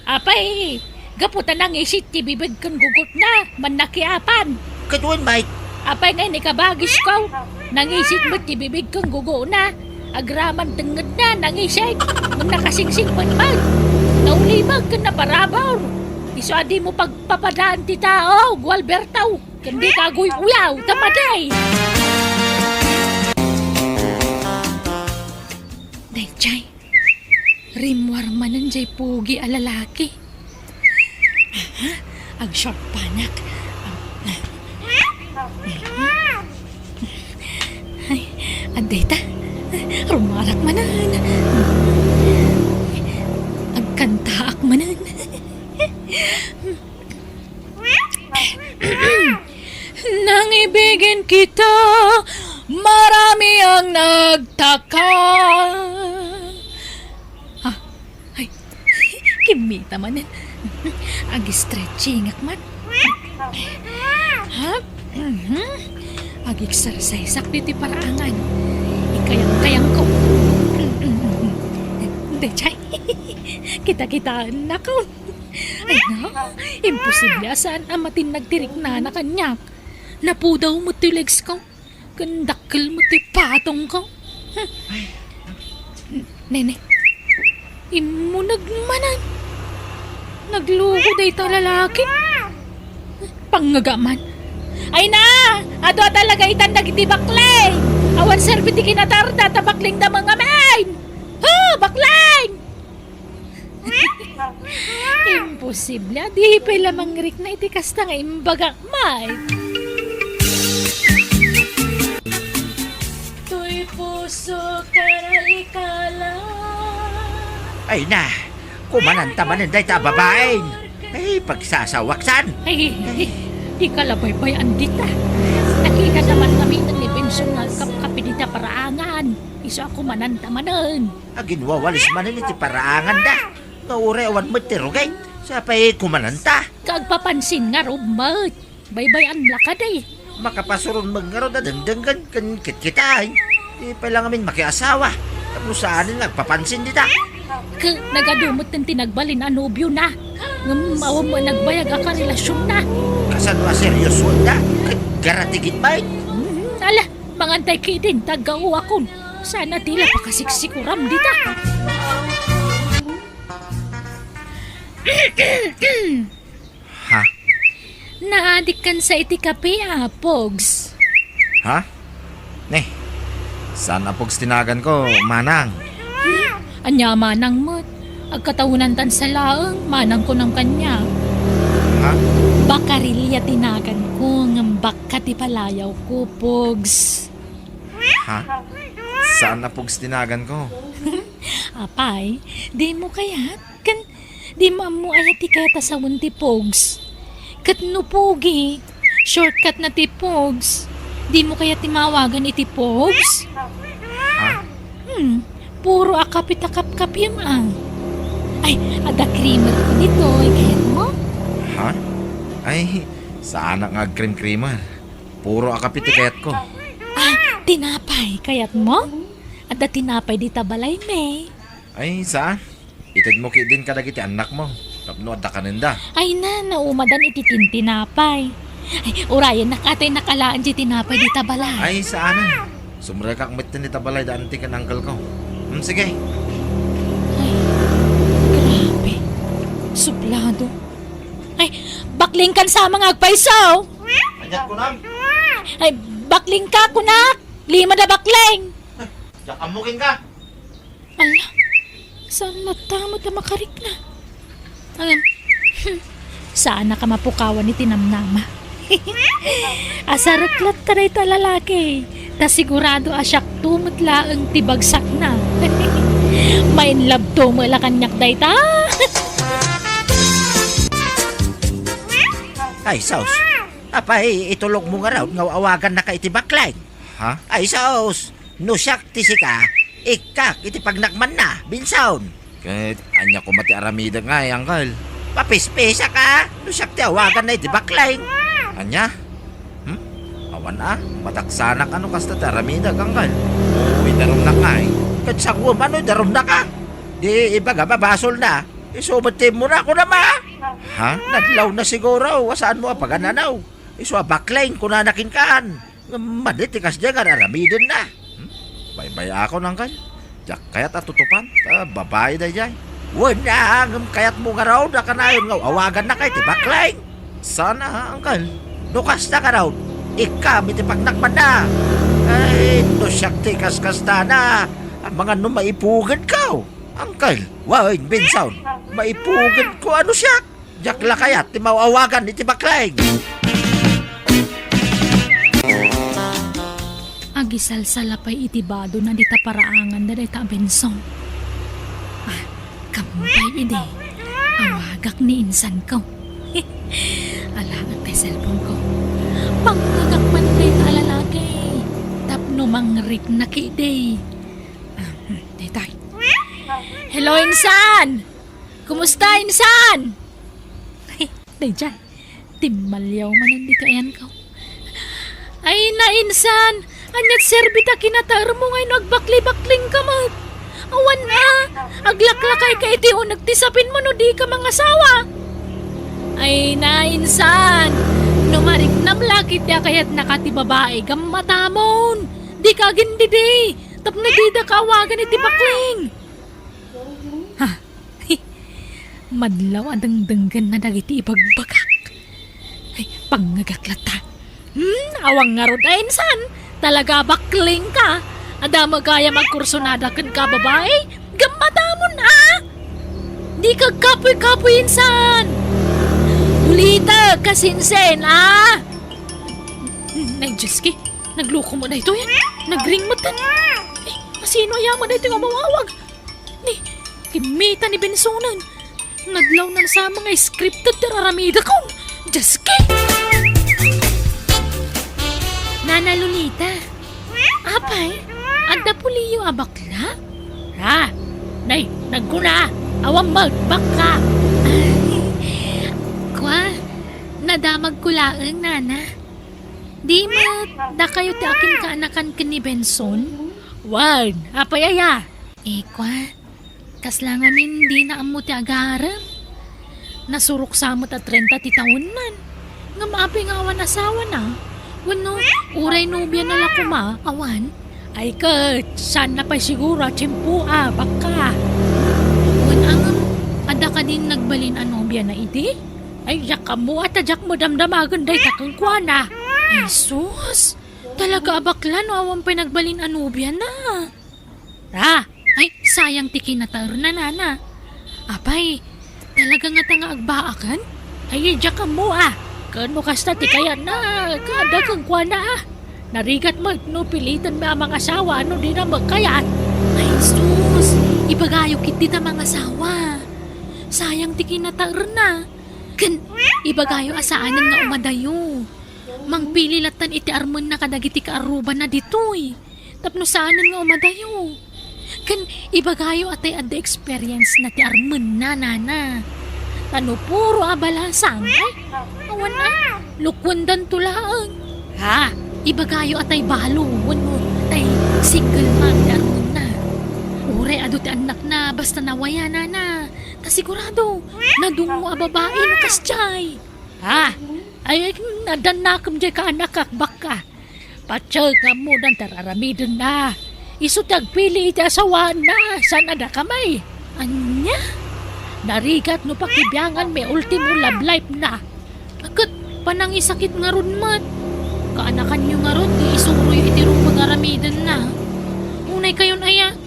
apay, gapu ta nangisit ti bibig ken gugotna, mannakiapan. Ket wen, Mike. Apay ngay ni kabagisko? Nangisit met ti bibig ken gugona. Agraman tengngedna, nangisit. Ngem nakasingsingpet met. Naulimek ken naparabur. Isu a dimo pagpapadaan ti tao, Gualberto. Ken dika aguy-uyaw, ta madi. Dayjay, rimmuar manen jay pugi a lalaki. Aha, agshort panak. Ay, adda ita. Rumarak manen. Agkantaak manen. Nang ibigin kita, marami ang nagtaka. Ah, ay, kimmita manen. Ag-stretchingak man. Ha? Mhm. Ag-exerciseak ditoy paraangan. Ikayang-kayangko. Dayjay. Kita-kitaennako. Ay, na, imposible a saan a matinnag ti riknana kaniak. Napudaw met ti legsko. Ken dakkel met ti patongko. Hmm. Nene, immuneg manen. Nagluko dayta lalaki. Pangngega man. Ay na! Adu a talaga itan dagiti bakli! Awan serbi ti kinatarda ta baklingda met ngamin! Ha! Bakling! Imposible. Adi pay la mangrikna iti kasta nga imbagak, Mike. Toy puso ka na ikala. Ay na, kumananta manen dayta a babaen. Ay, pagsasawaksan. Ay, di ka la baybay-an dita. Nakita naman kami ni Benson nga kapkapi dita paraangan. Isu a kumananta manen. Aginwawalis manen iti paraanganda. Nga uray awan met ti rugit. Sapay kumananta. Kagpapansin ngarud met. Baybay-an la kadi. Makapasuron met ngarud a dengdenggen ken kitkitaen. Di pay la ngamin makiasawa. Tapno saanen nga agpapansin dita. Ket nagadu met ti nagbalin a nobiona. Ngem awan met nagbayag a karelasionna. Kasano a seriosoenda? Ket garatigit met. Hmm, ala, mangantay ketdin ta aggaoakon. Saan a ti la pakasiksikuram dita. Ha? Naadikkan sa iti kape, a, Pogs. Ha? Ne, saan a Pogs ti naganko, manang. Ania a manang met? Agkatawenantan sa laeng, manang kunam kaniak. Ha? Bakarilia ti naganko, ngem bakka ti palayawko, Pogs. Ha? Saan a Pogs ti naganko? Apay, dimo kayat? Ken dimo ammo aya ti kayat a sawen ti Pogs? Ket no pogi, shortcut na ti Pogs. Dimo kayat ti maawagan iti Pogs? Ha? Hmm, puro a kapit a kapkapim, ah. Ay, adda creamer ko ditoy. Kayatmo? Ha? Ay, saanak nga agcream-creamer. Puro a kape ti kayatko. Ah, tinapay. Kayatmo? Adda tinapay dita balay, May. Ay, saan? Itedmo ketdin kadagiti annakmo tapno adda kanenda. Ay na, naumadan iti tintinapay. Ay, urayennak, atay nakalaen ti tinapay dita balay. Ay, saan a. Sumrekak metten ita balay da anti ken uncle ko. Hmm, sige. Ay, grabe. Sublado. Ay, baklingkan sa mga agpayso. Aniat kunam? Ay, baklingka, kunak. Lima da bakling. Diak ammo kenka. Ala, saan met ta met a makarikna? Alam, hmm, saan a ka mapukawan iti namnama. Asarek latta dayta a lalaki, ta sigurado a siakto met laeng ti bagsakna. Main love to met la kaniak dayta. Ay, sus. Apay, itulogmo ngarud nga awagannaka iti bakleng? Ha? Ay, sus! No siak ti sika, ikkak iti pagnakmanna, Benson. Ket ania koma ti aramidek ngay, uncle? Papispisa ka! No siak ti awaganna iti bakleng. Ania? Hmm? Awan a, mataksanak a no kasta ti aramidek, uncle. O, idarumnak ngay. Ket sanguem a no idarumnaka? Di ibaga, mabasolna. Isu met ti immuna, kunam a. Ha? Nadlawna siguro, a saanmo a pagananaw. Isu a bakleng, kunana kenka. Ngem madi ti kasdiay nga ar-aramidenna. Hmm? Baybay-akon, uncle. Diak kayat a tutupan. Ta babai daydiay. Wen a, ngem kayatmo ngarud a kanayon nga awagannaka iti bakleng. Saan a, uncle. No kasta ngarud, ikkam iti pagnakmanna. Ay, no siak ti kaskastana, amangan no maipugenko. Uncle, wen, Benson, maipugenko a no siak. Diak la kayat ti maawagan iti bakleng. Agisalsala pay iti badona dita paraanganda dayta a Benson. Ah, kampay idi. Awagak ni insanko. Alaek ti cellphone ko. Pangngegak man dayta a lalaki. Tapno mangrikna ketdi. Ah, hmm, daytoy. Hello, insan! Kumusta, insan? Daydiay, timmaliaw manen ditoy ayanko. Ay, na, insan! Aniat serbi ta kinataermo nga no agbakli-baklingka met? Awan a! Aglaklakayka iti uneg ti sapinmo no dika mangasawa! Ay, na, insan! No mariknam la ketdi a kayatnaka ti babai, gammatamon! Dika agindidi! Tapno didaka awagan iti bakling! Ha? Madlaw a dengdenggenna dagiti ibagbagak. Ay, pangngegak latta. Hmm, awan ngarud a insan. Talaga a baklingka. Adda met gayam agkursunada kenka a babai. Gammatamon a! Dika agkapuy-kapuy insan. Ulitek, kasinsin a! Hmm, ay, Diyos ki. Nagluko met daytoy. Nagring met. Eh, asino aya met daytoy nga umawawag? Ni, kimmita ni Bensonen. Nadlaw na sa mga scripted ti ar-aramidakon. Diyos ki! Nana Lolita. Apay, adda puliyo a bakla? Ha? Nay, nagkuna, awan magbakka. Kwa, nadamagko laeng, nana. Di met, dakayo ti akinkaanakan ken ni Benson? Wen, apay aya? Eh, kwa, kasla ngamin dina ammo ti agarem. Nasurok sa met a trenta ti tawennan. Ngem apay nga awan asawana? Wenno, uray nobiana la koma, awan? Ay ket, saan na pay siguro a tiempo a bakka. Wen a ngem, adda kadin nagbalin a nobiana idi? Ay, diak ammo a ta diak madamdamagen dayta kenkuana. Ay, sus! Talaga a bakla no awan pay nagbalin a nobiana. Ah, ay, sayang ti kinataerna, nana. Apay, talaga ngata nga agbaaken? Ay, diak ammo a. Ken no kasta ti kayatna, kaada kenkuana a. Narigat met no pilitenmi a mangasawa no dina met kayat. Ay, sus! Ibagayo ketdi ta mangasawa. Sayang ti kinataerna. Ken ibagayo a saanen nga umadayo. Mangpili lattan iti armenna kadagiti kaarrubanna ditoy. Tapno saanen nga umadayo. Ken ibagayo a tay adda experience na ti armenna, nana. Ta no puro a balasang, ay, awan a, lukuendanto laeng. Ha? Ibagayo a tay balo wenno tay single mom ti armenna. Uray adu ti annakna basta nawaya, nana. Ta sigurado, nadungngo a babai no kasdiay. Ha? Ay, ay, nadannakem diay kaanakak, bakka. Patiek nga ammodan ti ar-aramidenna. Isu ti agpili iti asawaanna, saan a dakami. Ania? Narigat no pakibiangan mi ultimo love life na. Ket panangisakit ngarud met. Kaanakanyo ngarud ti isuroyo iti rumbeng aramidenna. Unay kayon aya,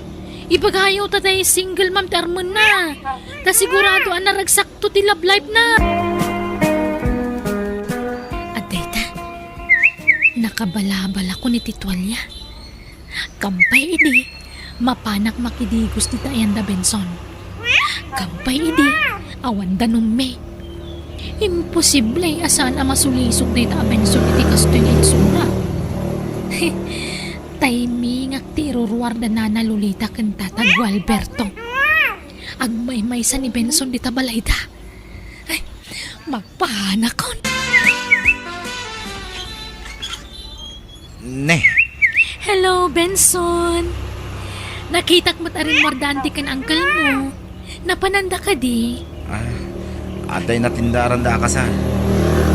ibagayo ta tay single mom ti armenna. Ta sigurado a naragsakto ti love life na. Adda ita, nakabalabalakon iti tualia. Kampay idi, mapanak makidigos dita ayan da Benson. Kampay idi, awan danummi. Imposible a saan a masulisog dayta a Benson iti kastoy nga itsura. Timingak ti iruruar da Nana Lolita ken Tata Gualberto. Agmaymaysa ni Benson dita balayda. Ay, mapanakon. Ne. Hello, Benson. Nakitak met a rimmuar da anti ken uncle mo. Napananda kadi? Ah, adda natindaran da a kasar.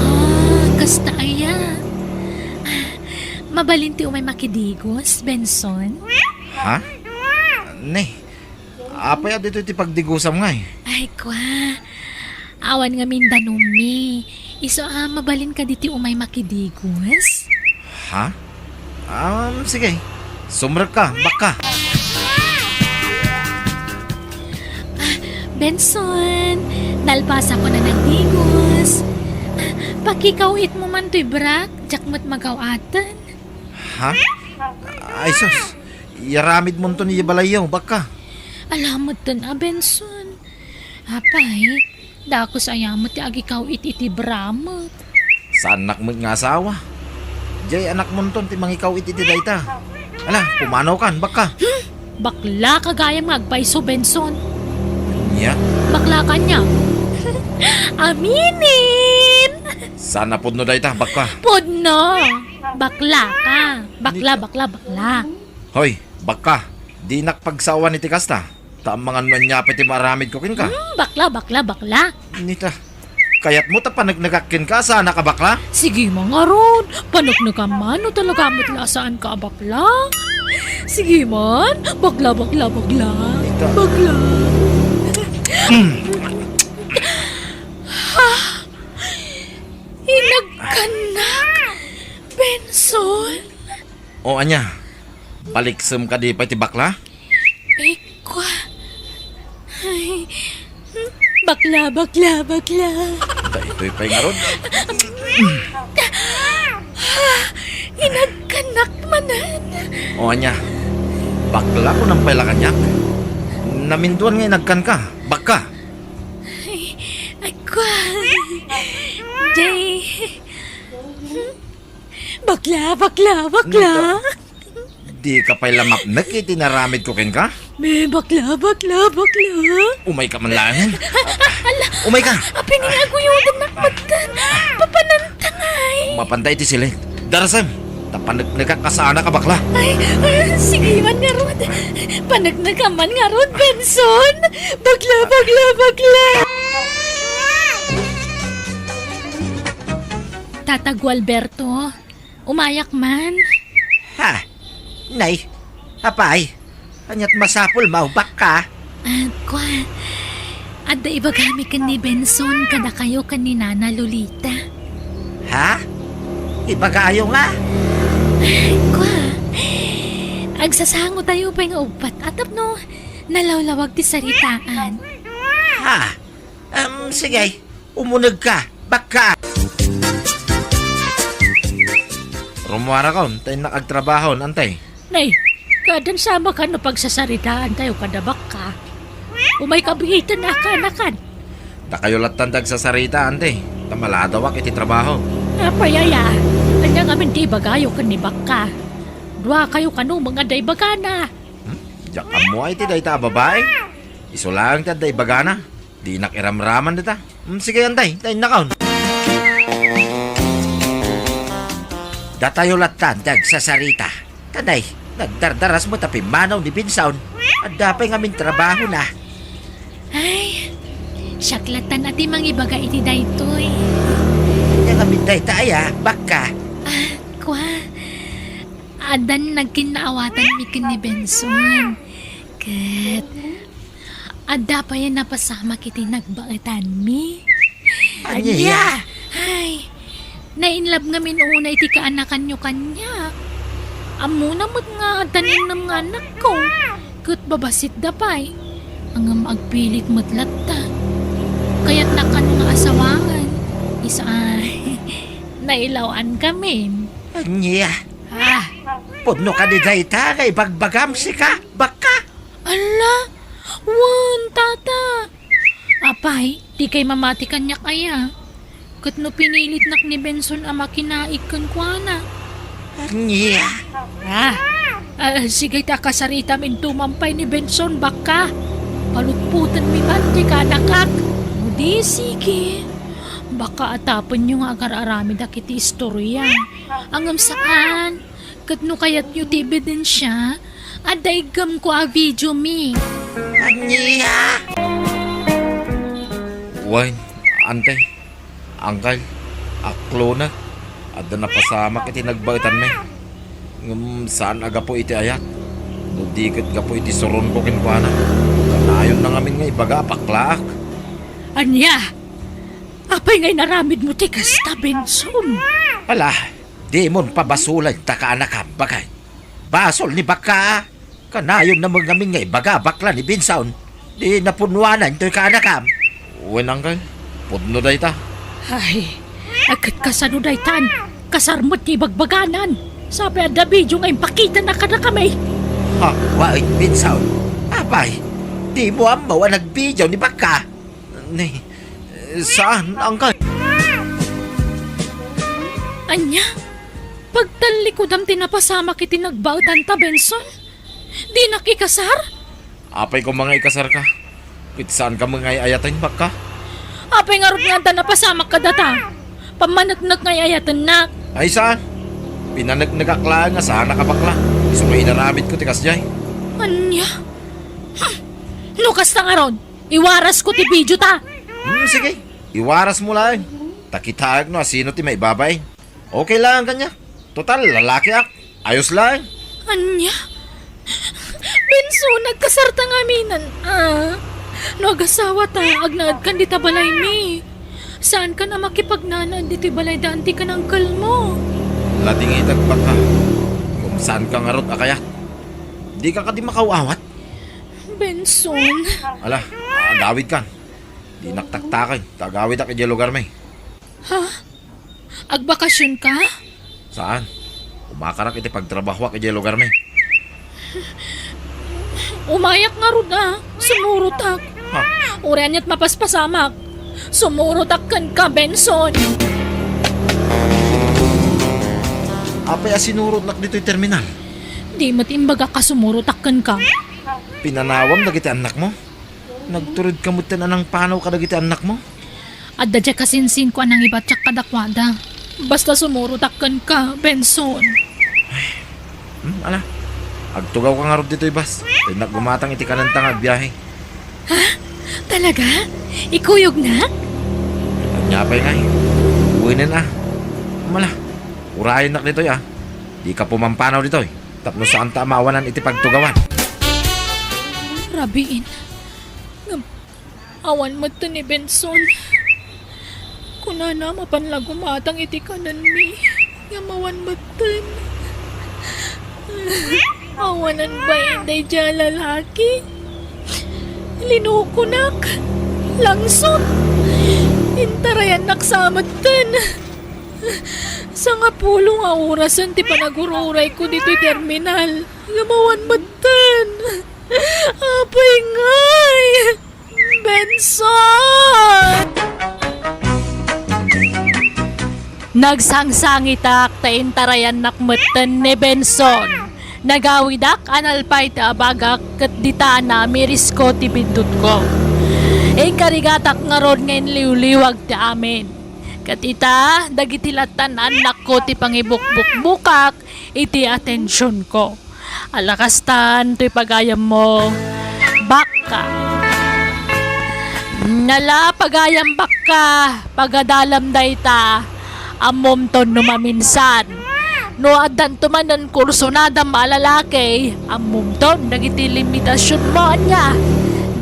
Ah, kasta aya. Ah, mabalin ti umay makidigos, Benson? Ha? Ne. Apay a ditoy ti pagdigosam ngay? Ay, kwa. Awan ngamin danummi. Isu a mabalin kadi ti umay makidigos? Ha? Um, sige. Sumrekka, bakka. Ah, Benson, nalpasakon a nagdigos. Ah, pakikaw-itmo man toy brak, diak met magaw-aten. Ha? Ay, sus. Iaramidmonto ni balayyo, bakka. Alametten a, Benson. Apay, dakes aya met ti agikaw-it iti bra met. Saannak met nga asawa. Diay anakmonton ti mangikaw-it iti dayta. Ala, pumanaw kan, bakka. Hmm? Bakla ka gayam nga agpayso, Benson. Ania? Bakla ka ania? Aminin! Saan a pudno dayta, bakka? Pudno! Bakla ka. Bakla, bakla, bakla. Hoy, bakka, dinak pagsawan iti kasta. Ta amangan no ania pay ti maaramidko kenka. Hmm, bakla, bakla, bakla. Nita, kayatmo ta paneknekak kenka a saanak a bakla? Sige man ngarud, paneknekam man no talaga met la a saanka a bakla. Sige man, bakla, bakla, bakla. Nita. Bakla. Hmm. Ha? Inagkanak? Benson? O ania? Baliksem kadi pay ti bakla? Ikwa. Ay, bakla, bakla, bakla. Daytoy pay ngarud. Inagkanak manen. O ania? Bakla kunam pay la kaniak? Naminduan nga inagkanka. Bakka. Ay, ay, kwa. Jay. Bakla, bakla, bakla. Nita, dika pay la mapnek iti naramidko kenka? Me, bakla, bakla, bakla. Umayka man laengen. Ala, umayka. Apay nga aguyodennak metten. Papananta ngay. Mapanta iti siled. Darasem. Ta paneknekak a saanak a bakla. Ay, ay, sige man ngarud. Paneknekam man ngarud, Benson. Bakla, bakla, bakla. Tata Gualberto, umayak man. Ha? Nay, apay, aniat masapul, maubak ka? Ah, kwa, adda ibagami ken ni Benson kadakayo ken ni Nana Lolita. Ha? Ibagayo nga? Ah, kwa, agsasangotayo pay nga uppat a tapno nalawlawag ti saritaan. Ha? Em, sige, umuneg ka, bakka. Rumuarakon, ta innak agtrabaho, antay. Nay, kadan sama ka no pagsasaritaan tayo kada bakka. Umay kabiiten a kanakan. Dakayo lattan ti agsasarita, ante. Ta maladawak iti trabaho. Apay aya, ania ngamin ti ibagayo ken ni bakka? Dua kayo kano nga adda ibagana. Hmm? Diak ammo ay ti dayta a babae. Isu laeng ti adda ibagana. Dinak iramraman dita. Hmm, sige, antay, ta innakon. Datayo lattan ti agsasarita. Kanay, nagdardaras met a pimmanaw ni Benson. Adda pay ngamin trabahona. Ay, siak lattan a ti mangibaga iti daytoy. Ania ngamin dayta aya, bakka? Ah, kua. Addan nagkinnaawatanmi ken ni Benson. Ket adda pay a napasamak iti nagbaetanmi. Ania? Ay, na-in love ngamin unay ti kaanakanyo kaniak. Ammona met nga adda nengneng nga anakko. Ket babasitda pay. Ngem agpilit met latta. Kayatnak kano nga asawaen. Isu a, nailaw-ankamin. Ania? Ah. Pudno kadi dayta nga ibagbagam, sika, bakka? Ala, wen, tata. Apay, dikay mamati kaniak aya? Ket no pinilitnak ni Benson a makinaig kenkuana. Ania? Ah, ah, sige ti akasaritam intoman pay ni Benson, bakka. Palutpotenmi man ti kaanakak. O di, sige. Baka atapenyo nga agar-aramidak iti istoria. Ngem saan. Ket no kayatyo ti ebidensia, adda iggamko a video mi. Ania? Wen, ante, angkel, aklonek, adda napasamak iti nagbaetanmi. Ngem saan a gapu iti ayat, no di ket gapu iti suronko kenkuana. Kanayonna ngamin nga ibaga a paklaak. Ania? Apay nga inaramidmo ti kasta, Benson? Ala, dimon pabasolen ta kaanakam, baket. Basol ni bakka. Kanayonna met ngamin nga ibaga a bakla ni Benson. Di napunnuanan toy kaanakam. Wen, angkel, pudno dayta. Ay, ket kasano daytan? Kasar met ti ibagbaganan. Sapay adda video nga impakitana kadakami. Ha, wen, Benson. Apay, dimo ammo a nagvideo ni bakka? Ni, saan, angkel? Ania? Pagtallikudam ti napasamak iti nagbaetanta, Benson? Dinak ikasar? Apay koma nga ikasarka? Ket saanka met nga ay-ayaten, bakka? Apay ngarud nga adda napasamak kadata? Pammaneknek nga ay-ayatennak. Ay, saan? Pinaneknekak laeng nga saanak a bakla. Isu nga inaramidko ti kasdiay. Ania? Hmm. No kasta ngarud, iwarasko ti video ta. Hmm, sige. Iwarasmo laeng. Ta kitaek no asino ti maibabain. Okay lang kaniak. Total, lalakiak. Ayos lang. Ania? Benson, nagkasarta ngamin, ah. No agasawata, agnaedkan dita balaymi. Saankan a makipagnanaed ditoy balayda anti ken angkelmo? Ladingitek, bakka. Ngem saanka ngarud a kayat. Dika kadi makaw-awat? Benson. Ala, agawidkan. Dinak taktaken, ta agawidak idiay lugarmi. Ha? Agbakasionka? Saan. Umakarak iti pagtrabahoak idiay lugarmi. Umayak ngarud a, sumurotak. Ha? Uray ania't mapaspasamak, sumurotak kenka, Benson. Apay a sinurotnak ditoy terminal? Di met imbagak a sumurotak kenka. Pinanawam dagiti annakmo? Nagturedka metten a nangpanaw kadagiti annakmo? Adda diay kasinsinko a nangibatiak kadakuada. Basta sumurotak kenka, Benson. Hmm, ala. Agtugawka ngarud ditoy bus. Innak gumatang iti kanenta nga agbiahe. Ha? Talaga? Ikuyognak? Ania pay ngay? Uwenen a. Mala. Urayennak ditoy a. Dika pumampanaw ditoy. Tapno saanta a maawanan iti pagtugawan. Rabiin. Ngem awan metten ni Benson. Kunana, mapan la gumatang iti kanenmi. Ngem awan metten. Awanan bain daydiay a lalaki. Linukonak. Langsot. Intarayannak sa metten. Sangapulo nga orasen ti panagur-urayko ditoy terminal. Ngem awan metten. Apay ngay? Benson! Nagsangsangitak ta intarayannak metten ni Benson. Nagawidak a nalpay ti abagak ket dita naamirisko ti bindutko. Inkarigatak ngarud nga inliwliwag ti amin. Ket ita, dagiti lattan annakko ti pangibukbukbukak iti atensionko. Ala kastan toy pagayammo, bakka. Nala, pagayam bakka, pagadalam dayta, ammomton no maminsan. No addanto manen kursunadam a lalaki, ammomton dagiti limitasionmo, ania.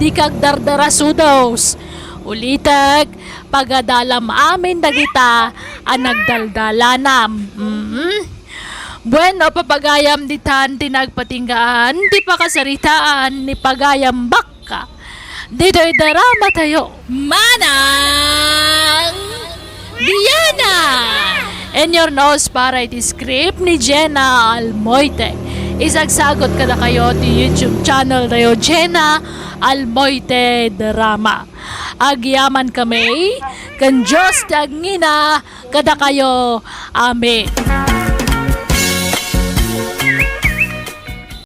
Dika agdardarasudos. Ulitek, pagadalam amin dagita a nagdaldalanam. Mm. Bueno, papagayam ditan ti nagpatinggaan ti pakasaritaan ni pagayam bakka. Ditoy drama tayo. Manang Diana! In your nose para iti script ni Jenna Almoite. Isagsagot kadakayo ti YouTube channel tayo, Jenna Almoite Drama. Agyaman kami, ken Dios ti agngina kadakayo. Amen.